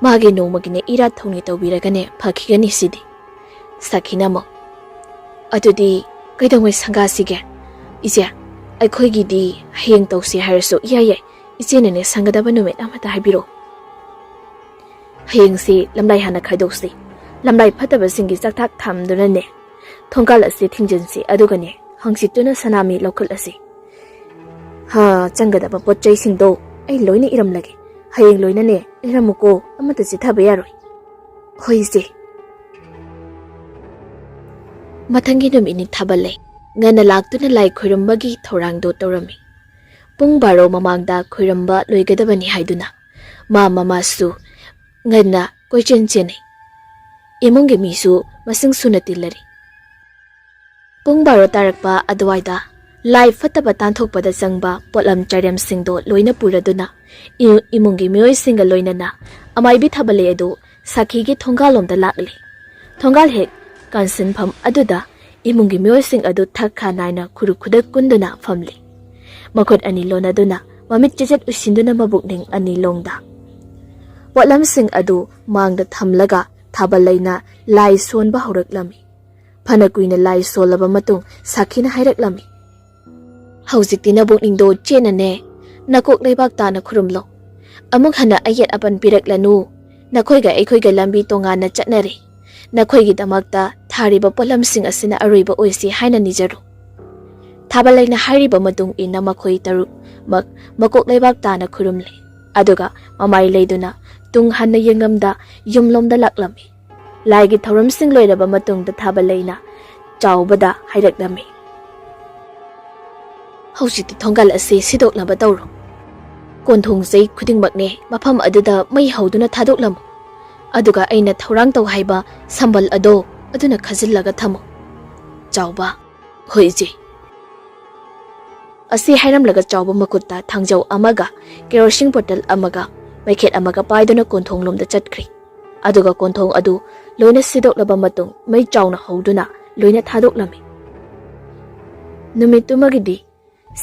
ꯃꯥꯒꯤ ꯅꯣꯡꯃꯒꯤꯅꯦ ꯏꯔꯥꯠ ꯊꯧꯅꯤ ꯇꯧꯕꯤꯔꯒꯅꯦ ꯐꯈꯤꯒꯅꯤ ꯁꯤꯗꯤ꯫ ꯁꯈꯤꯅ ꯑꯃꯨꯛ, ꯑꯗꯨꯗꯤ ꯀꯩꯗꯧꯉꯩ ꯁꯪꯒꯥꯁꯤꯒꯦ? ꯏꯆꯦ, ꯑꯩꯈꯣꯏꯒꯤꯗꯤ ꯍꯌꯦꯡ ꯇꯧꯁꯤ ꯍꯥꯏꯔꯁꯨ ꯏꯌꯥ ꯌꯥꯏ꯫ ꯏꯆꯦꯅꯅꯦ ꯁꯪꯒꯗꯕ ꯅꯨꯃꯤꯠ ꯑꯃꯗ ꯍꯥꯏꯕꯤꯔꯛꯑꯣ꯫ ꯍꯌꯦꯡꯁꯤ ꯂꯝꯂꯥꯏ ꯍꯥꯟꯅ ꯈꯥꯏꯗꯣꯛꯁꯤ꯫ ꯂꯝꯂꯥꯏ ꯐꯠꯇꯕꯁꯤꯡꯒꯤ ꯆꯥꯛꯊꯥꯛ ꯊꯝꯗꯨꯅꯅꯦ ꯊꯣꯡꯒꯥꯜ ꯑꯁꯤ ꯊꯤꯡꯖꯤꯟꯁꯤ꯫ ꯑꯗꯨꯒꯅꯦ, ꯍꯪꯆꯤꯠꯇꯨꯅ ꯁꯅꯥꯃꯤ ꯂꯧꯈꯠꯂꯁꯤ꯫ ꯍꯥ, ꯆꯪꯒꯗꯕ ꯄꯣꯠ ꯆꯩꯁꯤꯡꯗꯣ ꯑꯩ ꯂꯣꯏꯅ ꯏꯔꯝꯂꯒꯦ꯫ ꯍꯌꯦꯡ ꯂꯣꯏꯅꯅꯦ ꯏꯔꯝꯃꯨꯀꯣ, ꯑꯃꯠꯇ ꯆꯤꯠꯊꯕ ꯌꯥꯔꯣꯏ꯫ ꯍꯣꯏ ꯏꯆꯦ꯫ ꯃꯊꯪꯒꯤ ꯅꯨꯃꯤꯠ ꯅꯤꯡꯊꯥꯕ ꯂꯩ꯫ ꯉꯟꯅ ꯂꯥꯛꯇꯨꯅ ꯂꯥꯏ ꯈꯣꯏꯔꯝꯕꯒꯤ ꯊꯧꯔꯥꯡꯗꯣ ꯇꯧꯔꯝꯃꯤ꯫ ꯄꯨꯡ ꯕꯥꯔꯣ ꯃꯃꯥꯡꯗ ꯈꯣꯏꯔꯝꯕ ꯂꯣꯏꯒꯗꯕꯅꯤ ꯍꯥꯏꯗꯨꯅ ꯃꯥ ꯃꯃꯥꯁꯨ ꯉꯟꯅ ꯀꯣꯏꯆꯦꯟ ꯆꯦꯟꯅꯩ꯫ ꯏꯃꯨꯡꯒꯤ ꯃꯤꯁꯨ ꯃꯁꯤꯡ ꯁꯨꯅ ꯇꯤꯜꯂꯔꯤ꯫ ꯄꯨꯡ ꯕꯥꯔꯣ ꯇꯥꯔꯛꯄ ꯑꯗꯨꯋꯥꯏꯗ ꯂꯥꯏ ꯐꯠꯇꯕ ꯇꯥꯟꯊꯣꯛꯄꯗ ꯆꯪꯕ ꯄꯣꯠꯂꯝ ꯆꯥꯏꯔꯦꯝꯁꯤꯡꯗꯣ ꯂꯣꯏꯅ ꯄꯨꯔꯗꯨꯅ ꯏ-, ꯏꯃꯨꯡꯒꯤ ꯃꯤꯑꯣꯏꯁꯤꯡꯒ ꯂꯣꯏꯅꯅ ꯑꯃꯥꯏꯕꯤ ꯊꯥꯕꯂꯩ ꯑꯗꯨ ꯁꯥꯈꯤꯒꯤ ꯊꯣꯡꯒꯥꯜꯂꯣꯝꯗ ꯂꯥꯛꯂꯤ꯫ ꯊꯣꯡꯒꯥꯜ ꯍꯦꯛ ꯀꯥꯟꯁꯤꯟꯐꯝ ꯑꯗꯨꯗ ꯏꯃꯨꯡꯒꯤ ꯃꯤꯑꯣꯏꯁꯤꯡ ꯑꯗꯨ ꯊꯛ ꯈꯥ ꯅꯥꯏꯅ ꯈꯨꯔꯨ ꯈꯨꯗꯛ ꯀꯨꯟꯗꯨꯅ ꯐꯝꯂꯤ꯫ ꯃꯈꯨꯠ ꯑꯅꯤ ꯂꯣꯟꯅꯗꯨꯅ, ꯃꯃꯤꯠ ꯆꯦꯆꯦꯠ ꯎꯏꯁꯤꯟꯗꯨꯅ ꯃꯕꯨꯛꯅꯤꯡ ꯑꯅꯤ ꯂꯣꯡꯗ ꯄꯣꯠꯂꯝꯁꯤꯡ ꯑꯗꯨ ꯃꯥꯡꯗ ꯊꯝꯂꯒ ꯊꯥꯕꯂꯩꯅ ꯂꯥꯏ ꯁꯣꯟꯕ ꯍꯧꯔꯛꯂꯝꯃꯤ꯫ ꯐꯅ ꯀꯨꯏꯅ ꯂꯥꯏ ꯁꯣꯜꯂꯕ ꯃꯇꯨꯡ ꯁꯥꯈꯤꯅ ꯍꯥꯏꯔꯛꯂꯝꯃꯤ, "ꯍꯧꯖꯤꯛꯇꯤ ꯅꯕꯨꯛꯅꯤꯡꯗꯣ ꯆꯦꯠꯅꯅꯦ, ꯅꯀꯣꯛ ꯂꯩꯕꯥꯛ ꯇꯥꯅ ꯈꯨꯔꯨꯝꯂꯣ꯫ ꯑꯃꯨꯛ ꯍꯟꯅ ꯑꯌꯦꯠ ꯑꯄꯟ ꯄꯤꯔꯛꯂꯅꯨ꯫ ꯅꯈꯣꯏꯒ ꯑꯩꯈꯣꯏꯒ ꯂꯝꯕꯤ ꯇꯣꯉꯥꯟꯅ ꯆꯠꯅꯔꯦ꯫ ꯅꯈꯣꯏꯒꯤꯗꯃꯛꯇ ꯊꯥꯔꯤꯕ ꯄꯣꯠꯂꯝꯁꯤꯡ ꯑꯁꯤꯅ ꯑꯔꯣꯏꯕ ꯑꯣꯏꯁꯤ ꯍꯥꯏꯅ ꯅꯤꯖꯔꯨ"꯫ ꯊꯥꯕꯂꯩꯅ ꯍꯥꯏꯔꯤꯕ ꯃꯇꯨꯡ ꯏꯟꯅ ꯃꯈꯣꯏ ꯇꯔꯨꯛꯃꯛ ꯃꯀꯣꯛ ꯂꯩꯕꯥꯛ ꯇꯥꯅ ꯈꯨꯔꯨꯝꯂꯦ꯫ ꯑꯗꯨꯒ ꯃꯃꯥꯏ ꯂꯩꯗꯨꯅ ꯇꯨꯡ ꯍꯟꯅ ꯌꯦꯡꯉꯝꯗ ꯌꯨꯝꯂꯣꯝꯗ ꯂꯥꯛꯂꯝꯃꯤ꯫ ꯂꯥꯏꯒꯤ ꯊꯧꯔꯝꯁꯤꯡ ꯂꯣꯏꯔꯕ ꯃꯇꯨꯡꯗ ꯊꯥꯕꯂꯩꯅ ꯆꯥꯎꯕꯗ ꯍꯥꯏꯔꯛꯂꯝꯃꯤ, "ꯍꯧꯖꯤꯛꯇꯤ ꯊꯣꯡꯒꯥꯜ ꯑꯁꯤ ꯁꯤꯗꯣꯛꯅꯕ ꯇꯧꯔꯣ꯫ ꯀꯣꯟꯊꯣꯡ ꯆꯩ ꯈꯨꯗꯤꯡꯃꯛꯅꯦ ꯃꯐꯝ ꯑꯗꯨꯗ ꯃꯩ ꯍꯧꯗꯨꯅ ꯊꯥꯗꯣꯛꯂꯝꯃꯨ꯫ ꯑꯗꯨꯒ ꯑꯩꯅ ꯊꯧꯔꯥꯡ ꯇꯧ ꯍꯥꯏꯕ ꯁꯝꯕꯜ ꯑꯗꯣ ꯑꯗꯨꯅ ꯈꯥꯖꯤꯜꯂꯒ ꯊꯝꯃꯨ꯫ ꯆꯥꯎꯕ, ꯍꯣꯏ ꯏꯆꯦ꯫ ꯑꯁꯤ ꯍꯥꯏꯔꯝꯂꯒ ꯆꯥꯎꯕ ꯃꯈꯨꯠꯇ ꯊꯥꯡꯖꯧ ꯑꯃꯒ ꯀꯦꯔꯣꯁꯤꯟ ꯕꯣꯇꯜ ꯑꯃꯒ ꯃꯩꯈꯦꯠ ꯑꯃꯒ ꯄꯥꯏꯗꯨꯅ ꯀꯣꯟꯊꯣꯡꯂꯣꯝꯗ ꯆꯠꯈ꯭ꯔꯤ꯫ ꯑꯗꯨꯒ ꯀꯣꯟꯊꯣꯡ ꯑꯗꯨ ꯂꯣꯏꯅ ꯁꯤꯗꯣꯛꯂꯕ ꯃꯇꯨꯡ ꯃꯩ ꯆꯥꯎꯅ ꯍꯧꯗꯨꯅ ꯂꯣꯏꯅ ꯊꯥꯗꯣꯛꯂꯝꯃꯤ꯫ ꯅꯨꯃꯤꯠꯇꯨꯃꯒꯤꯗꯤ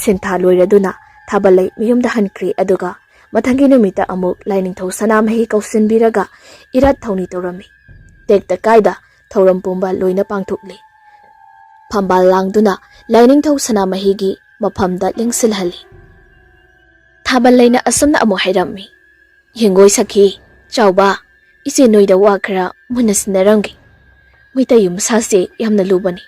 ꯁꯤꯟꯊꯥ ꯂꯣꯏꯔꯗꯨꯅ ꯊꯥꯕꯜꯂꯩ ꯃꯌꯨꯝꯗ ꯍꯟꯈ꯭ꯔꯤ꯫ ꯑꯗꯨꯒ ꯃꯊꯪꯒꯤ ꯅꯨꯃꯤꯠꯇ ꯑꯃꯨꯛ ꯂꯥꯏꯅꯤꯡꯊꯧ ꯁꯅꯥꯃꯍꯤ ꯀꯧꯁꯤꯟꯕꯤꯔꯒ ꯏꯔꯥꯠ ꯊꯧꯅꯤ ꯇꯧꯔꯝꯃꯤ꯫ ꯇꯦꯛꯇ ꯀꯥꯏꯗ ꯊꯧꯔꯝ ꯄꯨꯝꯕ ꯂꯣꯏꯅ ꯄꯥꯡꯊꯣꯛꯂꯤ꯫ ꯐꯝꯕꯥꯜ ꯂꯥꯡꯗꯨꯅ ꯂꯥꯏꯅꯤꯡꯊꯧ ꯁꯅꯥꯃꯍꯤꯒꯤ ꯃꯐꯝꯗ ꯂꯦꯡꯁꯤꯜꯍꯜꯂꯤ꯫ ꯊꯥꯕꯜꯂꯩꯅ ꯑꯁꯨꯝꯅ ꯑꯃꯨꯛ ꯍꯥꯏꯔꯝꯃꯤ, "ꯌꯦꯡꯉꯣꯏ ꯁꯈꯤ, ꯆꯥꯎꯕ, ꯏꯆꯦ ꯅꯣꯏꯗ ꯋꯥ ꯈꯔ ꯃꯨꯟꯅ ꯁꯤꯟꯅꯔꯝꯒꯦ꯫ ꯃꯩꯇꯩ ꯌꯨꯝ ꯁꯥꯁꯦ ꯌꯥꯝꯅ ꯂꯨꯕꯅꯤ꯫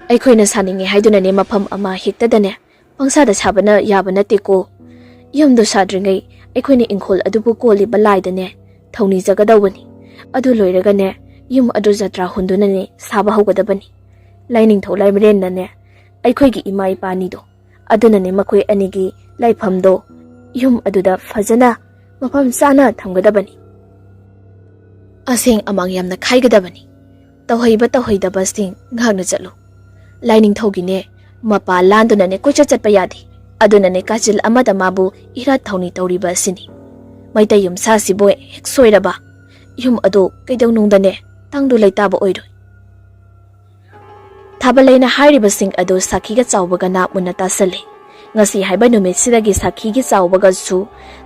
ꯑꯩꯈꯣꯏꯅ ꯁꯥꯅꯤꯡꯉꯦ ꯍꯥꯏꯗꯨꯅꯅꯦ ꯃꯐꯝ ꯑꯃ ꯍꯦꯛꯇꯗꯅꯦ ꯄꯪꯁꯥꯗ ꯁꯥꯕꯅ ꯌꯥꯕ ꯅꯠꯇꯦꯀꯣ꯫ ꯌꯨꯝꯗꯣ ꯁꯥꯗ꯭ꯔꯤꯉꯩ ꯑꯩꯈꯣꯏꯅ ꯏꯪꯈꯣꯜ ꯑꯗꯨꯕꯨ ꯀꯣꯜꯂꯤꯕ ꯂꯥꯏꯗꯅꯦ ꯊꯧꯅꯤꯖꯒꯗꯧꯕꯅꯤ꯫ ꯑꯗꯨ ꯂꯣꯏꯔꯒꯅꯦ ꯌꯨꯝ ꯑꯗꯨ ꯖꯇ꯭ꯔꯥ ꯍꯨꯟꯗꯨꯅꯅꯦ ꯁꯥꯕ ꯍꯧꯒꯗꯕꯅꯤ꯫ ꯂꯥꯏꯅꯤꯡꯊꯧ ꯂꯥꯏꯃꯔꯦꯟꯅꯅꯦ ꯑꯩꯈꯣꯏꯒꯤ ꯏꯃꯥ ꯏꯄꯥꯅꯤꯗꯣ, ꯑꯗꯨꯅꯅꯦ ꯃꯈꯣꯏ ꯑꯅꯤꯒꯤ ꯂꯥꯏꯐꯝꯗꯣ ꯌꯨꯝ ꯑꯗꯨꯗ ꯐꯖꯅ ꯃꯐꯝ ꯆꯥꯅ ꯊꯝꯒꯗꯕꯅꯤ꯫ ꯑꯁꯦꯡ ꯑꯃꯥꯡ ꯌꯥꯝꯅ ꯈꯥꯏꯒꯗꯕꯅꯤ꯫ ꯇꯧꯍꯩꯕ ꯇꯧꯍꯩꯗꯕꯁꯤꯡ ꯉꯥꯛꯅ ꯆꯠꯂꯨ꯫ ꯂꯥꯏꯅꯤꯡꯊꯧꯒꯤꯅꯦ ꯃꯄꯥ ꯂꯥꯟꯗꯨꯅꯅꯦ ꯀꯣꯏꯆꯠ ꯆꯠꯄ ꯌꯥꯗꯦ꯫ ꯑꯗꯨꯅꯅꯦ ꯀꯥꯆꯤꯜ ꯑꯃꯗ ꯃꯥꯕꯨ ꯏꯔꯥꯠ ꯊꯧꯅꯤ ꯇꯧꯔꯤꯕ ꯑꯁꯤꯅꯤ꯫ ꯃꯩꯇꯩ ꯌꯨꯝꯁꯥꯁꯤꯕꯨ ꯍꯦꯛ ꯁꯣꯏꯔꯕ ꯌꯨꯝ ꯑꯗꯨ ꯀꯩꯗꯧꯅꯨꯡꯗꯅꯦ ꯇꯪꯗꯨ ꯂꯩꯇꯥꯕ ꯑꯣꯏꯔꯣꯏ꯫" ꯊꯥꯕꯜꯂꯩꯅ ꯍꯥꯏꯔꯤꯕꯁꯤꯡ ꯑꯗꯨ ꯁꯥꯈꯤꯒ ꯆꯥꯎꯕꯒ ꯅꯥ ꯃꯨꯟꯅ ꯇꯥꯁꯜꯂꯤ꯫ ꯉꯁꯤ ꯍꯥꯏꯕ ꯅꯨꯃꯤꯠꯁꯤꯗꯒꯤ ꯁꯥꯈꯤꯒꯤ ꯆꯥꯎꯕꯒꯁꯨ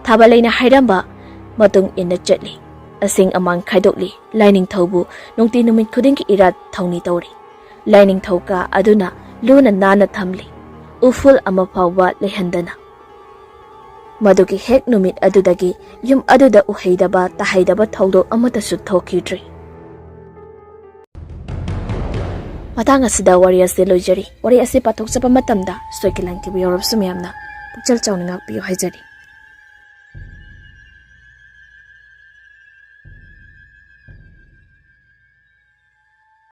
ꯊꯥꯕꯜꯂꯩꯅ ꯍꯥꯏꯔꯝꯕ ꯃꯇꯨꯡ ꯏꯟꯅ ꯆꯠꯂꯤ꯫ ꯑꯁꯦꯡ ꯑꯃꯥꯡ ꯈꯥꯏꯗꯣꯛꯂꯤ꯫ ꯂꯥꯏꯅꯤꯡꯊꯧꯕꯨ ꯅꯨꯡꯇꯤ ꯅꯨꯃꯤꯠ ꯈꯨꯗꯤꯡꯒꯤ ꯏꯔꯥꯠ ꯊꯧꯅꯤ ꯇꯧꯔꯤ꯫ ꯂꯥꯏꯅꯤꯡꯊꯧ ꯀꯥ ꯑꯗꯨꯅ ꯂꯨꯅ ꯅꯥꯟꯅ ꯊꯝꯂꯤ, ꯎꯐꯨꯜ ꯑꯃ ꯐꯥꯎꯕ ꯂꯩꯍꯟꯗꯅ꯫ ꯃꯗꯨꯒꯤ ꯍꯦꯛ ꯅꯨꯃꯤꯠ ꯑꯗꯨꯗꯒꯤ ꯌꯨꯝ ꯑꯗꯨꯗ ꯎꯍꯩꯗꯕ ꯇꯥꯍꯩꯗꯕ ꯊꯧꯗꯣꯛ ꯑꯃꯠꯇꯁꯨ ꯊꯣꯛꯈꯤꯗ꯭ꯔꯤ꯫ ꯃꯇꯥꯡ ꯑꯁꯤꯗ ꯋꯥꯔꯤ ꯑꯁꯤ ꯂꯣꯏꯖꯔꯤ꯫ ꯋꯥꯔꯤ ꯑꯁꯤ ꯄꯥꯊꯣꯛꯆꯕ ꯃꯇꯝꯗ ꯁꯣꯏꯈꯤꯂꯥꯟꯈꯤꯕ ꯌꯥꯎꯔꯕꯁꯨ ꯃꯌꯥꯝꯅ ꯄꯨꯛꯆꯦꯜ ꯆꯥꯎꯅ ꯉꯥꯛꯄꯤꯌꯨ ꯍꯥꯏꯖꯔꯤ꯫